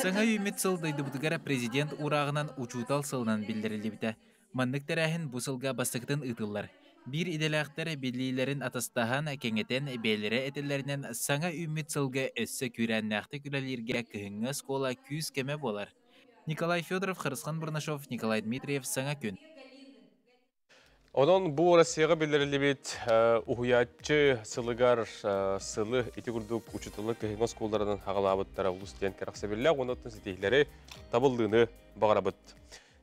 Саҥа үүммүт сыл дойдубутугар президент уурааҕынан учуутал сылынан биллэриллибитэ. Маннык тэрээһин бу сылга бастакытын ыытыллар. Биир идэлээхтэр билиилэрин атастаһан, кэҥэтэн, бэйэлэрэ этэллэринэн саҥа үүммүт сылга өссө күүрээннээхтик үлэлииргэ кыһыҥҥы оскуола күүс-көмө буолар. Николай Федоров, Харысхан Бурнашов, Николай Дмитриев, «Саҥа күн». Онон бу Россияҕа биллэриллибит уһуйааччы сылыгар сылы ити курдук учууталлар кыһыҥҥы оскуолаларынан хаҕалаабыттара олус диэн кэрэхсэбиллээх уонна ситиһиилэри, табыллыыны баҕарабыт.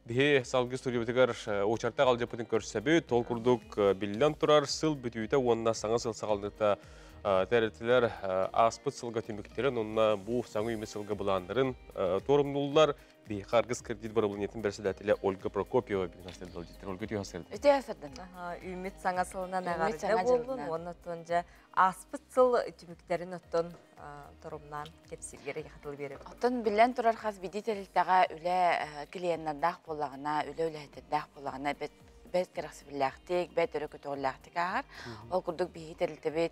Биһи салгыы студиябытыгар уочараттаах ыалдьыппытын көрсөбүт. Ол курдук биллэн турар сыл бүтүүтэ уонна саҥа сыл саҕаланыыта тэрилтэлэр ааспыт сылга түмүктэрин уонна бу саҥа үүммүт сылга былааннарын торумнууллар. Биһи Аргыс кредит бырабылыанньатын бэрэссэдээтэлэ Ольга Прокопьева бүгүн Ольга үтүө сырдын. Үтүө сырдын. Үүммүт саҥа сылынан эҕэрдэ буоллун уонна дьэ ааспыт сыл түмүктэрин оттон торумнаан кэпсииргэр хатылы биэрэбит. Оттон биллэн турар хас биирдии тэрилтэҕэ үлэ клиеннардаах буоллаҕына, үлэ үлэһиттердээх буоллаҕына. Бэт кэрэхсэбиллээхтик, бэт өрө көтөҕүллээхтик ааһар. Ол курдук биһиги тэрилтэбит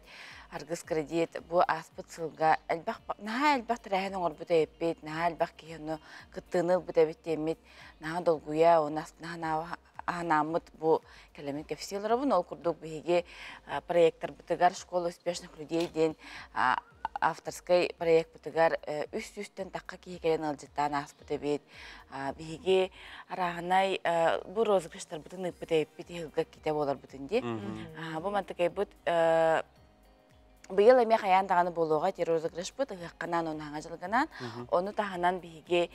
Аргыс кредит бу ааспыт сылга элбэх наһаа элбэх тэрээһин оҥорбут эбиппит, наһаа элбэх киһи ону кыттыыны ылбыт эбит диэммит наһаа долгуйа, уонна наһаа анааммыт бу кэлэмин кэпсии олоробун. Ол курдук биһиги проекторбытыгар «Школа успешных людей» диэн авторскай проекпытыгар үс сүүстэн тахха киһи кэлэн ыалдьыттаан ааспыт эбит. Биһиги арааһынай бу розыгрыштарбытын ыыппыт эбиппит иһылга китэ буоларбытын дии. Бу мантыкайбыт быйыл эмиэ хайаан даҕаны буолуоҕа ити розыгрышпыт ыһыахханаан уонна хаҥа дьылыгынаан. Ону таһынан биһиги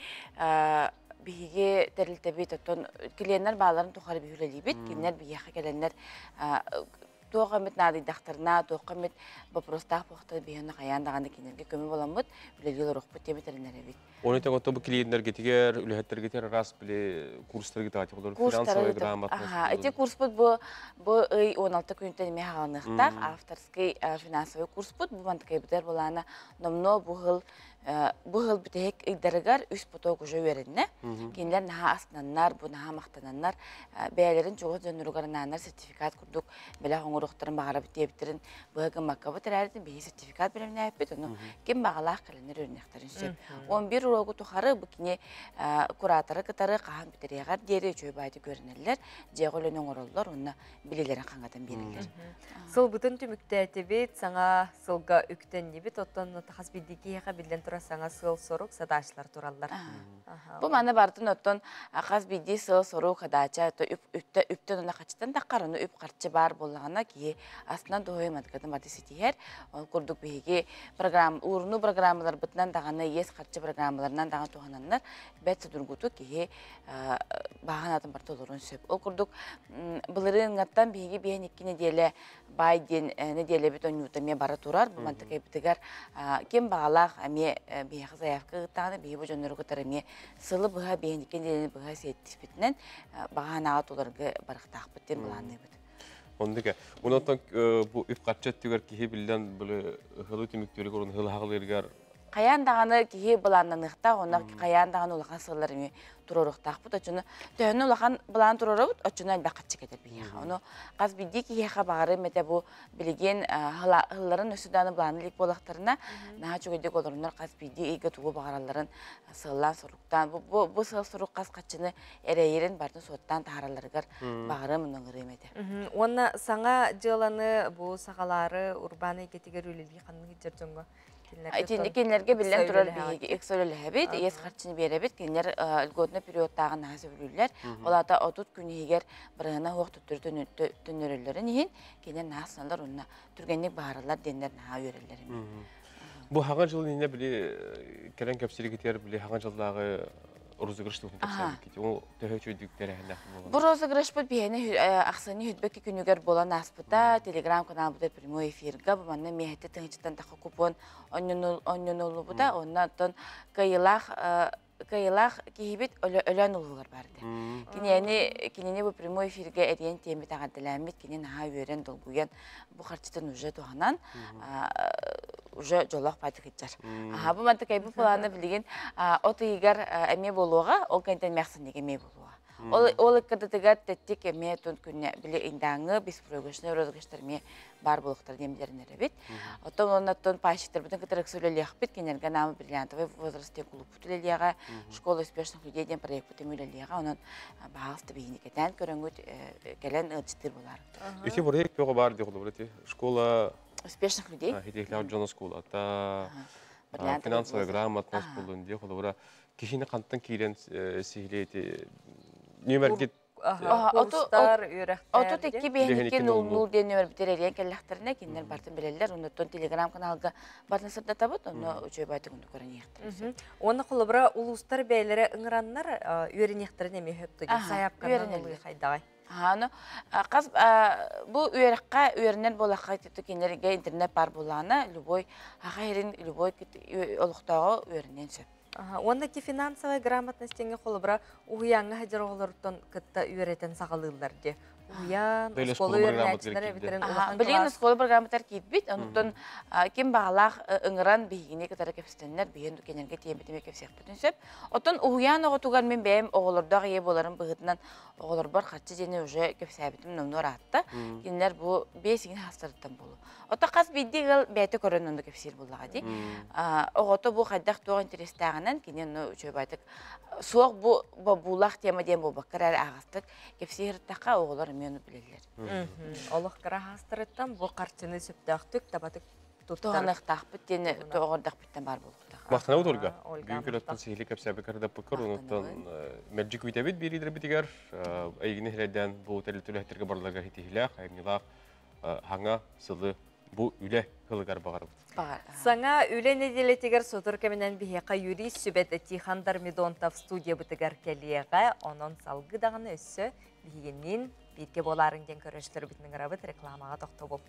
биһиги тэрилтэбит оттон клиеннэр бааларын тухары биһи үлэлиибит. Кинилэр биһиэхэ кэлэннэр туох эмит наадыйдахтарына, туохха эмит боппуруостаах буолуохтара биһиэнэ хайаан даҕаны кинилэргэ көмө буоламмыт үлэлии олоруохпут диэбит эрэнэрэбит. Оны тэҥ отто бу клиеннэргитигэр, үлэһиттэргитигэр араас били курстаргыт олор финансовая грамотность. Ага, эти курспут бу бу ый 16 күнтэн эмиэ хаалыныахтаах авторский финансовый курспут бу мантыкайбытар булаана номнуо бу хыл бу хыл бүтэһик ыйдарыгар үс поток уже үөрэннэ. Кинилэр наһаа астынаннар, бу наһаа махтананнар, бэйэлэрин чугас дьонноругар анааннар сертификат курдук бэлэх оҥоруохтарын баҕарабыт диэбиттэрин быһа гыммаккабыт эрээритин биһи сертификат бэлэмнээппит, ону ким баҕалаах кэлэннэр үөрэниэхтэрин сөп. 11 уруогу тухары бу кини кураторы кытары хаһан бүтэриэҕэр диэри үчүгэй баайдык үөрэнэллэр, дьиэҕэ үлэни оҥороллор уонна билиилэрин хаҥатан биэрэллэр. Сылбытын түмүктээтибит, саҥа сылга үктэннибит, оттон хас биирдии киһиэхэ биллэн турар саҥа сыал-сорук, садаачалар тураллар. Бу маны бартын оттон хас биирдии сыал-сорук, садаача үптэн уонна хачытан таххар, ону үп-харчы баар буоллаҕына киһи астынан дуһуйа мадыкатын баты ситиһэр. Ол курдук биһиги программ, уурунуу программаларбытынан даҕаны, иэс харчы программаларынан даҕаны туһананнар, бэрт судургутук киһи бааһын атын барыта олоруон сөп. Ол курдук былырыыҥҥаттан биһиги биһэн икки нэдиэлэ баай диэн нэдиэлэбит онньуута эмиэ бара турар. Бу мантыкайбытыгар ким баҕалаах эмиэ биһиэхэ заявка ыыттаҕына биһи бу дьоннору кытары эмиэ сылы быһа биһэн икки нэдиэлэни быһа сиэттиспитинэн баҕа санааҕа туларга барыахтаахпыт диэн былаанныыбыт. Оннук. Онон бу үп-харчы өттүгэр киһи биллэн били ыһылы түмүктүүрүгэр уонна ыһылаһалыырыгар хайаан даҕаны киһи былааннаныахтаах, онно хайаан даҕаны улахан сыллар эмиэ туруоруохтаахпыт. Оччону төһөнү улахан былаан туруорабыт, оччону элбэх хаччы кэтэр биһиэхэ. Ону хас биирдии киһиэхэ баҕарым этэ бу билигин ыһылларын өссө даҕаны былааны илик буоллахтарына, наһаа үчүгэйдик олороннор хас биирдии ыйга тугу баҕаралларын сыаллаан соруктаан, бу бу сыал сорук хас хаччыны эрэйэрин барытын суоттаан таһааралларыгар баҕарым, ыҥырыым этэ. Уонна саҥа дьыаланы бу саҕалаары урбаан эйгэтигэр үлэлии ханнык сылдьар дьоҥҥо Итинник кинилэргэ биллэн турар биһиги ыкса үлэлэһэбит, иэс харчыны биэрэбит, кинилэр льготный периодтааҕын наһаа сөбүлүүллэр. Ол аата 30 күн иһигэр бырыһына суох төттөрү төннөрөллөрүн иһин кинилэр наһаа астыналлар уонна түргэнник баһараллар диэннэр наһаа үөрэллэр эмиэ. Бу хаҥа жыл иннинэ били кэлэн кэпсииргитигэр били хаҥа жыллааҕы розыгрыш туһунан кэпсээбиккит. Ол төһө үчүгэйдик тэрээһиннээх буолан? Бу розыгрышпыт биһиэни ахсынньы хүтбэкки күнүгэр буолан ааспыта. Телеграм каналбытыгар прямой эфирга бу манна миэһэтэ тыһыынчаттан тахха купон онньонуллубута. Онно оттон кыайыылаах кыайыылаах киһибит Өлөөн улууһугар баар этэ. Кинини кинини бу прямой эфиргэ эрийэн тиэммит эҕэрдэлээммит, кини наһаа үөрэн, долгуйан бу харчытын уже туһанан уже дьоллоох баайдык сылдьар. Аха, бу мантыкай бу планы билигин от ыйыгар эмиэ буолуоҕа, ол кэнтэн эмээхсинник эмиэ буолуоҕа. Ол ол ыккардытыгар тэттик эмиэ тун күнне били индааҥы беспроигрышный розыгрыштар эмиэ баар буолуохтар диэн билэрин эрэбит. Оттон оннаттан пайщиктарбытын кытары ыкса үлэлиэхпит, кинилэргэ наамы бриллиантовый возраст диэн клубпут үлэлиэҕэ, школа успешных людей диэн проекпыт эмиэ үлэлиэҕэ. Онон баһаалыста биһини кэтээн көрөҥҥүт кэлэн ыалдьыттыыр буолаар. Ити проект бөҕө баар диэх ити школа успешных людей. Хитиэхлээх дьон оскуолата, финансовая грамотность буолун диэх холобура киһини хантан киирэн сиһилиэти нүөмэргит Курстар, үөрэхтэр. 32 биэһиники нул диэн нөмөрбүтэр эрийэн кэллэхтэринэ кинилэр бартын билэллэр. Оннуттан телеграм каналга бартын сырдатабыт, онно үчүгэй байтык онну көрөн иһиэхтэрин. Уонна холобура улуустар бэйэлэрэ ыҥыраннар үөрэниэхтэрин эмиэ сөп тугу сайаапканан ылыы хайдаҕай? Аны хас бу үөрэххэ үөрэнэр буолахха кинилэргэ интернет бар буоллаҕына любой аха иһирин любой олохтооҕу үөрэниэн сөп. Уонна ити финансовая грамотность диэҥҥэ холобура уһуйааҥҥа сылдьар оҕолоруттан кытта үөрэтэн саҕалыыллар дии. Уйан, оскуола үөрэнээччилэр эбитерин улахан Билигин оскуола программатар киирбит. Онтон ким баҕалаах ыҥыран биһигини кытары кэпсэтэннэр, биһиэн кэнэргэ тиэмэтиме кэпсиэхпитин сөп. Оттон уһуйаан оҕотугар мин бэйэм оҕолордоох ийэ буоларым быһыытынан оҕолорбор харчы диэни уже кэпсээбитим номнуо ыраатта. Кинилэр бу биэс иҥин хаастарыттан буолу. Ото хас биирдии ыал бэйэтэ көрөн онно кэпсиир буоллаҕа дии. Оҕото бу хайдах туох интэриэстээҕинэн кини онно үчүгэйдик суох бу бобуулаах тема диэн буолбакка эрэ ааҕастык кэпсии сырыттахха оҕолор эмиэ ону билэллэр. Олох кыра хаастарыттан бу харчыны сөптөөхтүк табатык туттар. Туһаныахтаахпыт диэн оҕордохпуттан баар буолуохтаах. Махтанабыт Ольга. Бүгүн күнөттөн сиһили кэпсээбиккэр даппыккар онуттан мэлдьи күүтэбит биэриилэрбитигэр эйигини хирэйдээн бу тэрилтэ үлэһиттэргэ барыларыгар итиһилээх, айымньылаах хаҥа сылы бу үлэ сылыгар баҕарабыт. Саҥа үлэ нэдиэлэтигэр сотору кэминэн биһиэхэ юрист сүбэтэ Тихон Дармидонтов студиябытыгар кэлиэҕэ. Онон салгыы даҕаны өссө биһигинниин бииргэ буолаарыҥ диэн көрөөччүлэрбитин ыҥырабыт рекламаҕа тохтобул.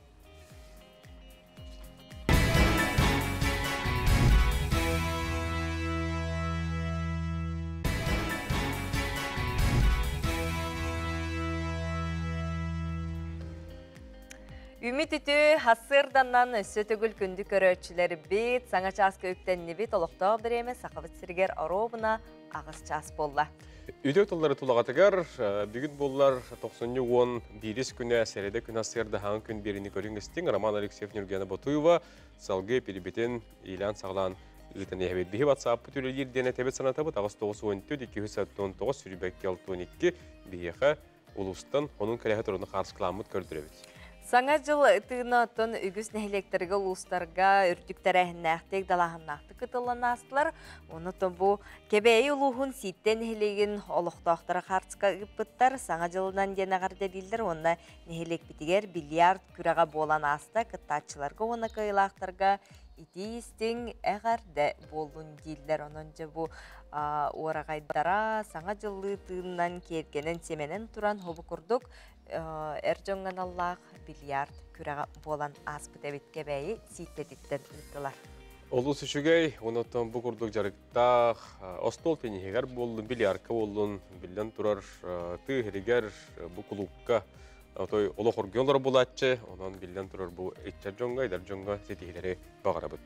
Үмит үтү хассырданнан өссө төгүл күндү көрөөччүлэрбит, саҥа чааска үктэннибит, олохтоох бириэмэ Сахабыт сиригэр оруобуна аҕыс чаас буолла. Үтүө тыллары тулаҕатыгар бүгүн буоллар тохсунньу уон биирис күнэ сэрэдэ күн ассыарда хаҥ күн биэrini көрүҥ истиҥ Роман Алексеев Нюргена Ботуева салгыы пилибитин иилээн саҕалаан ыытан иһэбит. Биһи WhatsApp-пыт үлэлиир диэн этэбит санатабыт аҕыс тоҕус уон төрт икки үс он тоҕус сүүрбэкки алтан икки биһиэхэ улуустан онун кэрэһэ туруну хаарыскыламмыт көрдөрөбүт. Саҥа дьыл тыына оттон үгүс нэһилиэктэргэ, улуустарга үрдүк тэрээһиннээхтик, далааһыннаахтык кытыллан аастылар. Ону бу Кэбээйи улууһун Сииттэ нэһилиэгин олохтоохторо хаартыска ыыппыттар. Саҥа дьылынан диэн эҕэрдэлииллэр уонна нэһилиэкпитигэр бильярд күрэҕэ буолан ааста. Кыттааччыларга уонна кыайыылаахтарга итии-истиҥ эҕэрдэ буоллун дииллэр. Онон дьэ бу уораҕайдара саҥа дьыллыы тыынынан киэргэнэн симэнэн туран хобу курдук эр дьоҥҥо аналлаах бильярд күрэҕэ буолан ааспыт эбит Кэбээйи Сииттэтиттэн ыыттылар. Олус үчүгэй, онон бу курдук дьарыктаах остуол тенниһигэр буоллун, бильярдка буоллун, биллэн турар тыы иһигэр бу кулуупка отой олох оргуйан олорор буолааччы, онон биллэн турар бу ыччат дьоҥҥо, эдэр дьоҥҥо ситиһиилэри баҕарабыт.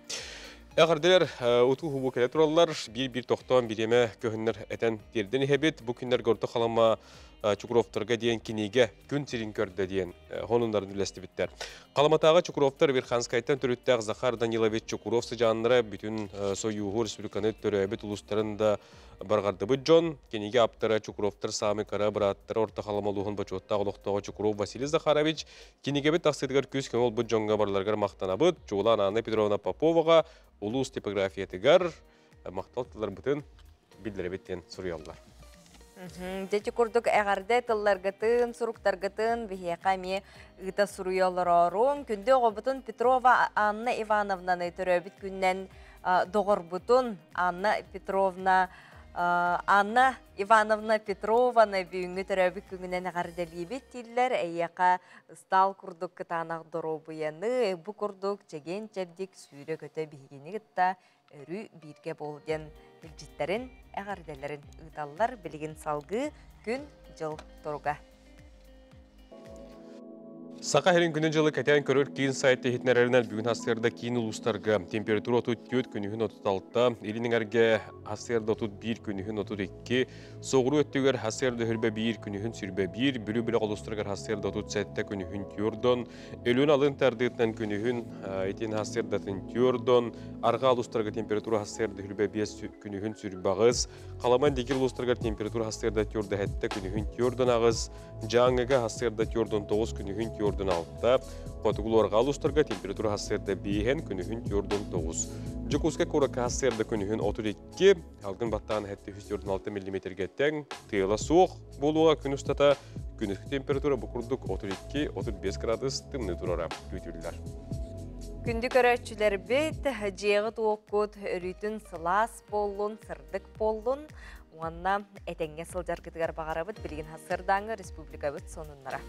Эҕэрдэлэр утуу-хубуу кэлэ тураллар, биир-биир тохтоон бириэмэ көһүннэр этэн тиэрдэн иһэбит. Бу күннэргэ орто халыма Чукровтарга диэн кинигэ күн сирин көрдө диэн хонуннарын үллэстибиттэр. Халыматааҕы Чукровтар Верханскайтан төрүттээх Захар Данилович Чукров сыдьааннара бүтүн Сойууһу республиканы төрөөбүт улуустарын да барҕардыбыт дьон. Кинигэ ааптара Чукровтар саамай кыра бырааттара Орто Халыма улууһун бочуоттаах олохтооҕо Чукров Василий Захарович кинигэбит тахсыытыгар күүс-көмө буолбут дьоҥҥо барыларыгар махтанабыт. Чуулаан Анна Петровна Поповаҕа улуус типографиятыгар махтал тылларбытын биллэрэбит диэн суруйаллар. Дьэ курдук эҕэрдэ тылларгытын, суруктаргытын биһиэхэ эмиэ ыыта суруйа олорооруҥ. Күндү оҕобутун Петрова Анна Ивановнаны төрөөбүт күннэн доҕорбутун Анна Петровна Анна Ивановна Петрованы бүгүҥҥү төрөөбүт күҥүнэн эҕэрдэлиибит дииллэр. Эйиэхэ ыстаал курдук кытаанах доруобуйаны, бу курдук чэгиэн-чэбдик сүүрэ-көтө биһигини кытта өрүү бииргэ буол диэн илдьиттэрин, эҕэрдэлэрин ыыталлар. Билигин салгыы күн-дьыл туруга. Саха сирин күнүн-дьылы кэтээн көрөр киин сайт иһитиннэрэринэн бүгүн сарсыарда киин улуустарга температура 34, күнүһүн 36, илин эҥэргэ сарсыарда 31, күнүһүн 32, соҕуруу өттүгэр сарсыарда 21, күнүһүн 21, Бүлүү бөлөх улуустарыгар сарсыарда 37, күнүһүн 4, Өлүөн алын тардыытынан күнүһүн итин сарсыардатын 4, арҕаа улуустарга температура сарсыарда 25, күнүһүн 28, Халаман дикир улуустарыгар температура сарсыарда 47, күнүһүн 4 8, Дьааҥыга сарсыарда 49, күнүһүн 46, Хотугулуорга улуустарга температура сарсыарда 5, күнүһүн 49. Дьокуускай куоракка сарсыарда күнүһүн 32, алгын баттаан 746 миллиметрге тэҥ, тыала суох буолуоҕа күн устата күнүскү температура бу курдук 32-35 градус тымныы турара күүтүллэр. Күндү көрөөччүлэрбит, дьиэҕит-уоккут өрүүтүн сылаас буоллун, сырдык буоллун уонна этэҥҥэ сылдьаргытыгар баҕарабыт. Билигин сарсыардааҥҥы республикабыт сонуннара.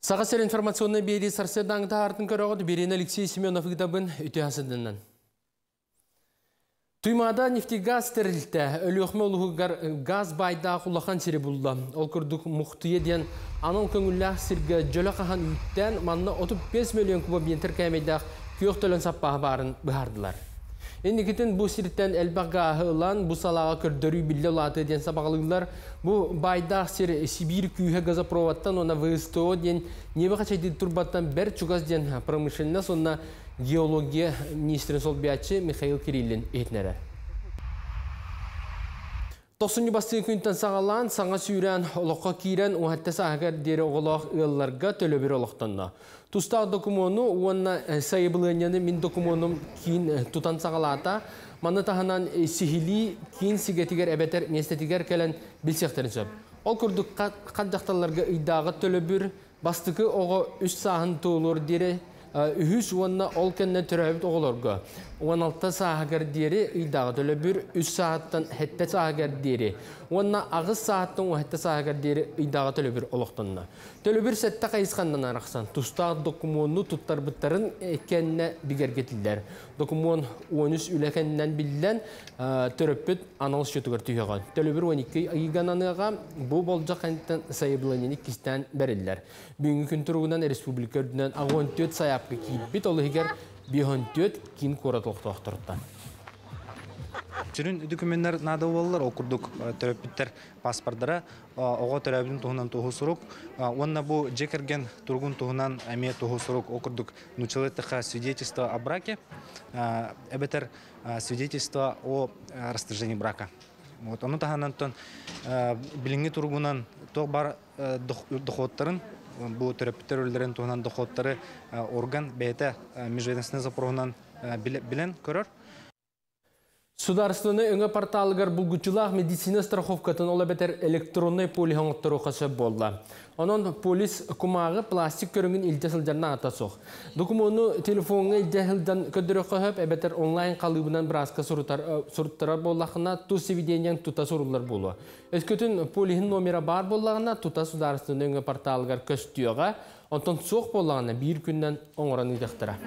Саха сирин информационнай биэрии сарсыардааҥҥы таһаартын көрөҕүт. Биэриини Алексей Семенов ыытабын. Үтүө сыдыннан. Туймаада нефтегаз тэрилтэ Өлүөхүмэ улууһугар газ баайдаах улахан сири булла. Ол курдук Мухтуйа диэн анал көҥүллээх сиргэ дьөлө хаһан үүттээн, манна 35 миллион кубометр кээмэйдээх күөх төлөн саппааһа баарын быһаардылар. Инникитин бу сиртэн элбэх гааһы ылан, бу салааҕа көрдөрүү биллэ улаатыа диэн сабаҕалыыллар. Бу баайдаах сир Сибиир күүһэ газопроводтан уонна ВСТО диэн ньиэби хачайдыыр турбаттан бэрт чугас диэн промышленность уонна геология министрин солбуйааччы Михаил Кириллин иһитиннэрэр. Тохсунньу бастыҥ күнтэн саҕалаан, саҥа сүүрээн олоххо киирэн, уһатта сааһыгар диэри оҕолоох ыалларга төлөбүр олохтонно. Тустаах докумуону уонна сайабылыанньаны мин докумуонум киин тутан саҕалаата. Маны таһынан сиһилии киин сигэтигэр эбэтэр миэстэтигэр кэлэн билсиэхтэрин сөп. Ол курдук хат дьахталларга ыйдааҕы төлөбүр бастакы оҕо үс сааһын туолуор диэри үһүс уонна ол кэннэ төрөөбүт оҕолорго 16 сааһыгар диэри ыйдааҕы төлөбүр үс сааһыттан сэттэ сааһыгар диэри уонна аҕыс сааһыттан 17 сааһыгар диэри ыйдааҕы төлөбүр олохтонно. Төлөбүр сэттэ хайысханнан арахсан тустаах докумуону туттарбыттарын кэннэ бигэргэтиллэр. Докумуон 13 үлэ кэннинэн биллэн, төрөппүт анал счетугар түһүөҕэ. Төлөбүр 12 ыйга бу болдьох кэнниттэн сайабылыанньаны иккистээн бэриллэр. Бүгүҥҥү күн туругунан республика үрдүнэн 64 сайаапка киирбит, ол иһигэр 54 киин куорат олохтоохторуттан. Сүрүн докуменнар наада буолаллар, ол курдук төрөппүттэр паспордара, оҕо төрөөбүтүн туһунан туоһу сурук, уонна бу дьиэ кэргэн туругун туһунан эмиэ туоһу сурук, ол курдук нууччалыы эттэххэ свидетельство о браке, эбэтэр свидетельство о расторжении брака. Вот, ону таһынан билиҥҥи туругунан туох бар доходтарын бу төрөппүттэр үлэлэрин туһунан доходтары орган бэйэтэ межведомственный запроһунан билэн көрөр. Судаарыстыбаннай өҥө порталыгар булгуччулаах медицина страховкатын ол эбэтэр электроннай полиһы оҥотторуохха сөп буолла. Онон полис кумааҕы пластик көрүҥүн илдьэ сылдьар наадата суох. Докумуону телефоҥҥа илдьэ сылдьан көрдөрүөххэ сөп эбэтэр онлайн халыыбынан бырааска суруттарар буоллаххына тус сведениеҥ тута суруллар буолуо. Өскөтүн полиһын номера баар буоллаҕына тута судаарыстыбаннай өҥө порталыгар көстүөҕэ, онтон суох буоллаҕына биир күнүнэн оҥорон ыытыахтара.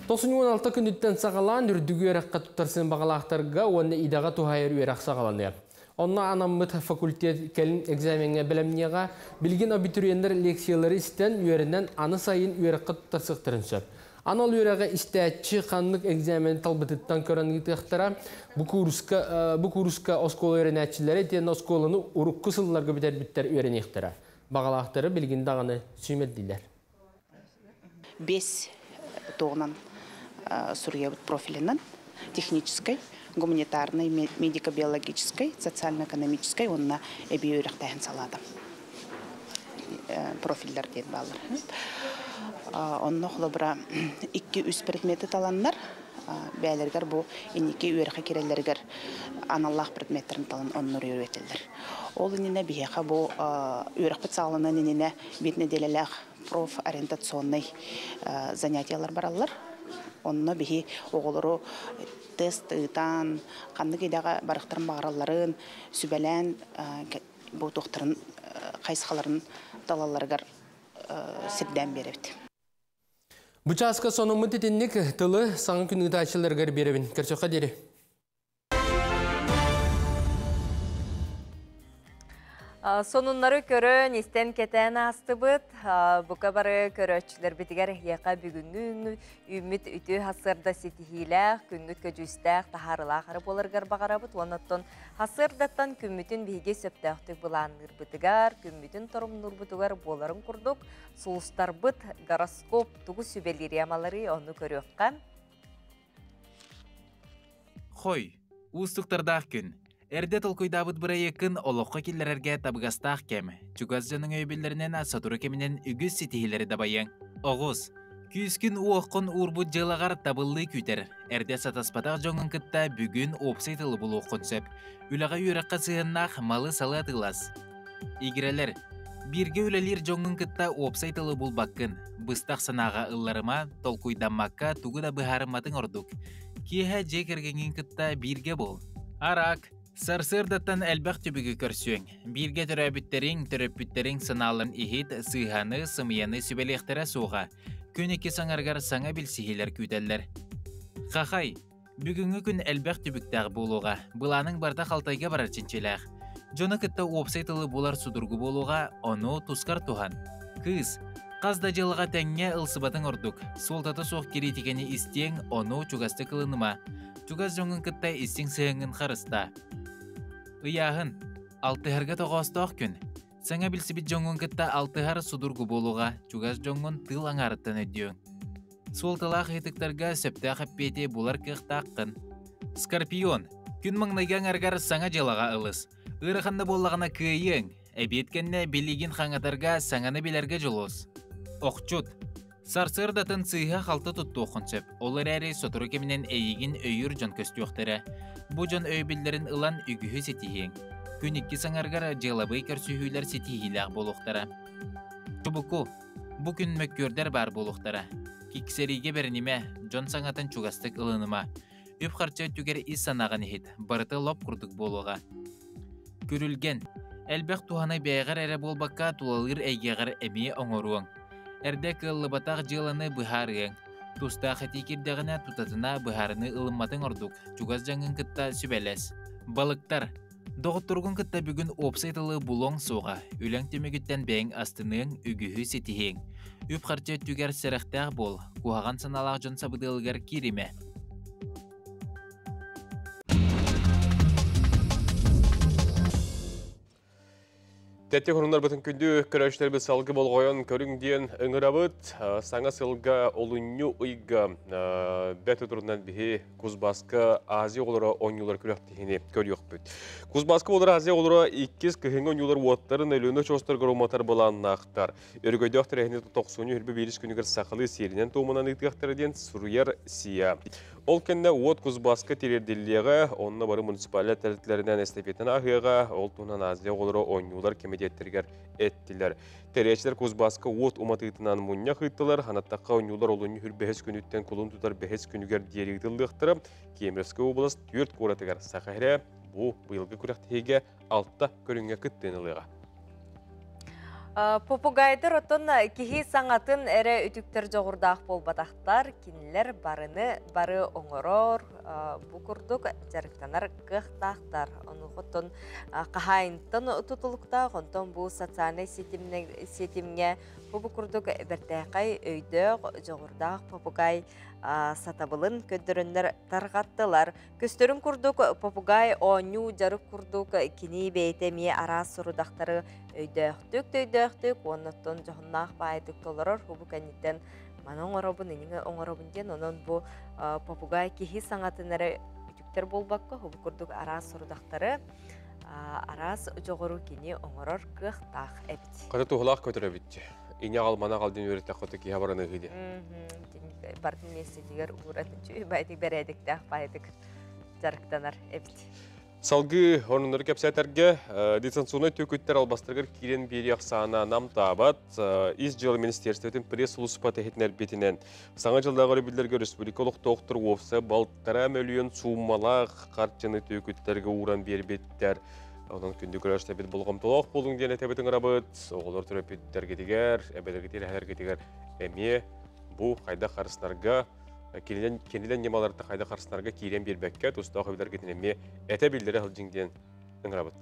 96 күнүттэн саҕалаан үрдүк үөрэххэ туттарсын баҕалаахтарга уонна идэҕэ туһаайар үөрэх саҕаланыа. Онно анаммыт факультет кэлин экзамеҥҥа бэлэмниэҕэ, билигин абитуриеннар лекциялары истэн, үөрэнэн аны сайын үөрэххэ туттарсыахтарын сөп. Анал үөрэҕи истээччи ханнык экзамен талбытыттан көрөн ыытыахтара. Бу курска, бу курска оскуола үөрэнээччилэрэ итиэннэ оскуоланы урукку сылларга бүтэрбиттэр үөрэниэхтэрэ. Баҕалаахтары билигин даҕаны сүүмэрдиилэр. Бес туоҕунан суруйабыт профилинэн техническай, гуманитарнай, медико-биологическай, социально-экономическай уонна эбии үөрэхтээһин салаата профиллар диэн бааллар. Онно холобура 2-3 предмети таланнар бэйэлэригэр бу инники үөрэххэ киирэллэригэр аналлаах предметтэрин талан оннор үөрэтэллэр. Ол иннинэ биһиэхэ бу үөрэхпит саҕаланан иннинэ биир нэдиэлэлээх профориентационнай занятиялар бараллар. Онно биһи оҕолору тест ыытан, ханнык идэҕэ барыхтарын баҕаралларын сүбэлээн бу туохтарын хайысхаларын талалларыгар сирдээн биэрэбит. Бу чааска сонуммут итинник тылы саҥа күн ыытааччыларыгар биэрэбин. Көрсөххө диэри. Сонуннары көрөн, истэн кэтээн аастыбыт. Бука бары көрөөччүлэрбитигэр эһиэхэ бүгүҥҥү үүммүт үтүө сарсыарда ситиһиилээх, күҥҥүт көдьүүстээх, таһаарыылаах эрэ буоларыгар баҕарабыт. Уонна сарсыардаттан күммүтүн биһиги сөптөөхтүк былаанныырбытыгар, күммүтүн торумнуурбутугар буоларын курдук сулустарбыт гороскоп тугу сүбэлиир амалары ону көрүөххэ. Хой, уустуктардаах күн. Эрдэ толкуйдаабыт бырайыаккын олоххо киллэрэргэ табыгастаах кэм. Чугас дьонуҥ өйөбүллэринэн сотору кэминэн үгүс ситиһиилэри дабайыаҥ. Оҕус, күүскүн уоххун уурбут дьыалаҕар табыллыы күүтэр. Эрдэ сатаспатах дьоҥҥун кытта бүгүн уопсай тылы булуоххун сөп. Үлэҕэ үөрэххэ сыһыаннаах малы-салы атыылас. Игирэлэр, бииргэ үлэлиир дьоҥҥун кытта уопсай тылы булбаккын. Быстах санааҕа ылларыма, толкуйдаммакка тугу да быһаарымматыҥ ордук. Киэһэ дьиэ кэргэҥҥин кытта бииргэ буол. Арак, Сарсыардаттан элбэх түбүгү көрсүөҥ. Бииргэ төрөөбүттэриҥ, төрөппүттэриҥ санааларын иһит, сыыһаны, сымыйаны сүбэлиэхтэрэ суоҕа. Күн икки саҥарыгар саҥа билсиһиилэр күүтэллэр. Хахай, бүгүҥҥү күн элбэх түбүктээх буолуоҕа. Былааныҥ барыта халтайга барар чинчилээх. Дьону кытта уопсай тылы булар судургу буолуоҕа, ону тускар туһан. Кыыс, хас да дьылҕа тэҥҥэ ылсыбатыҥ ордук. Суолтата суох кириитикэни истиэҥ, ону чугастык ылыныма. Чугас дьоҥҥун кытта истиҥ сыһыаҥҥын харыстаа. Ыйааһын. Алтыһарга тоҕоостоох күн. Саҥа билсибит дьоҥҥун кытта алтыһар судургу буолуоҕа, чугас дьоҥҥун тыыл аҥаарыттан өйдүөҥ. Суолталаах ыйытыктарга сөптөөх эппиэти булар кыахтааххын. Скорпион. Күн маҥнайгы аҥарыгар саҥа дьыалаҕа ылыс. Ыарахан да буоллаҕына кыайыаҥ. Эбиэт кэннэ билигин хаҥатарга саҥаны билэргэ дьулус. Охчут. Сарсыардатын сыыһа-халты туттуоххун сөп, ол эрээри сотору кэминэн эйигин өйүүр дьон көстүөхтэрэ. Бу дьон өйөбүллэрин ылан үгүһү ситиһиэҥ. Күн иккис аҥарыгар дьыалабыай көрсүһүүлэр ситиһиилээх буолуохтара. Чубуку, бу күн мөккүөрдэр баар буолуохтара. Киксэриигэ бэринимэ, дьон саҥатын чугастык ылыныма. Үп-харчы өттүгэр ис санааҕын иһит, барыта лоп курдук буолуоҕа. Күрүлгэн, элбэх туһаны бэйэҕэр эрэ буолбакка тулалыыр эйгэҕэр эмиэ оҥоруоҥ. Эрдэ кыаллыбатах дьыаланы быһаарыаҥ. Тустаах этии киирдэҕинэ тутатына быһаарыныы ылымматыҥ ордук, чугас дьоҥҥун кытта сүбэлэс. Балыктар. Доҕотторгун кытта бүгүн уопсай тылы булуоҥ суоҕа. Үлэҥ түмүгүттэн бэйэҥ астыныаҥ, үгүһү ситиһиэҥ. Үп-харчы өттүгэр сэрэхтээх буол, куһаҕан санаалаах дьон сабыдыалыгар кииримэ. Тэтти хонуннарбытын күндү көрөөччүлэрбит салгы болҕойон көрүҥ диэн ыҥырабыт. Саҥа сылга олунньу ыйга бэт утурунан биһи Кузбасска Азия оҕолоро оонньуулар күрэхтэһиини көрүөхпүт. Кузбасска буолар Азия оҕолоро иккис кыһыҥҥы оонньуулар уоттарын Өлүөнэ очуостарыгар уматар былааннаахтар. Өрөгөйдөөх тэрээһини тохсунньу 21 күнүгэр сахалыы сиэринэн туомунан ыытыахтара диэн суруйар СИА. Ол кэннэ уот Кузбасска тириэрдиллиэҕэ, онно бары муниципальнай тэрилтэлэринэн эстафетаны аһыаҕа, ол туһунан Азия оҕолоро оонньуулар кэмитиэттэригэр эттилэр. Тэрийээччилэр Кузбасска уот уматыытынан мунньах ыыттылар, ханаттахха оонньуулар олунньу бэһис күнүттэн кулун тутар бэһис күнүгэр диэри ыытыллыахтара. Кемеровскай область түөрт куоратыгар Саха сирэ бу быйылгы күрэхтэһиигэ алта көрүҥҥэ кыттыыны ылыаҕа. Попугайдар оттон киһи саҥатын эрэ үтүктэр дьоҕурдаах буолбатахтар, кинилэр барыны бары оҥорор, бу курдук дьарыктанар кыахтаахтар. Онуоха хаһаайынтан тутулуктаах, онтон бу социальнай ситимҥэ бу курдук бэртээхэй өйдөөх, дьоҕурдаах попугай сатабылын көрдөрөннөр тарҕаттылар. Көстөрүн курдук, попугай оонньуу дьарык курдук кини бэйэтэ эмиэ араас сорудахтары өйдөөхтүк төйдөөхтүк уонна оттон дьоһуннаах баайдык толорор бу кэнниттэн маны оҥоробун, инньэ оҥоробун диэн онон бу попугай киһи саҥатын эрэ үтүктэр буолбакка бу курдук араас сорудахтары араас дьоҕуру кини оҥорор кыахтаах эбит. Хата туһалаах көтөр эбит. Иҥэ аҕал, маны аҕал диэн үөрэтэххэ то киһи баран ыһыы диэн. Бардын миэстэтигэр ууран үчүгэй бэрээдэктээх баайдык дьарыктанар эбит. Салгыы оруннары кэпсээтэргэ дистанционнай түөкүттэр албастарыгар киирэн биэрии ахсаана намтаабат. Ис дьыала министерствотын пресс-сулууспата иһитиннэрбитинэн, саҥа дьыллааҕы өрөбүллэргэ республика олохтоохтору уопсай балтараа мөлүйүөн сууммалаах харчыны түөкүттэргэ ууран биэрбиттэр. Онон күндү көрөөччүлэрбит болҕомтолоох буолуҥ диэн этэбит ыҥырабыт. Оҕолор төрөппүттэргитигэр, эбэлэргитигэр, эһэлэргитигэр эмиэ бу хайдах харыстанарга, кинилэн, кинилэн ньымаларта хайдах харыстанарга киирэн биэрбэккэ, тустаах өбүлэргитин эмиэ этэ биллэрэ сылдьыҥ диэн ыҥырабыт.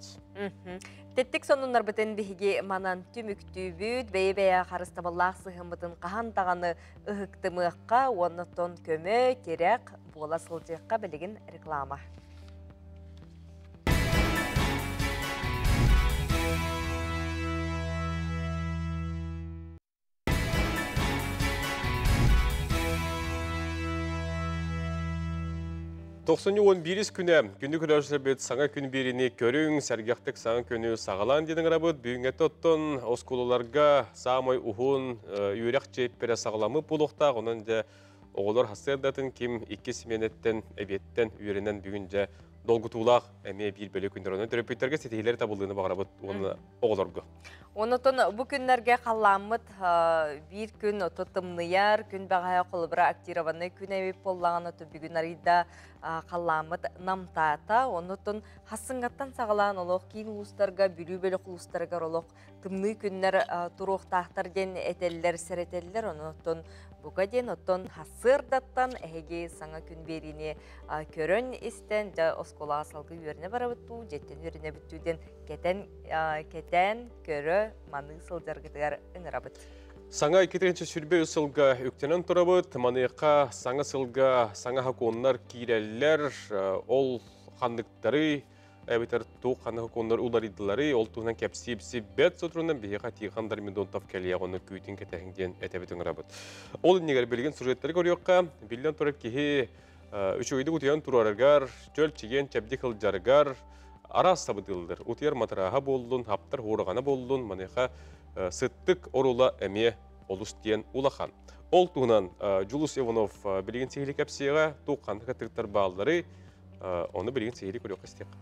Тэттик сонуннарбытын биһиги манан түмүктүүбүт, бэйэ-бэйэ харыстабыллаах сыһыммытын хаһан даҕаны ыһыктымыахха уонна тон көмө, тирэх буола сылдьыахха билигин реклама. Тохсунньу он биирис күнэ, күнү көрөөччүлэрбит саҥа күн биэриини көрүҥ, сэргэхтик саҥа күнү саҕалаан диэн ыҥырабыт. Бүгүҥҥэ оттон оскуолаларга саамай уһун үөрэх чиэппэрэ саҕаламмыт буолуохтаах. Онон дьэ оҕолор сарсыардатын ким икки симиэнэттэн, эбиэттэн үөрэнэн бүгүн дьэ долгутуулаах эмиэ биир бэлиэ күннэр. Онон төрөппүттэргэ ситиһиилэри табыллыыны баҕарабыт уонна оҕолорго. Онотон бу күннэргэ халлааммыт биир күн ото тымныйар, күн бэҕэһээ холобура актированный күн эбит буоллаҕына, бүгүн арыйда Халлааммыт намтаата. Оннуттан хассыҥҥаттан саҕалаан олох киин улуустарга, Бүлүү бөлөх улуустарыгар олох тымныы күннэр туруохтаахтар диэн этэллэр, сэрэтэллэр. Оннуттан бука диэн оттон хассыардаттан эһиги саҥа күн биэриини көрөн истэн, дьэ оскуолаҕа салгыы үөрэнэ барабыт дуу, дьиэттэн үөрэнэбит дуу диэн кэтэн кэтээн көрө маныы сылдьаргытыгар ыҥырабыт. Саҥа 2023 сылга үктэнэн турабыт. Маныаха саҥа сылга саҥа хокуоннар киирэллэр. Ол ханныктары эбэтэр туох ханнык хокуоннар уларыйдылары, ол туһунан кэпсии бэт соторунан биһиэхэ Тихон Дормидонтов кэлиэх, ону күүтүн кэтэһиҥ диэн этэбит ыҥырабыт. Ол иннигэр билигин сюжеттары көрүөххэ, биллэн турар киһи үчүгэйдик утуйан турарыгар, чөл чигиэн чэбдик сылдьарыгар араас сабыдыаллар. Утуйар матырааһа буоллун, хаптар хуурагана буоллун, маныаха сыттык орула эмиэ олус диэн улахан. Ол туһунан Джулус Иванов билигин сиһили кэпсиэҕэ, туох ханнык аттыктар бааллары, ону билигин сиһили көрүөххэ истиэххэ.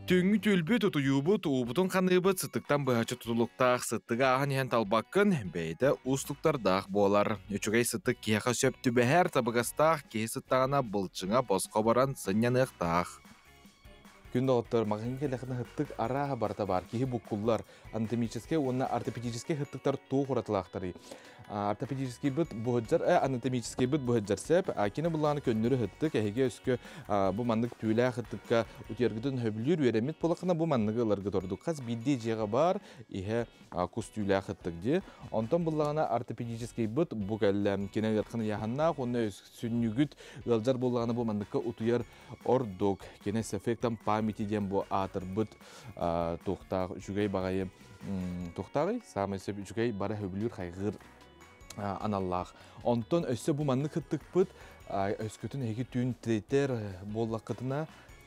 Түҥҥү түлбүт, утуйуубут, уубутун ханыыбыт сыттыктан быһаччы тутулуктаах сыттыгы ааһан иһэн талбаккын, бэйэтэ уустуктардаах буолар. Үчүгэй сыттык киһиэхэ сөп түбэһэр, табыгастаах киһи сыттаҕына былчыҥа босхо баран сынньаныахтаах. Күн доҕоттор, маҕаһыыҥҥа кэллэххинэ сыттык арааһа барыта баар. Киһи буккуллар. Анатомическай уонна ортопедическай сыттыктар туох уратылаахтарый? Ортопедическийбыт буһаджар, анатомическийбыт буһаджар сеп. Кини буллааны көннөрү сыттык, эһиги өскө бу маннык түүлээх сыттыкка утуйаргытын хөбүлүүр үөрэммит буолаххына бу манныгы ыларгыт ордук. Хас биирдии дьиэҕэ баар иһэ кус түүлээх сыттык дии. Онтон буллаҕына ортопедическийбыт бу кэллэ. Кини ыархан ыйааһыннаах уонна сүнньүгүт ыалдьар буоллаҕына бу манныкка утуйар ордук. Кини с эффектом памяти диэн бу аатырбыт туохтаах үчүгэй баҕайы туохтааҕый? Саамай сөп үчүгэй бары хөбүлүүр хайҕыыр аналлаах. Онтон өссө бу маннык ыттыкпыт өскөтүн эһиги түүн тиэтэр буоллаххытына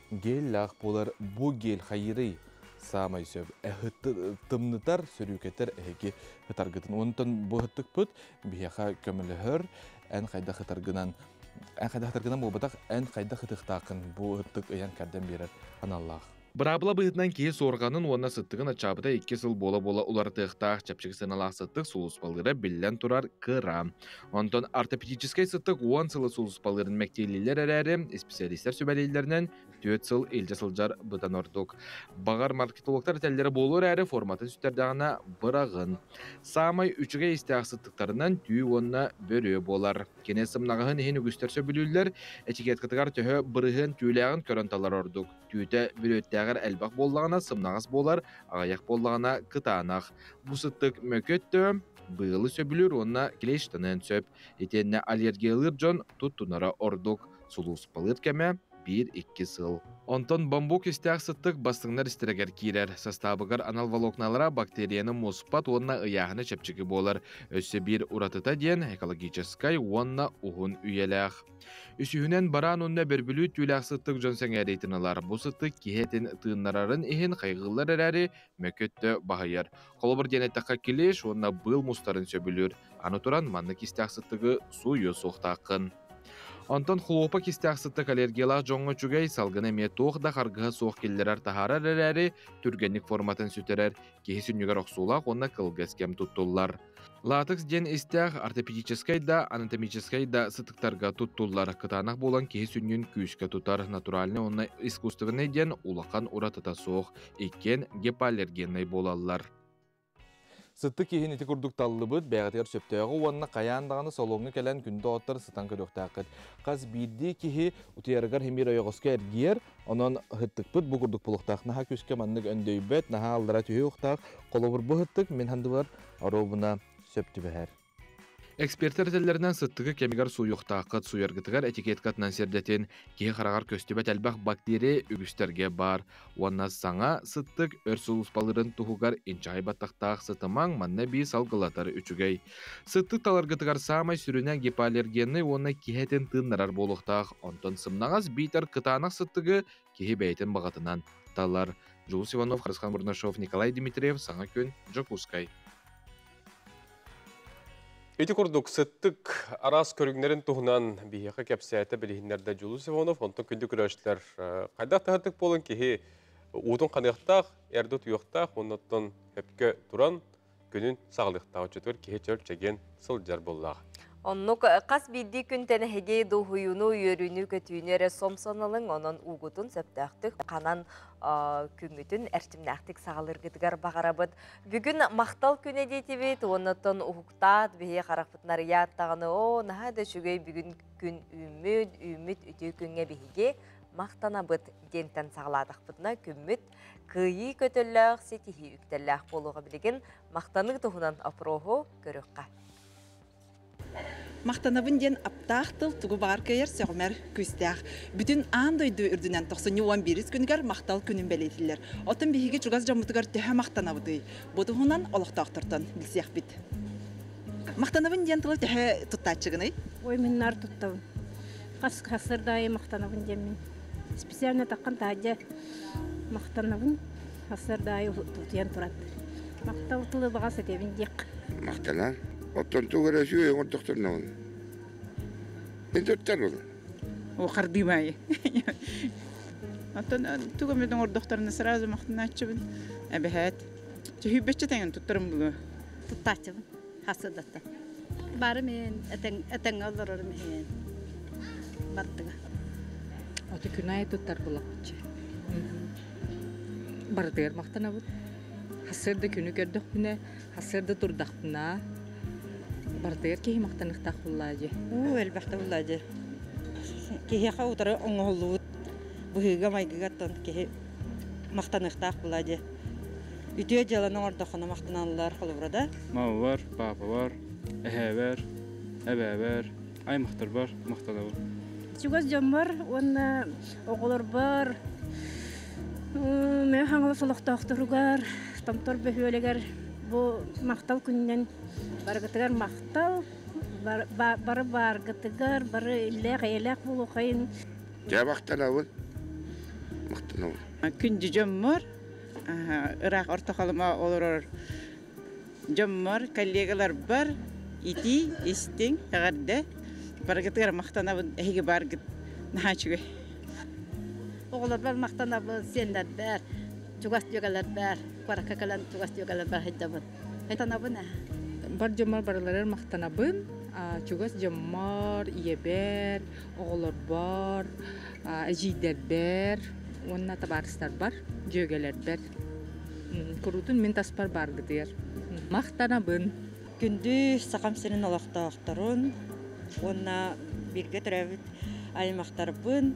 гель-лаах буолар бу гель хайыырый саамай сөп тымнытар сөрүүкэтэр эһиги ытаргытын. Онтон бу ыттыкпыт биһиэхэ көмөлөһөр эн хайдах ытаргынан эн хайдах ытаргынан буолбатах эн хайдах ытыахтааххын бу ыттык ыйан кэрдэн биэрэр аналлаах. Быраабыла быһыытынан киһи суорҕанын уонна сыттыгын аччаабыта 2 сыл буола-буола уларытыахтаах чэпчэки сыаналаах сыттык сулууспалыыра биллэн турар кыра. Онтон ортопедическай сыттык 10 сылы сулууспалыырын мэктиэлииллэр эрээри, исписэлиистэр сүбэлииллэринэн 4 сыл илдьэ сылдьар быдан ордук. Баҕар маркетологтар этэллэрэ буолуо эрээри форматын сүтэрдэҕинэ быраҕын. Саамай үчүгэй истээх сыттыктарынан түү уонна бөрүө буолар. Кини сымнаҕаһын иһин үгүстэр сөбүлүүллэр, этикеткатыгар төһө бырыһыан түүлээҕин көрөн талар ордук. Түүтэ бүрүөттээҕэр элбэх буоллаҕына сымнаҕас буолар, аҕыйах буоллаҕына кытаанах. Бу сыттык мөкү өттө быылы сөбүлүүр уонна клещтаныан сөп. Итиэннэ аллергиялыыр дьон туттунара ордук. Сулууспалыыр кэмэ 1-2 сыл. Онтон бамбук истээх сыттык бастыҥнар истэригэр киирэр. Састаабыгар анал волокналара бактерияны муспат уонна ыйааһына чэпчэки буолар. Өссө биир уратыта диэн экологическай уонна уһун үйэлээх. Үсүһүнэн бараан уонна бөрбүлүү түүлээх сыттык дьон сэҥээриитин ылар. Бу сыттык киһи этин тыыннарарын иһин хайҕыыллар эрээри, мөкүттө баһыйар. Холобур диэн эттэххэ клещ уонна быыл мустарын сөбүлүүр. Аны туран маннык истээх сыттыгы сууйуо суохтааххын. Онтон хлопок истээх сыттык аллергиялаах дьоҥҥо үчүгэй, салгыны эмиэ туох да харгыһа суох киллэрэр-таһаарар эрээри, түргэнник форматын сүтэрэр, киһи сүнньүгэр охсуулаах уонна кылгас кэм туттуллар. Латекс диэн истээх ортопедическай да, анатомическай да сытыктарга туттуллар. Кытаанах буолан киһи сүнньүн күүскэ тутар. Натуральный уонна искусственный диэн улахан уратыта суох. Иккиэн гипоаллергеннай буолаллар. Сыттык киһин ити курдук таллыбыт, бэйэҕитигэр сөптөөҕү уонна хайаан даҕаны салоҥҥа кэлэн күндү оттор сытан көрүөхтээххит. Хас биирдии киһи утуйарыгар химир ойоҕоско эргийэр, онон сыттыкпыт бу курдук булуохтаах. Наһаа күүскэ маннык өндөйбөт, наһаа аллара түһүү ухтаах. Холобур бу сыттык мин хандыбар оруобуна сөп түбэһэр. Экспертэр этэллэринэн сыттыгы кэмигэр сууйуохтааххыт, сууйаргытыгар этикеткатынан сирдэтин, киһи хараҕар көстүбэт элбэх бактерия үгүстэргэ баар. Уонна саҥа сыттык өр сулууспалыырын туһугар инчэҕэй баттахтаах сытымаҥ манна эбии салгылатар үчүгэй. Сыттык таларгытыгар саамай сүрүнэ гипоаллергеннай уонна киһи этин тыыннарар буолуохтаах, онтон сымнаҕас биитэр кытаанах сыттыгы киһи бэйэтин баҕатынан талар. Джулус Иванов, Харысхан Бурнашов, Николай Дмитриев, Саҥа күн, Дьокуускай. Ити курдук сыттык араас көрүҥнэрин туһунан биһиэхэ кэпсээтэ билиһиннэрдэ Джулус Иванов, онтон күндү көрөөччүлэр хайдах таһырдык буолан киһи уутун ханыахтаах, эрдэ утуйуохтаах, оннуттан өпкө туран күнүн саҕалыахтаах оччотугар киһи чөл чэгиэн сылдьар буоллаах. Оннук хас биирдии күнтэн эһиги дуоһуйууну, үөрүүнү, көтүүнү эрэ сомсоналыҥ, онон уугутун сөптөөхтүк ханан күҥҥүтүн эрчимнээхтик саҕалыыргытыгар баҕарабыт. Бүгүн махтал күнэ диэтибит, уоннаттан уһуктаат, биһи харахпытын арыйаат даҕаны, оо, наһаа да үчүгэй бүгүн күн үүммүт, үүммүт үтүө күҥҥэ биһиги махтанабыт диэнтэн саҕалаатахпытына күммүт кыайыы көтөллөөх, ситиһии үктэллээх буолуоҕа билигин махтаныы туһунан опроһу көрүөххэ. Махтанабын диэн аптаах тыл тугу баҕар кыайар сөҕүмэр күүстээх. Бүтүн аан дойду үрдүнэн тохсунньу уон биирис күнүгэр махтал күнүн бэлиэтииллэр. Оттон биһиги чугас дьоммутугар төһө махтанабытый? Бу туһунан олохтоохтортон билсиэхпит. Махтанабын диэн тылы төһө туттааччыгыный? Ой, мин наар туттабын. Хас хасырдаайы махтанабын диэммин. Специально таххан таһдьа махтанабын. Хасырдаайы тутуйан турат. Махтал тылы баҕас этэбин диэх. Махтанан. Оттон тугу эрэ үчүгэй оҥордохторуна Эн туттар ол. О, хардыымай. Оттон тугу эмэ оҥордохторуна сразу махтанааччыбын. Эбэһээт. Чөһүйбэччэ тэҥин туттарым булуо. Туттааччыбын. Хасыдаттан. Бары мен этэҥҥэ олорорум иһин. Бардыга. Аты күн аайы туттар булаппытчы. Барытыгар махтанабыт. Хасырда күнү көрдөхпүнэ, хасырда турдахпына, барытыгар киһи махтаныхтаах буллаа дьэ. Уу, элбэхтэ буллаа дьэ. Киһиэхэ утары оҥоһуллубут быһыыга-майгыга оттон киһи махтаныахтаах булаа дьэ. Үтүө дьыаланы оҥордоххуна махтаналлар холобура да. Мамабар, папабар, эһээбэр, эбээбэр, аймахтарбар махтанабын. Чугас дьоммор уонна оҕолорбор, Мэҥэ Хаҥалас олохтоохторугар, Томтор бөһүөлэгэр бу махтал күнүнэн барыгытыгар махтал, бары бааргытыгар, бары иллээх-эйэлээх буолуохайын. Дьэ махтанабын. Махтанабын. Күндү дьоммор, ыраах Орто Халыма олорор дьоммор, коллегаларбар итии, истиҥ, эҕэрдэ. Барыгытыгар махтанабын, эһиги бааргыт наһаа үчүгэй. Оҕолорбор махтанабын, сиэннэрбэр, чугас дьүөгэлэрбэр, куоракка кэлэн чугас дьүөгэлэрбэр сылдьабын. Махтанабын ээ. Бар дьоммор барыларыгар махтанабын. Чугас дьоммор, ийэбэр, оҕолорбор, эдьиийдэрбэр уонна табаарыстарбар, дьүөгэлэрбэр. Куруутун мин таспар бааргытыгар махтанабын. Күндү Сахам сирин олохтоохторун уонна бииргэ төрөөбүт аймахтарбын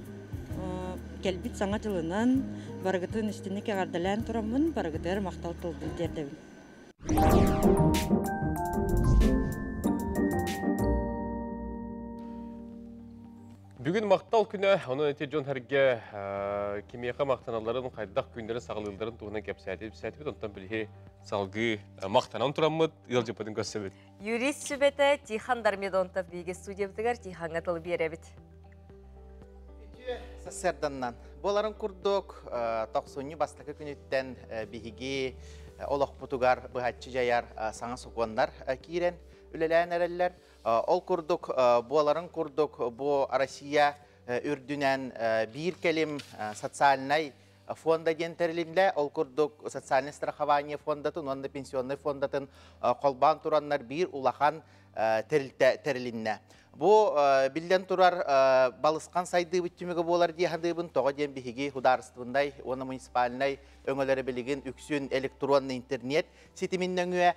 кэлбит Саҥа дьылынан барыгытын истинник эҕэрдэлээн тураммын барыгытыгар махтал тылбын тиэрдэбин. Бүгүн махтал күнэ, онон ити дьон сэргэ кимиэхэ махтаналларын, хайдах күннэрин саҕалыылларын туһунан кэпсээтибит, онтон билиһи салгыы махтанан тураммыт, ыалдьыппытын көрсөбүт. Юрист сүбэтэ Тихон Дармедонтов биһиги студиябытыгар Тихоҥҥа тыл биэрэбит. Үтүө сарсыарданнан. Буоларын курдук, тохсунньу бастакы күнүттэн биһиги олохпутугар быһаччы дьайар саҥа сокуоннар киирэн үлэлээн эрэллэр. Ол курдук, буоларын курдук, бу Россия үрдүнэн биир кэлим социальнай фонда диэн тэрилиннэ. Ол курдук социальное страхование фондатын уонна пенсионный фондатын холбоон тураннар биир улахан тэрилтэ тэрилиннэ. Бу биллэн турар балысхан сайдыыбыт түмүгэ буолар дии саныыбын. Тоҕо диэн биһиги судаарыстыбыннай уонна муниципальнай өҥөлөрү билигин үксүн электронный интернет ситимин нөҥүө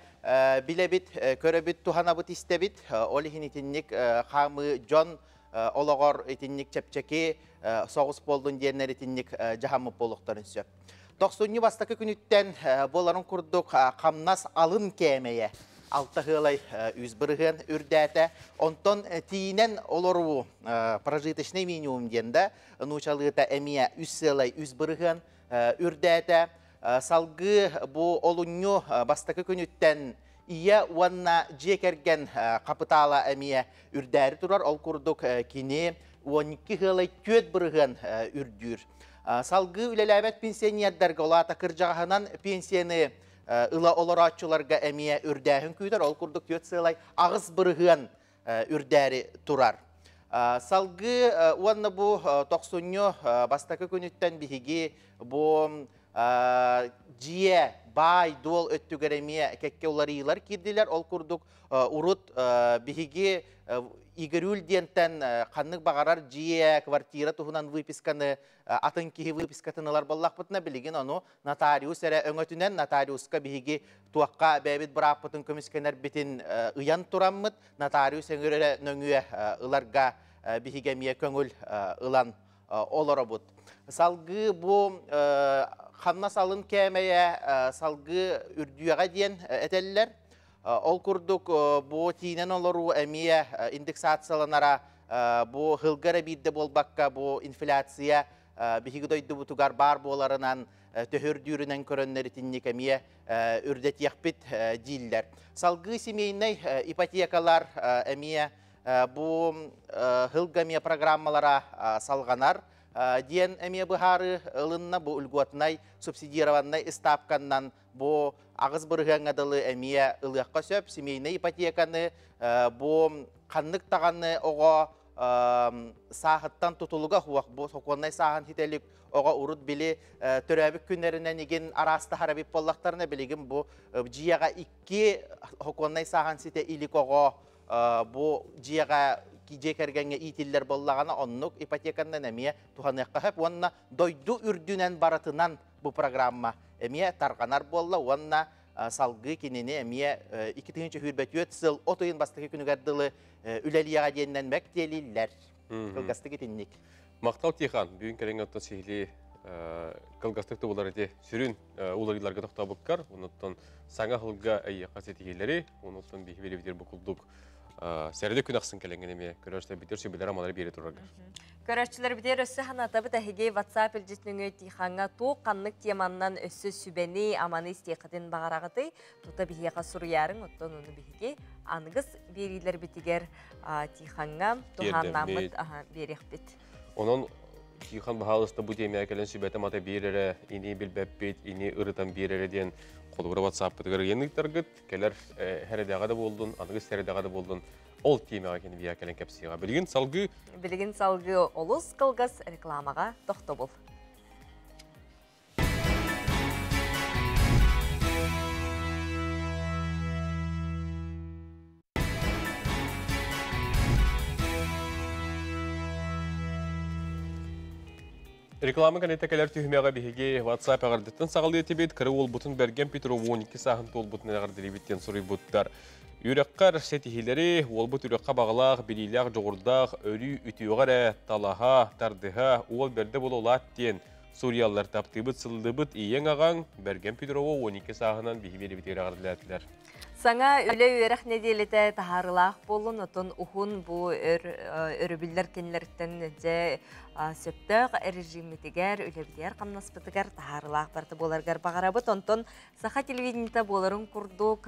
билэбит, көрөбүт, туһанабыт, истэбит. Ол иһин итинник хаамыы дьон олоҕор итинник чэпчэки соҕус буоллун диэннэр итинник дьаһаммыт буолуохтарын сөп. Тохсунньу бастакы күнүттэн буоларын курдук хамнас алын кээмэйэ алта ыалай үс бырыһыан үрдээтэ. Онтон тиинэн олоруу прожиточный минимум диэн да нуучалыыта эмиэ үс сыалай үс бырыһыан үрдээтэ. Салгыы бу олунньу бастакы күнүттэн ийэ уонна дьиэ кэргэн хапытаала эмиэ үрдээри турар. Ол курдук кини 12 ыалай 4 бырыһыан үрдүүр. Салгыы үлэлээбэт пенсионердарга улаата кырдьаҕаһынан пенсияны ыла олорооччуларга эмиэ үрдээһин күүтэр. Ол курдук 4 сыалай 8 бырыһыан үрдээри турар. Салгыы уонна бу тохсунньу бастакы күнүттэн биһиги бу дьиэ Баай дуол өттүгэр эмиэ кэккэ уларыйыылар киирдилэр. Ол курдук урут биһиги Игорюль диэнтэн ханнык баҕарар дьиэ, квартира туһунан выписканы атын киһи выпискатын ылар буоллахпытына, билигин ону нотариус эрэ өҥөтүнэн нотариуска биһиги туохха бэйэбит бырааппытын көмүскэнэрбитин ыйан тураммыт, нотариус өҥөрө нөҥүө ыларга биһиги эмиэ көҥүл ылан олоробут. Салгыы бу хамнас алын кээмэйэ салгыы үрдүөҕэ диэн этэллэр. Ол курдук бу тиинэн олоруу эмиэ индексацияланара бу хылга эрэ биирдэ буолбакка бу инфляция биһиги дойдубутугар баар буоларынан төһөрдүүрүнэн көрөннөр итинник эмиэ үрдэтиэхпит дииллэр. Салгыы семейнай ипотекалар эмиэ бу хылга эмиэ программалара салҕанар диэн эмиэ быһаарыы ылынна. Бу льготнай субсидированнай ыстаапканнан бу 8 бырыһыаҥҥа дылы эмиэ ылыахха сөп. Семейнай ипотеканы бу ханнык даҕаны оҕо сааһыттан тутулуга суох, бу сокуоннай сааһын ситэ илик оҕо урут били төрөөбүт күннэринэн игин араастаһар эбит буоллахтарына, билигин бу дьиэҕэ икки сокуоннай сааһын ситэ илик оҕо бу дьиэҕэ дьиэ кэргэҥҥэ иитиллэр буоллаҕына, оннук ипотеканан эмиэ туһаныахха сөп. Уонна дойду үрдүнэн барытынан бу программа эмиэ тарҕанар буолла уонна салгыы кинини эмиэ 2024 сыл от ыйын бастакы күнүгэр дылы үлэлиэҕэ диэннэн мэктиэлииллэр. Кылгастык итинник. Махтал, Тихан, бүгүн кэлэн оттон сиһилии кылгастык тубулар эти сүрүн уларыыларга тохтобуккар, онуттан саҥа сылга эйиэхэ ситиһиилэри, онуттан биһи билибитир бу курдук сэрди күн ахсын кэлэҥҥин эмиэ көрөөччүлэр битир сүбэлэр амалары биэри тураргар. Көрөөччүлэр битер өссө ханатабыт эһиги WhatsApp илдьитинҥө Тихаҥҥа туох ханнык теманнан өссө сүбэни аманы истиэххитин баҕараҕытый, тута биһиэхэ суруйаарыҥ, оттон ону биһиги аныгыс биэриилэр битигэр Тихаҥҥа туһааннааммыт биэриэхпит. Онон Тихан баһаалыста бу тиэмэҕэ кэлэн сүбэтэ мата биир эрэ, ини билбэппит, ини ырытан биир эрэ диэн холобура WhatsApp-пытыгар ыйан ыыттаргыт, кэлэр сэрэдэҕэ да буоллун, аныгыс сэрэдэҕэ да буоллун, ол тиэмэҕэ кини биһиэхэ кэлэн кэпсиэҕэ. Билигин салгыы Билигин салгыы олус кылгас рекламаҕа тохтобул. Реклама кэнниттэн кэлэр түһүмэҕи биһиги WhatsApp эҕэрдэтин саҕалыы этибит. Кыра уолбутун Бэргэн Петров 12 сааһын туолбутун эҕэрдэлиибит диэн суруйбуттар. Үөрэххэр ситиһиилэри, уолбут үөрэххэ баҕалаах, билиилээх, дьоҕурдаах, өрүү үтүөҕэ эрэ талаһа, тардыһа, уол бэрдэ буола улаат диэн суруйаллар. Таптыыбыт, сыллыбыт ийэҥ аҕаҥ Бэргэн Петрова 12 сааһынан биһи биэрибитигэр эҕэрдэлээтилэр. Саҥа үлэ үөрэх нэдиэлэтэ таһаарылаах буоллун, отон уһун бу өр өрөбүллэр кинилэриттэн дьэ сөптөөх режиммитигэр, үлэбитигэр, хамнаспытыгар таһаарылаах барыта буоларгар баҕарабыт. Онтон саха телевидениета буоларын курдук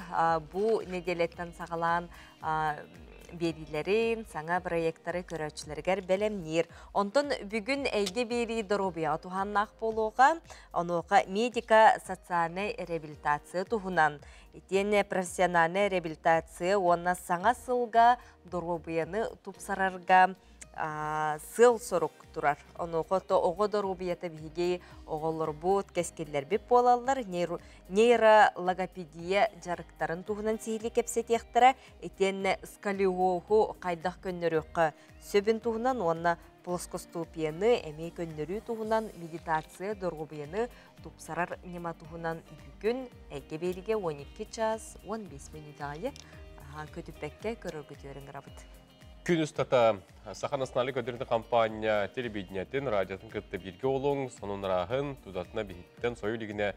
бу нэдиэлэттэн саҕалаан биэриилэрин, саҥа проекттары көрөөччүлэригэр бэлэмниир. Онтон бүгүн эйгэ биэрии доруобуйаҕа туһааннаах буолуоҕа. Онуоха медика социальнай реабилитация туһунан, итиэннэ профессиональная реабилитация уонна саҥа сылга доруобуйаны тупсарарга сыал-сорук турар. Онуоха то оҕо доруобуйата биһиги оҕолорбут, кэскиллэрбит буолаллар. Нейрологопедия дьарыктарын туһунан сиһилии кэпсэтиэхтэрэ. Итиэннэ сколиоһу хайдах көннөрүөххэ сөбүн туһунан уонна плоскостопияны эмиэ көннөрүү туһунан, медитация доруобуйаны тупсарар ньыма туһунан бүгүн эйгэ биэриигэ 12 час 15 мүнүүтэ аайы көтүппэккэ көрөргүтүгэр ыҥырабыт. Күн устата Саха национальнай көрдөрүүтүн компания телевидениетин, радиотын кытта бииргэ олуҥ, сонун арааһын, тутатына биһиттэн сойу илигинэ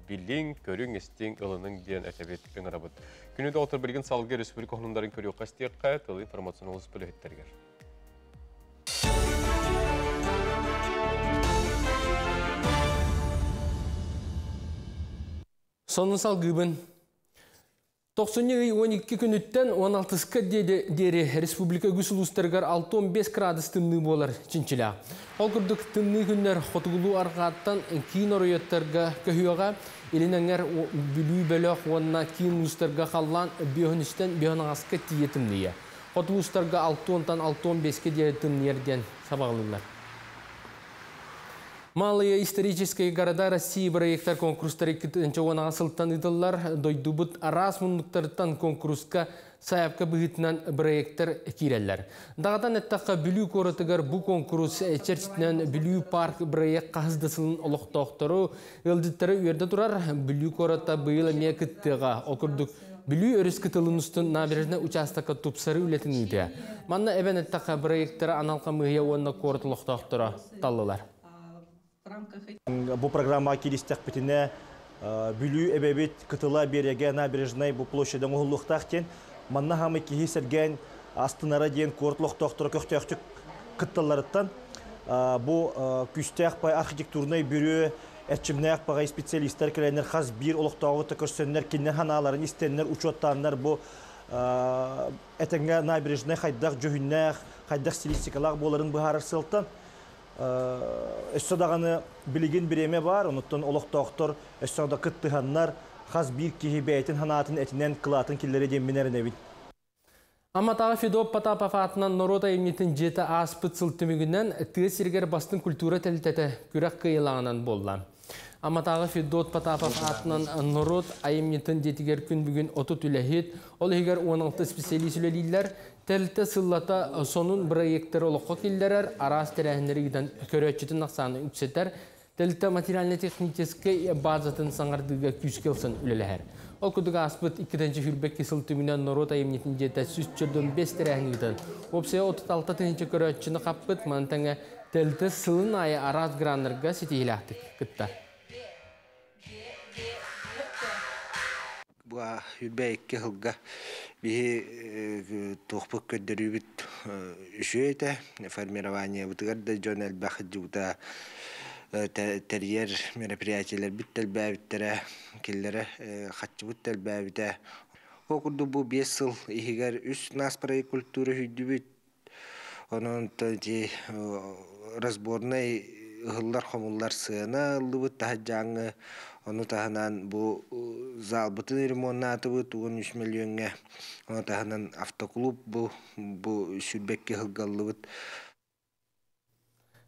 билиҥ, көрүҥ, истиҥ, ылыныҥ диэн этэбит, ыҥырабыт. Күнү доҕоттор, билигин салгыы республика сонуннарын көрүөххэ истиэххэ, тыл информационный улус бөлөһүттэригэр. Сонун салгыыбын. 90 ый 12 күнүттэн 16-ка диэри республика үгүс улуустарыгар 6-15 градус тымныы буолар чинчилээх. Ол курдук тымныы күннэр хотугулуу арҕааттан киин оройуоттарга көһүөҕэ, илин эҥэр Бүлүү бөлөх уонна киин улуустарга халлаан 5-үстэн 5-аҕыска тиийэ тымныйа. Хоту улуустарга 6-тан 6-5-ке диэри тымныйар диэн сабаҕалыыллар. Малые исторические города России бырайыактар конкурстары 2010 сылтан ыытыллар. Дойдубут араас муннуктарыттан конкурска сайаапка быһыытынан бырайыактар киирэллэр. Даҕатан эттэххэ, Бүлүү куоратыгар бу конкурс чэрчитинэн Бүлүү парк бырайыак хаһыс да сылын олохтоохтору, ыалдьыттары үөрдэ турар. Бүлүү куората быйыл эмиэ кыттыаҕа. Ол курдук, Бүлүү өрүс кытылын устун набережнай учаастакка тупсарыы үлэтин ыытыа. Манна эбэн эттэххэ, бырайыактары анал хамыыһыйа уонна куорат олохтоохторо таллылар. Бу программаҕа кииристэхпитинэ, Бүлүү эбэбит кытыла биэрэгэ набережнай бу площадь оҥоһуллуохтаах диэн, манна хаамый киһи сэргээн астынара диэн куорат олохтоохторо көхтөөхтүк кытталларыттан бу күүстээх пай архитектурнай бүрүө эрчимнээх баҕай специалистар кэлэннэр хас биир олохтооҕу көрсөннөр кинилэр ханааларын истэннэр учуоттааннар бу этэҥҥэ набережнай хайдах дьүһүннээх, хайдах стилистикалаах буоларын быһаарар сыалтан өссө даҕаны билигин бириэмэ баар, онуттан олохтоохтор өссө да кыттыһаннар хас биир киһи бэйэтин санаатын этинэн кылаатын киллэрэ диэммин эрэнэбин. Амматааҕы Федот Потапов аатынан норуот айымньытын дьиэтэ ааспыт сыл түмүгүнэн тыа сиригэр бастыҥ культура тэрилтэтэ күрэх кыайыылааҕынан буолла. Амматааҕы Федот Потапов аатынан норуот айымньытын дьиэтигэр күн бүгүн 30 үлэһит, ол иһигэр 16 специалист үлэлииллэр. Тэрилтэ сыллата сонун бырайыактары олоххо киллэрэр, араас тэрээһиннэри ыытан көрөөччүтүн ахсаанын үксэтэр, тэрилтэ материально-техническэй базатын саҥардыыга күүскэ ылсан үлэлэһэр. Ол курдук ааспыт 2-сүүрбэкки сыл түмүнэн норуот айымньытын дьиэтэ 145 тэрээһин ыытан, уопсайа 36 тыһыынча көрөөччүнү хаппыт, маны тэҥэ тэрилтэ сылын аайы араас граннарга ситиһиилээхтик кыттар. Бу 22 сылга биһи туохпут көрдөрүүбүт үчүгэй этэ. Формированиебытыгар да дьон элбэх сылдьыбыта, тэрийэр мероприятиелэрбит элбээбиттэрэ, кинилэрэ хаччыбыт да элбээбитэ. Ол курдук бу 5 сыл иһигэр үс нацпроект культура үһүйдүбүт. Онон ити разборнай ыһыллар-хомуллар сыана ыллыбыт таһырдьааҥҥы. Ону таһынан бу залбытын ремоннаатыбыт 13 мөлүйүөҥҥэ. Ону таһынан автоклуб бу сүүрбэккэ ыһылга ыллыбыт.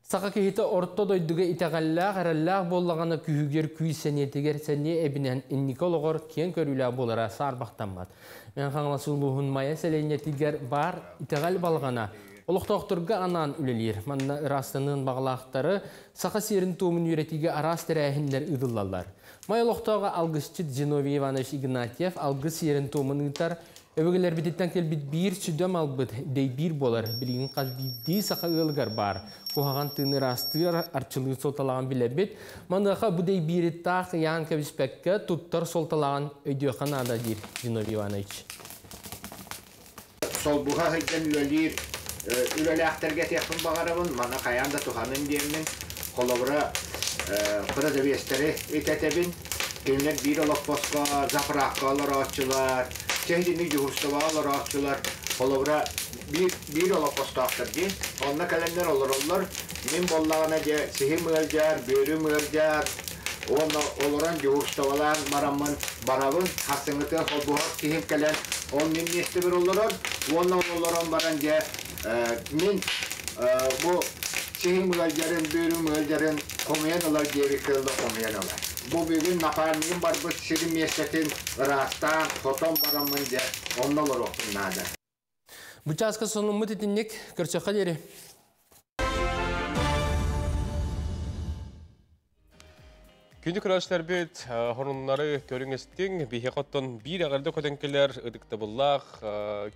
Саха киһитэ орто дойдуга итэҕэллээх, эрэллээх буоллаҕына күүһүгэр күүс сэниэтигэр сэниэ эбинэн инники олоҕор киэҥ көрүүлээх буолара саарбахтаммат. Мэҥэ Хаҥалас улууһун Майа сэлиэнньэтигэр баар итэҕэл балаҕана олохтоохторго анаан үлэлиир. Манна ыраастаныан баҕалаахтары саха сиэрин-туомун үөрэтиигэ араас тэрээһиннэр ыытыллаллар. Майа олохтооҕо алгысчыт Зиновий Иванович Игнатьев алгыс сиэрин-туомун ыытар. Өбүгэлэрбититтэн кэлбит биир сүдү малбыт дэйбиир буолар. Билигин хас биирдии саха ыалыгар баар. Куһаҕан тыыны ыраастыыр, арчылыыр суолталааҕын билэбит. Маныаха бу дэйбиири таах ыйаан кэбиспэккэ, туттар суолталааҕын өйдүөххэ наада, диир Зиновий Иванович. Солбуһа сылдьан үлэлиир үлэлээхтэргэ этиэхпин баҕарабын, маны хайаан да туһанын диэммин, холобура, продавецтары итэтэбин. Кинилэр биир олоппоско заправка олорооччулар, чэһитини дьуһурстубаҕа олорооччулар, холобура, биир, биир олоппостоохтор дии. Онно кэлэннэр олороллор. Мин буоллаҕына дьэ сиһим ыалдьар, бүөрүм ыалдьар, уонна олорон дьуһурстубалаан бараммын барабын. Хастыҥҥытыгар холбоһор киһим кэлэн, ол мин миэстэбэр олорор, уонна ол олорон баран дьэ мин бу сиһим ыалдьарын, бүөрүм ыалдьарын хомуйан ылар диэбиккэ дылы хомуйан ылар. Бу бүгүн напарнигым барбыт сирин миэстэтин ыраастаан, хотон бараммын дьэ онно олоруохпун наада. Бу чааска сонуммут итинник көрсөххө диэри. Күндү көрөөччүлэрбит, хоруннары көрүҥ истиҥ, биһиэхэ оттон биир эҕэрдэ көтөн кэлэр ытыктабыллаах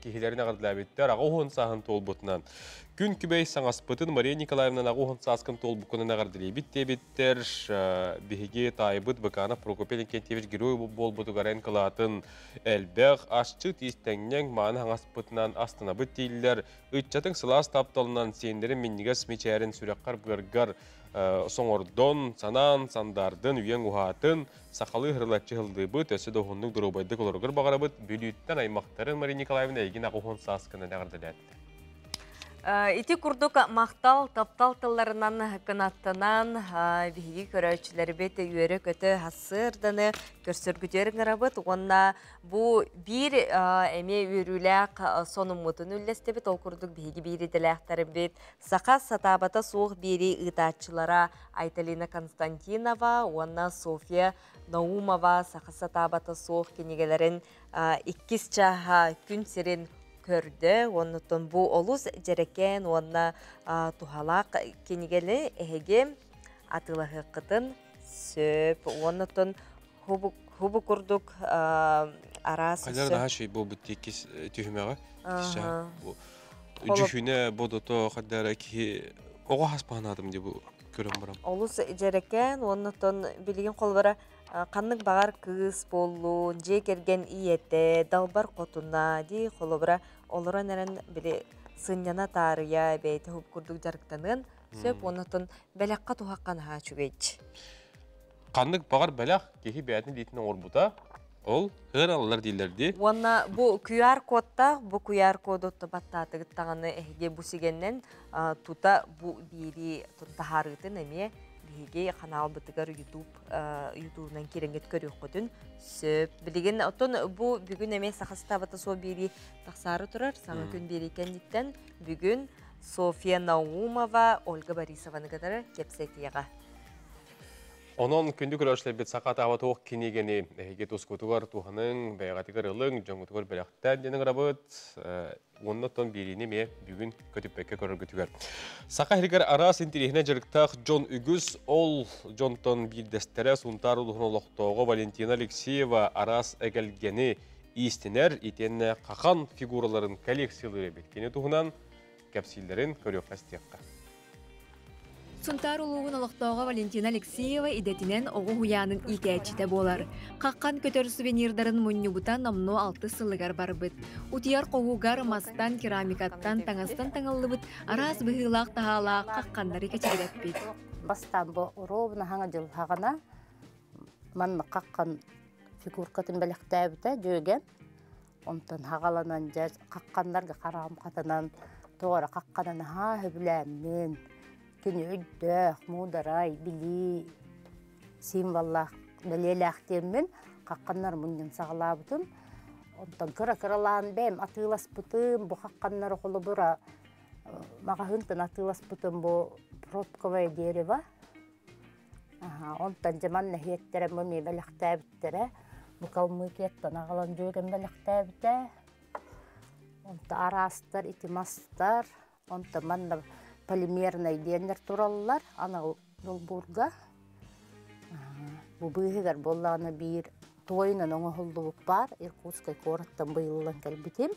киһилэрин эҕэрдэлээбиттэр аҕа уһун сааһын туолбутунан. Күн күбэй саҥаспытын Мария Николаевнан аҕа уһун сааскын туолбуккунан эҕэрдэлиибит диэбиттэр. Биһиги таайбыт Быканов Прокопий Иннокентьевич герой буолбутугар эн кылаатын элбэх, асчыт иистэҥньэҥ мааны хаҥаспытынан астынабыт дииллэр. Ыччатыҥ сылаас тапталынан сиэннэрин минньигэс мичээрин сүрэххэр-быаргар соҥордон, санаан, сандаардын, үйэҥ уһаатын, сахалыы ырылаччы ыллыыбыт, өссө да уһуннук доруобайдык олороргор баҕарабыт. Бүлүүттэн аймахтарын Мария Николаевна эйигин 80 сааскынан эҕэрдэлээтэ. Ити курдук махтал, таптал тылларынан кынаттанан биһиги көрөөччүлэрбит үөрэ-көтө хассыырданы көрсөргүтүөр ыҥырабыт уонна бу биир эмиэ үөрүүлээх сонуммутун үллэстибит. Ол курдук биһиги биир идэлээхтэрбит саха сатаабата суох биэри ыытааччылара Айталина Константинова уонна Софья Наумова саха сатаабата суох кинигэлэрин иккис чааһа күн сирин көрдө. Оннуттан бу олус дьэрэкээн уонна туһалаах кинигэни эһиги атыылаһыаххытын сөп. Оннуттан хубу курдук араас Хайдар наһаа шүй буолбут иккис түһүмэҕэ. Дьүһүнэ бодото хайдара киһи оҕо хаспаһанаатым дии бу көрөн барам. Олус дьэрэкээн уоннуттан билигин холбара ханнык баҕар кыыс буоллун, дьиэ кэргэн ийэтэ, далбар хотуна дии холобура олорон эрэн били сынньана таарыйа бэйэтэ хуп курдук дьарыктаныан сөп уоннуттан бэлэххэ туһахха наһаа үчүгэйч. Ханнык баҕар бэлэх киһи бэйэтин илиитин оҥорбута ол ыараллар дииллэр дии. Уонна бу QR кодтаах, бу QR коду баттаатыгыт даҕаны эһиги бу сигэннэн тута бу биэрии таһаарыытын эмиэ биһиги ханаалбытыгар YouTube YouTube-нан кирэҥҥит көрүөххүтүн сөп. Билигин оттон бу бүгүн эмиэ саха сатаабата суох биэрии тахсаары турар. Саҥа күн биэрии кэнниттэн бүгүн Софья Наумова Ольга Борисованы кытары кэпсэтиэҕэ. Онон күндү көрөөччүлэрбит саха атаабат туох кинигэни эһиги тускутугар туһаныҥ, бэйэҕитигэр ылыҥ, дьоҥҥутугар бэлэхтээн диэн ыҥырабыт. Уонна оттон биэриини эмиэ бүгүн көтүппэккэ көрөргүтүгэр. Саха сиригэр араас интэриэһинэй дьарыктаах дьон үгүс. Ол дьонтон биирдэстэрэ Сунтаар улууһун олохтооҕо Валентина Алексеева араас эгэлгэни иистэнэр, итиэннэ хахан фигураларын коллекциялыыр эбит. Кини туһунан кэпсииллэрин көрүөххэ истиэххэ. Сунтаар улууһун олохтооҕо Валентина Алексеева идэтинэн оҕо уһуйаанын иитээччитэ буолар. Хаххан көтөр сувенирдарын мунньубута номнуо алтыс сылыгар барбыт. Утуйар хоһугар мастан, керамикаттан, таҥастан таҥыллыбыт араас быһыылаах-таһаалаах хахханнары кэчигирэппит. Бастаан бу ровно хаҥа дьылһаҕына маннык хаххан фигуркатын бэлэхтээбитэ дьүөгэм. Онтон хаҕаланан дьэ хахханнарга хараҕым хатанан тоҕо эрэ хахханан наһаа сөбүлээммин кини өйдөөх, муударай, билии символлаах бэлиэлээх диэммин хахханнар мунньан саҕалаабытым. Онтон кыра-кыралаан бэйэм атыыласпытым, бу хахханнары холобура маҕаһыынтан атыыласпытым бу пробковое дерево. Онтон дьэ манна иһиэттэрэ бу эмиэ бэлэхтээбиттэрэ. Бу Калмыкияттан аҕалан дьүөгэм бэлэхтээбитэ. Онто араастар ити мастар, онто манна полимернай диэннэр тураллар анал долбуурга. Бу быыһыгар буоллаҕына биир туойунан оҥоһуллубут баар Иркутскай куораттан быйыллан кэлбитим.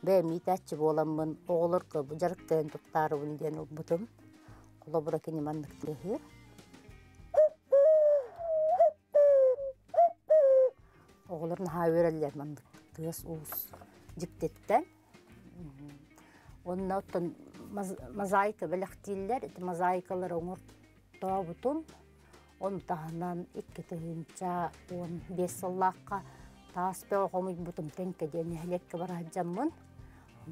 Бэйэм иитээччи буоламмын оҕолорго бу дьарыктарын туттаарыбын диэн ылбытым. Холобура кини маннык тыаһыыр. Оҕолор наһаа үөрэллэр маннык тыас-уус дьиктиттэн. Уонна оттон мозаика бэлэхтииллэр. Ити мозаикалары оҥортообутум. Ону таһынан 2015 сыллаахха таас бөҕө хомуйбутум Тэҥкэ диэн нэһилиэккэ бара сылдьаммын.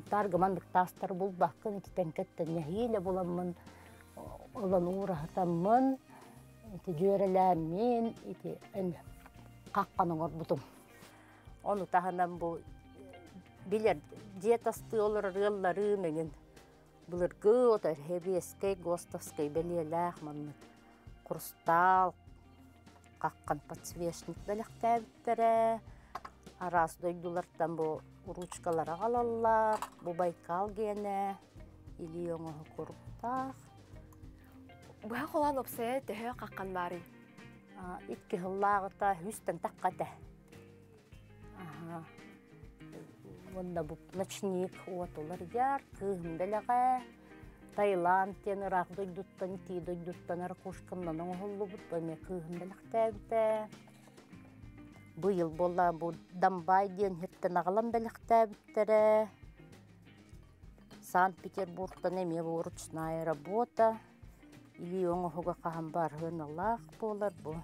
Таарга маннык таастары булбаккын ити Тэҥкэттэн нэһиилэ буламмын ылан уураһатаммын ити дьүөрэлээммин ити хаххан оҥорбутум. Ону таһынан бу билэр дьиэ тастыы олорор ыалларым эҥин былыргы отор Хэбиэскэй, ГОСТовскай бэлиэлээх маннык хрустаал хаххан подсвечник бэлэхтээбиттэрэ. Араас дойдулартан бу ручкалары аҕалаллар. Бу Байкал гиэнэ илии оҥоһу куруктаах. Быһа холоон опсайа төһө хаххан баарый? Икки сыллааҕыта үстэн тахха этэ. Уонна бу ночник уотулар яр, кыыһым бэлэҕэ. Таиланд диэн ыраах дойдуттан, итии дойдуттан ракушкамнан оҥоһуллубут, бу эмиэ кыыһым бэлэхтээбитэ. Быйыл буолла бу Дамбай диэн сиртэн аҕалан бэлэхтээбиттэрэ. Санкт-Петербургтан эмиэ бу ручная работа. Илии оҥоһуга хаһан баар сыаналаах буолар бу.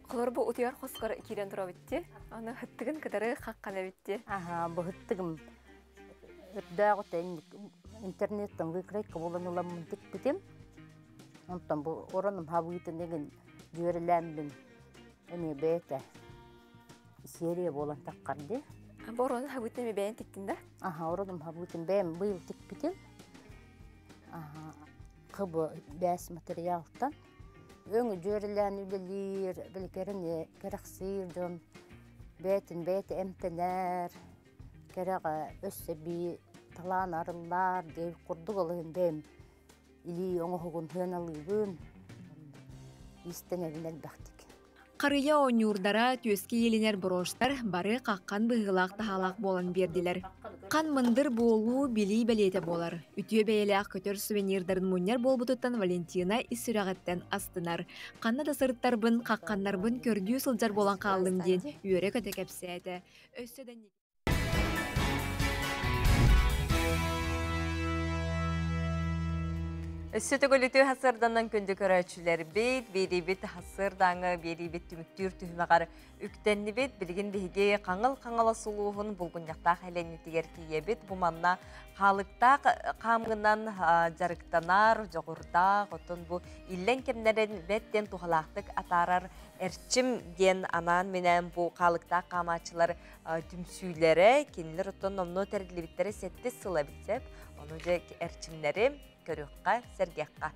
Холор бу утуйар хоскор киирэн турабытти. Аны хыттыгын кытары хаххан эбитти. Аха, бу хыттыгым Өрдөөҕүтэ интернеттэн выкройка булан ыламмын тикпитим. Онтон бу оронум хабыытын эгин дьүөрэлээммин эмиэ бэйэтэ серия буолан таххар дии. Бу оронун хабыытын эмиэ бэйэн тиктин да? Аха, оронум хабыытын бэйэм быйыл тикпитим. Аха, кыбы бээс материалтан. Өҥү дьүөрэлээн үлэлиир, били кэрэни кэрэхсиир дьон бэйэтин бэйэтэ эмтэнэр, кэрэҕэ өссө эбии талаан арыллар диэбит курдук ол иһин бэйэм илии оҥоһугун сыаналыыбын, иистэнэбин элбэхтик. Харыйа оонньуурдара, түөскэ иилинэр броштар бары хаххан быһыылаах-таһаалаах буолан биэрдилэр. Хан мындыр буолуу билии бэлиэтэ буолар. Үтүө бэйэлээх көтөр сувенирдарын мунньар буолбутуттан Валентина ис сүрэҕиттэн астынар. Ханна да сырыттарбын, хахханнарбын көрдүү сылдьар буолан хааллым диэн үөрэ-көтө кэпсээтэ. Өссө да Өссө төгүлүтүү хасырданан күндү көрөөччүлэрбит, биэриибит хасырдааҥы биэриибит түмүктүүр түһүмэҕэр үктэннибит. Билигин биһиги Хаҥыл Хаҥалас улууһун Булгунньахтаах элэннитигэр тиийэбит. Бу манна хаалыктаах хаамгынан дьарыктанар, дьоҕурдаах, оттон бу иллэҥ кэмнэрин бэттэн туһалаахтык атаарар Эрчим диэн анаан-минээн бу хаалыктаах хаамааччылар түмсүүлэрэ, кинилэр оттон номнуо тэриллибиттэрэ сэттис сыла эбит сөп. Ону дьэ эрчимнэри көрүөххэ, сэргиэххэ.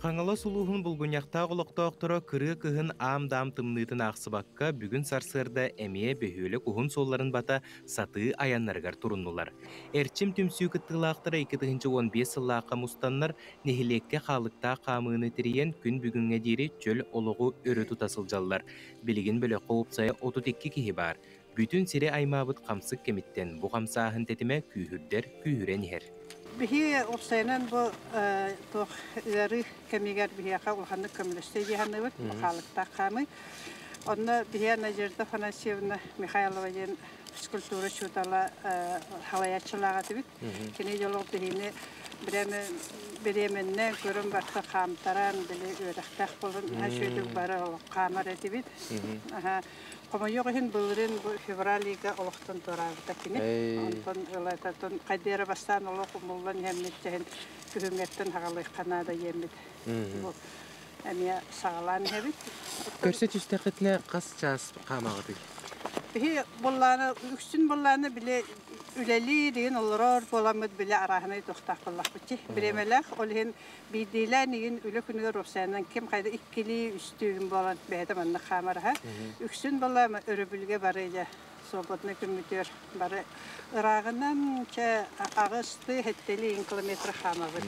Хаҥалас улууһун булгунньахтаах олохтоохторо кырыа кыһын аам-даам тымныытын аахсыбакка бүгүн сарсыарда эмиэ бөһүөлэк уһун суолларын бата сатыы айаннарыгар туруннулар. Эрчим түмсүү кыттыылаахтара 2015 сыллаахха мустаннар нэһилиэккэ хаалыктаах хаамыыны тэрийэн күн бүгүҥҥэ диэри чөл олоҕу өрө тута сылдьаллар. Билигин бөлөххө уопсайа 32 киһи баар. Бүтүн сири аймаабыт хамсык кэмиттэн бу хамсааһын тэтимэ күүһүрдэр күүһүрэн иһэр. Биһи уопсайынан бу туох ыарыы кэмигэр биһиэхэ улаханнык көмөлөстө дии саныыбыт, хаалыктаах хаамыы. Онно биһиэ Надежда Афанасьевна Михайлова диэн физкультура учуутала халайааччылаах этибит. Кини дьолуох биһини бириэмэннэ көрөн барта хаамтаран, били үөрэхтээх болон, үчүгэй бары хаамар этибит. Хомойуох иһин былырыын бу февраль ыйга олохтон туораабыта кини. Онтон ылататын хайдыара бастаан олох умуллан иһэммит тэһин күһүҥҥэттэн хагалыахха наада диэммит. Бу эмиэ саҕалаан иһэбит. Көрсө түстэххитинэ хас чаас хаамаҕытый? Биһи буллааны үксүн буллааны били үлэлиир иһин олорор буоламмыт били арааһынай туохтаах буоллахпыт чи. Бириэмэлээх ол иһин биирдиилээн игин үлэ күнүгэр уопсайынан ким хайда иккилии үстүүгүн буолан бэйэтэ маннык хаамараһа. Үксүн буолла өрөбүлгэ бары дьэ свободный күммүтүгэр бары ырааҕынан чэ аҕыстыы сэттэлии километр хаамабыт.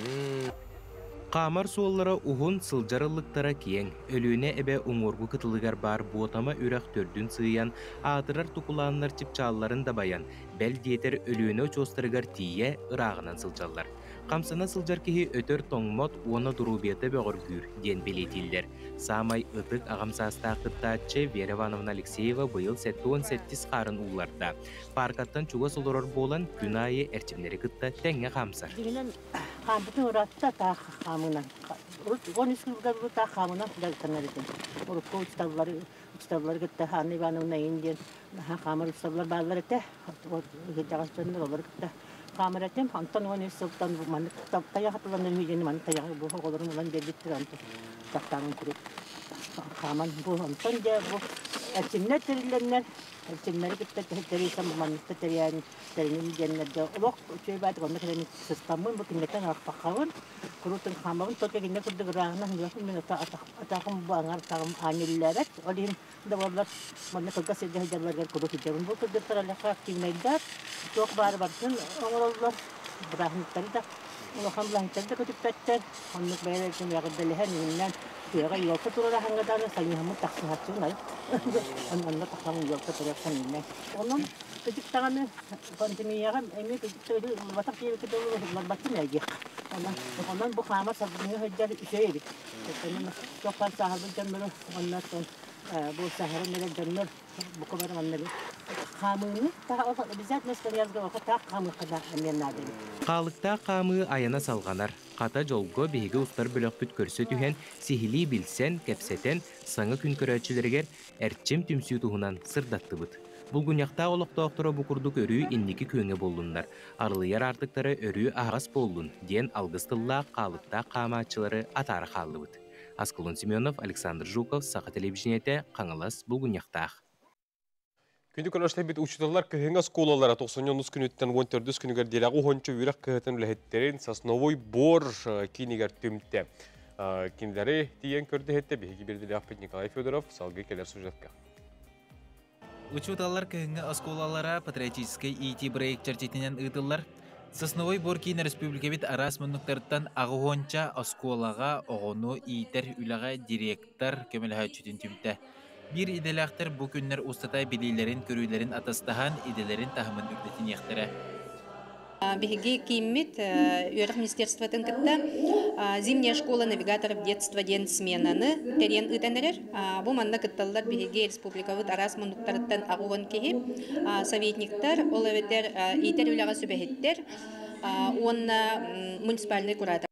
Хаамар суоллара уһун, сылдьар ыллыктара киэҥ. Өлүөнэ эбэ уҥуоргу кытылыгар баар Буотама үрэх төрдүн сыыйан, аатырар тукулааннар чыпчаалларын дабайан, бэл диэтэр Өлүөнэ очуостарыгар тиийэ ырааҕынан сылдьаллар. Хамсана сылдьар киһи өтөр тоҥмот уонна доруобуйата бөҕөргүүр диэн бэлиэтииллэр. Саамай ытык аҕам саастаах кыттааччы Вера Ивановна Алексеева быйыл 77 хаарын уулларда. Пааркаттан чугас олорор буолан, күн аайы эрчимнэри кытта тэҥҥэ хаамсар. Дьиҥинэн хаампытын ыраатта таах хаамынан. Урут 13 сылга таах хаамынан дьарыктанар этим. Урукку учууталлары учууталлары кытта Анна Ивановна Ин диэн наһаа хаамар учууталлар бааллар этэ. Ыгырдаҕас дьоннор олору кытта хаамар этим. Онтон 13 сылтан маннык тайах атыланар үһү маннык тайаҕы бу оҕолорум ылан биэрбиттэр онтон тахтаамын куруук хааман бу онтон дьэ бу эрчимнэр тэриллэннэр эрчимнэри кытта тэрийсэн манныкта тэрийэн тэриним диэннэргэ олох үчүгэй баатык онно кэлэн сыстаммын бу кинилэртэн арахпаххабын куруутун хаамабын только кинилэр курдук ырааҕынан ыһыахпын мин атаҕым бу аҥар атаҕым аанньыллаабат ол иһин да буоллар манна кылгас сиргэ сылдьалларыгар куруук сылдьабын бу кыргыттар аллахха активнайдар туох баары барытын оҥороллор бырааһынньыктары да улахан былааһынньыктары да көтүппэттэр оннук бэйэлэрин эҕэрдэлэһэн иһиннэн тыаҕа елка турар аһаҥҥа даҕаны сайыһаммыт тахсыһаччыбын ай онно тахсан елка турар саныыннай онон кыдьык даҕаны пандемияҕа эмиэ кыдьык ылбатах диэбиккэ дылы ылларбаттым ээ диэх. Онон онон бу хаамар саргыҥҥа сылдьар үчүгэй эбит. Онон туох баар сааһырбыт дьоннору уонна бу сааһыран эрэр дьоннор бука бары манна хаамыыны обязательно таах хаамыахха да эмиэ наада эбит. Хаалыктаах хаамыы айана салҕанар. Хата дьолго биһиги устар бөлөхпүт көрсө түһэн, сиһилии билсэн, кэпсэтэн, саҥа күн көрөөччүлэригэр Эрчим түмсүү туһунан сырдаттыбыт. Булгунньахтаах олохтоохторо бу курдук өрүү инники күөҥҥэ буоллуннар, арылыйар аартыктара өрүү аһаҕас буоллун диэн алгыс тыллаах, хаалыктаах хаамааччылары атаара хааллыбыт. Аскалон Семенов, Александр Жуков, Саха телевидениетэ, Хаҥалас, Булгунньахтаах. Күндү көрөөччүлэрбит учууталлар кыһыҥҥы оскуолалара 90 күнүттэн 14 күнүгэр диэри уһунчу үөрэх кыһатын үлэһиттэрин Сосновой бор киинигэр түмтэ. Кинилэри тиийэн көрдөһүттэ биһиги биирдилээхпит Николай Федоров салгыы кэлэр сюжетка. Учууталлар кыһыҥҥы оскуолалара патриотическай иитии бырайыак чэрчитинэн ыытыллар. Сосновой бор киин республикабыт араас муннуктарыттан аҕыһуонча оскуолаҕа оҕону иитэр үлэҕэ директор көмөлөһөөччүтүн түмтэ. Биир идэлээхтэр бу күннэр устата билиилэрин-көрүүлэрин атастаһан, идэлэрин таһымын үрдэтиниэхтэрэ. Биһиги кииммит үөрэх министерствотын кытта «Зимняя школа навигаторов детства» диэн сменаны тэрийэн ыытан эрэр. Бу манна кытталлар биһиги республикабыт араас муннуктарыттан 80 киһи, советниктар, ол эбэтэр иитэр үлэҕэ сүбэһиттэр уонна муниципальный куратор.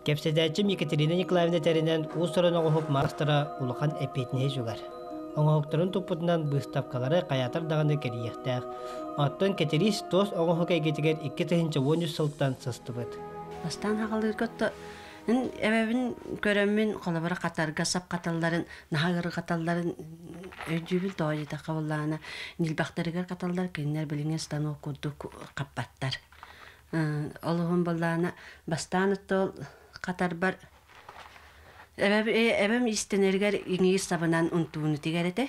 Кэпсэтээччим Екатерина Николаевна этэринэн, уус-уран оҥоһук маастара улахан эппиэтинэһи сүгэр. Оҥоһуктарын туппутунан быыстапкалары хайаатар даҕаны кэрийиэхтээх. Оттон Кэтириис туос оҥоһук эйгэтигэр 2013 сылтан сыстыбыт. Бастаан аҕалыырга отто эбэбин көрөммүн холобура хатарга сап хаталларын наһаа ыарырҕаталларын өйдүүбүн тоҕо диэтэххэ буоллаҕына ньилбэхтэригэр хаталлар кинилэр билиҥҥи станок курдук хаппаттар Ол уһун буоллаҕына бастаан оттол хатарбар эбэм иистэнэригэр иҥиир сабынан унтууну тигэр этэ.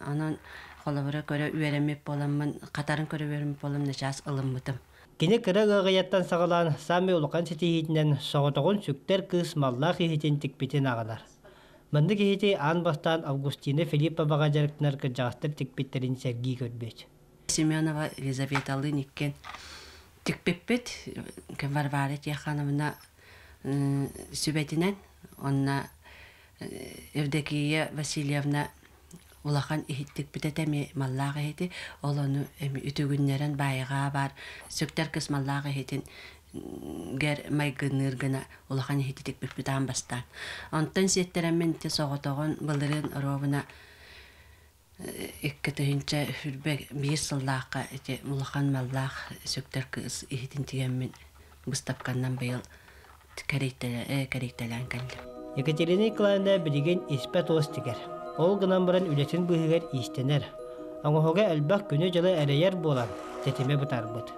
Онон холобура көрө үөрэммит буоламмын, хатарын көрө үөрэммит буолан начаас ылыммытым. Кини кыра ыаҕыйаттан саҕалаан саамай улахан ситиһиитинэн соҕотоҕун сүктэр кыыс маллаах иһитин тикпитин аҕалар. Маннык иһити аан бастаан Августина Филипповаҕа дьарыктанар кырдьаҕастар тикпиттэрин сэргии көрбүт. Семенова Елизаветалыын иккиэн тикпиппит Варвара Тихоновна сүбэтинэн уонна Евдокия Васильевна улахан иһиттикпит этэ эмиэ маллаах иһити ол ону эми үтүгүннэрэн баайаҕаа баар сүктэр кыс маллаах иһитин гэр майгынныыр гына улахан иһити тикпиппит аан бастаан онтон сиэттэрэммин ити соҕотоҕун былырыын оруобуна 2021 сыллаахха ити улахан маллаах сүктэр кыыс иһитин тигэммин быыстапканнан быйыл кэрийтэлээн кэллим. Екатерина Николаевна билигин испэ туос тигэр. Ол гынан баран үлэтин быыһыгар иистэнэр. Оҥоһуга элбэх күнү-дьылы эрэйэр буолан, тэтимэ бытаарбыт.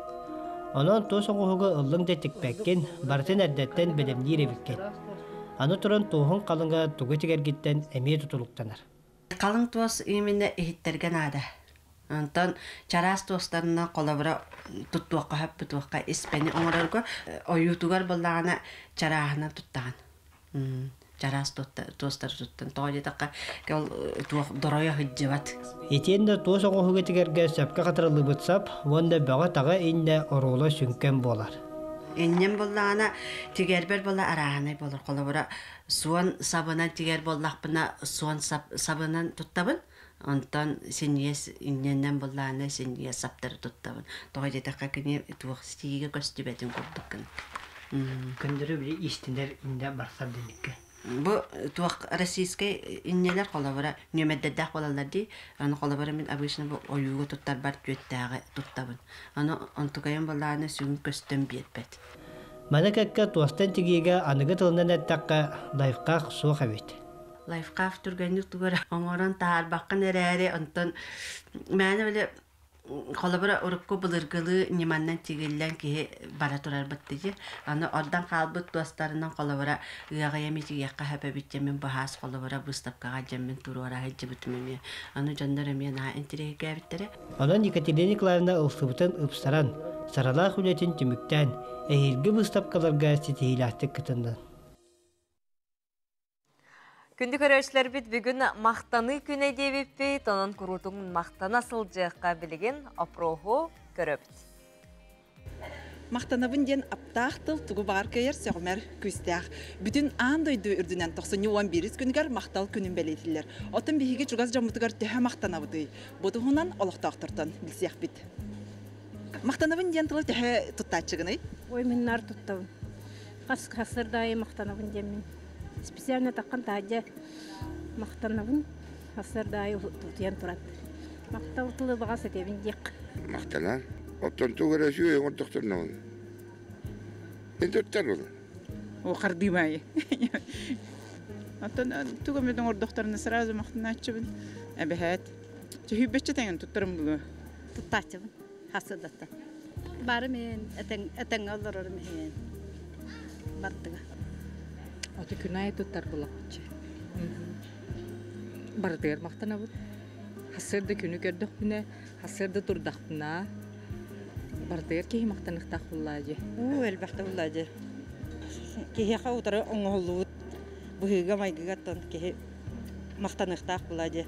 Онон туос оҥоһугу ыллыҥ да тикпэккин, барытын эрдэттэн бэлэмниир эбиккин. Аны туран туоһуҥ халыҥа тугу тигэргиттэн эмиэ тутулуктанар. Халыҥ туос именно иһиттэргэ наада. Онтон чараас туостарынан холобура туттуохха сөп испэни оҥорорго ойуутугар буоллаҕына чарааһынан туттаҕын. Чараас туостары туттан тоҕо диэтэххэ ол туох доройо сылдьыбат. Итиэннэ туос оҥоһуга тигэргэ сөпкө хатырыллыбыт сап уонна бөҕө-таҕа иннэ оруола сүҥкэн буолар. Инньэм буоллаҕына тигэрбэр буола арааһынай буолар. Холобура суон сабынан тигэр буоллахпына суон сабынан туттабын. Онтон синньиэс инньэннэн буоллаҕына синньиэс саптары туттабын. Тоҕо диэтэххэ кини туох ситиигэ көстүбэтин курдук гын. Көннөрү били иистэнэр иннэ барсар диниккэ. Бу туох российскай иннэлэр холобура нүөмэрдэрдээх буолаллар дии. Аны холобура мин обычно бу ойууга туттарбар түөттээҕи туттабын. Аны онтукайым буоллаҕына сүгүн көстөн биэрбэт. Маны кэккэ туостан тигиигэ аныгы тылынан эттэххэ, лайфхак суох эбит. Лайфхак түргэнник тугу эрэ оҥорон таһаарбаккын эрээри, онтон мээнэ били холобура урукку былыргылыы ньыманнан тигиллэн киһи бара турар быттыйы. Аны ордон хаалбыт туостарынан холобура ыаҕайа митигиэххэ сөп эбит дьэммин быһаас холобура быыстапкаҕа дьэммин туруора сылдьыбытым эмиэ. Аны дьоннор эмиэ наһаа интириэһиргээбиттэрэ. Онон Екатерина Николаевна ылсыбытын ыпсаран, саралаах үлэтин түмүктээн, эһиилги быыстапкаларга ситиһиилээхтик кытыннын. Күндү көрөөччүлэрбит бүгүн махтаныы күнэ диэбиппит, онон куруутун махтана сылдьыахха билигин опроһу көрөбүт. Махтанабын диэн аптаах тыл тугу баҕар кыайар сөҕүмэр күүстээх. Бүтүн аан дойду үрдүнэн 91 күнүгэр махтал күнүн бэлиэтииллэр. Оттон биһиги чугас дьоммутугар төһө махтанабытый? Бу туһунан олохтоохтортон билсиэхпит. Махтанабын диэн тылы төһө туттааччыгыный? Ой, мин наар туттабын. Хас хасырдаайы махтанабын диэммин. Специально таххан таһдьа Мактанабын. Хасырдай утуян турат. Мактал тылы бага сетебин дик. Мактанан. Оттон тугара сүйө оңордохторнон. Мен туттар ол. О кардымай. Оттон туга мен оңордохторна сразу мактаначыбын. Эбэхэт. Чөһүбэчче теңен туттарым булу. Туттачыбын. Хасыдатта. Бары мен этең этең олорор мен. Баттыга. Оты күнай туттар булакчы. Бардыр мактанабыт. Хасырды күнү көрдөхпүнэ, хасырды турдахпына. Бардыр киһи мактаныхтах буллаажы. Уу элбэхтэ буллаажы. Киһиэхэ утары оҥоһуллубут быһыыга майгыгаттан киһи мактаныхтаах буллаажы.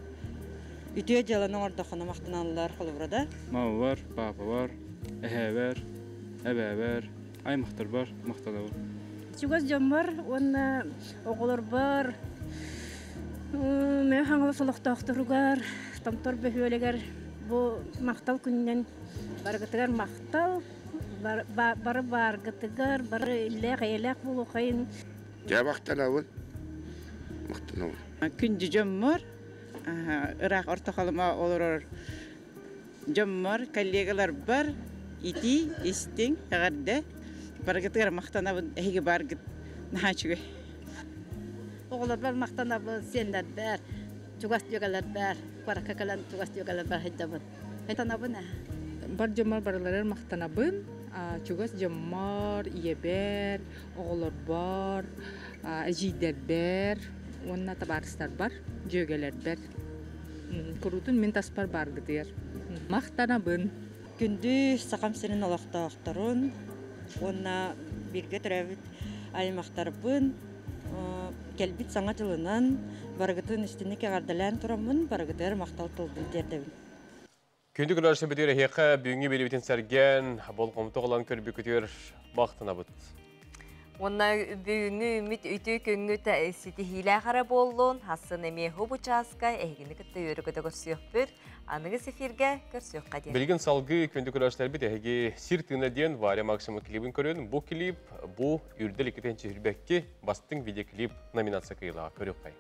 Үтүө дьыаланы оҥордоххуна мактаналлар холобура да. Мама бар, папа бар, эһээ бар, эбээ бар, аймахтар бар, мактанабын. Чугас жоммор, уонна оҕолор бар. Мен хаңала солохтоохторугар, томтор бөһүөлегер бу мактал күнүнэн баргытыгар мактал, бары баргытыгар, бары иллээх эйэлээх булуохайын. Жа мактанабын. Мактанабын. Күндү жоммор, ыраах ортохолума олорор жоммор, коллегалар бар, ити, истиң, эҕэрдэ. Баргытыгар мактанабын, эһиги баргыт наһаа. Оҕолор бар мактанабын, сиэннэр бар, чугас дьүгэлэр бар, баракакалан чугас дьүгэлэр бар хайдабын. Мактанабын. Бар жоммор барыларар мактанабын. Чугас жоммор, иебер, оҕолор бар, эжийдербер, уонна табаарыстар бар, дьүөгэлэр бар. Курутун мин таспар баргытыгар. Мактанабын. Күндү сахам сирин олохтоохторун, уонна бирге төрөбүт аймактарбын, келбит саҥа дьылынан барыгытын истинник эҕэрдэлээн тураммын, барыгытыгар мактал тылбын тиэрдэбин. Күндү күләрші бітер хеқа бүгінгі белебетін сәрген болғымты қолан көрбі бақтынабыт. Онна бүгүнгү үмүт үтү күнгү ситихилэ хара боллун, хасын эме хубу часка эхигини кытта өрүгөтө көрсүөхпүр, аныгы сефирге көрсүөх каден. Билген салгы күндү күләршілер бит эһиги сир тыына диэн Варя Максима клибин көрөн. Бу клип бу үрдел икитенчи хүрбекки бастың видеоклип номинация кыйла көрөк кай.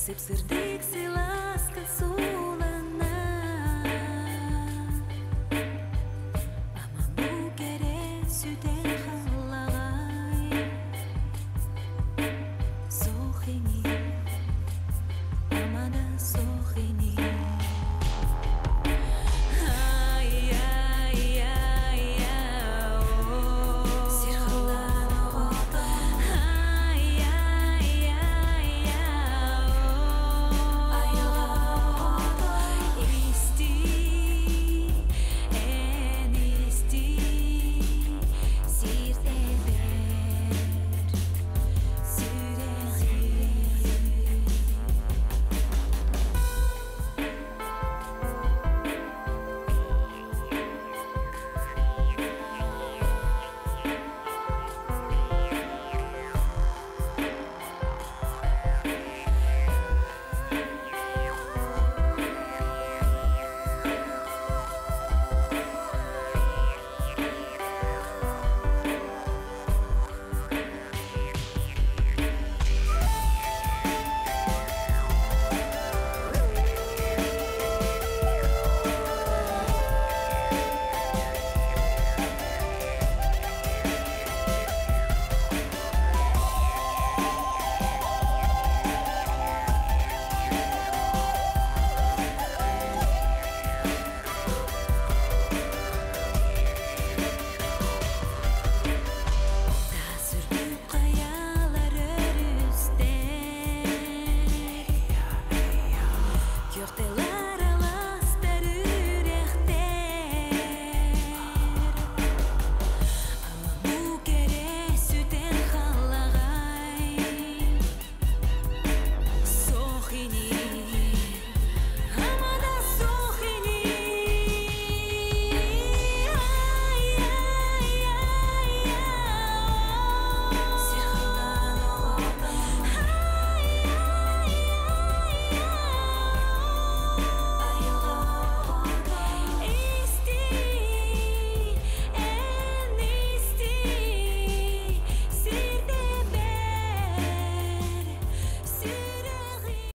Сыпсырдык сыласка суланан.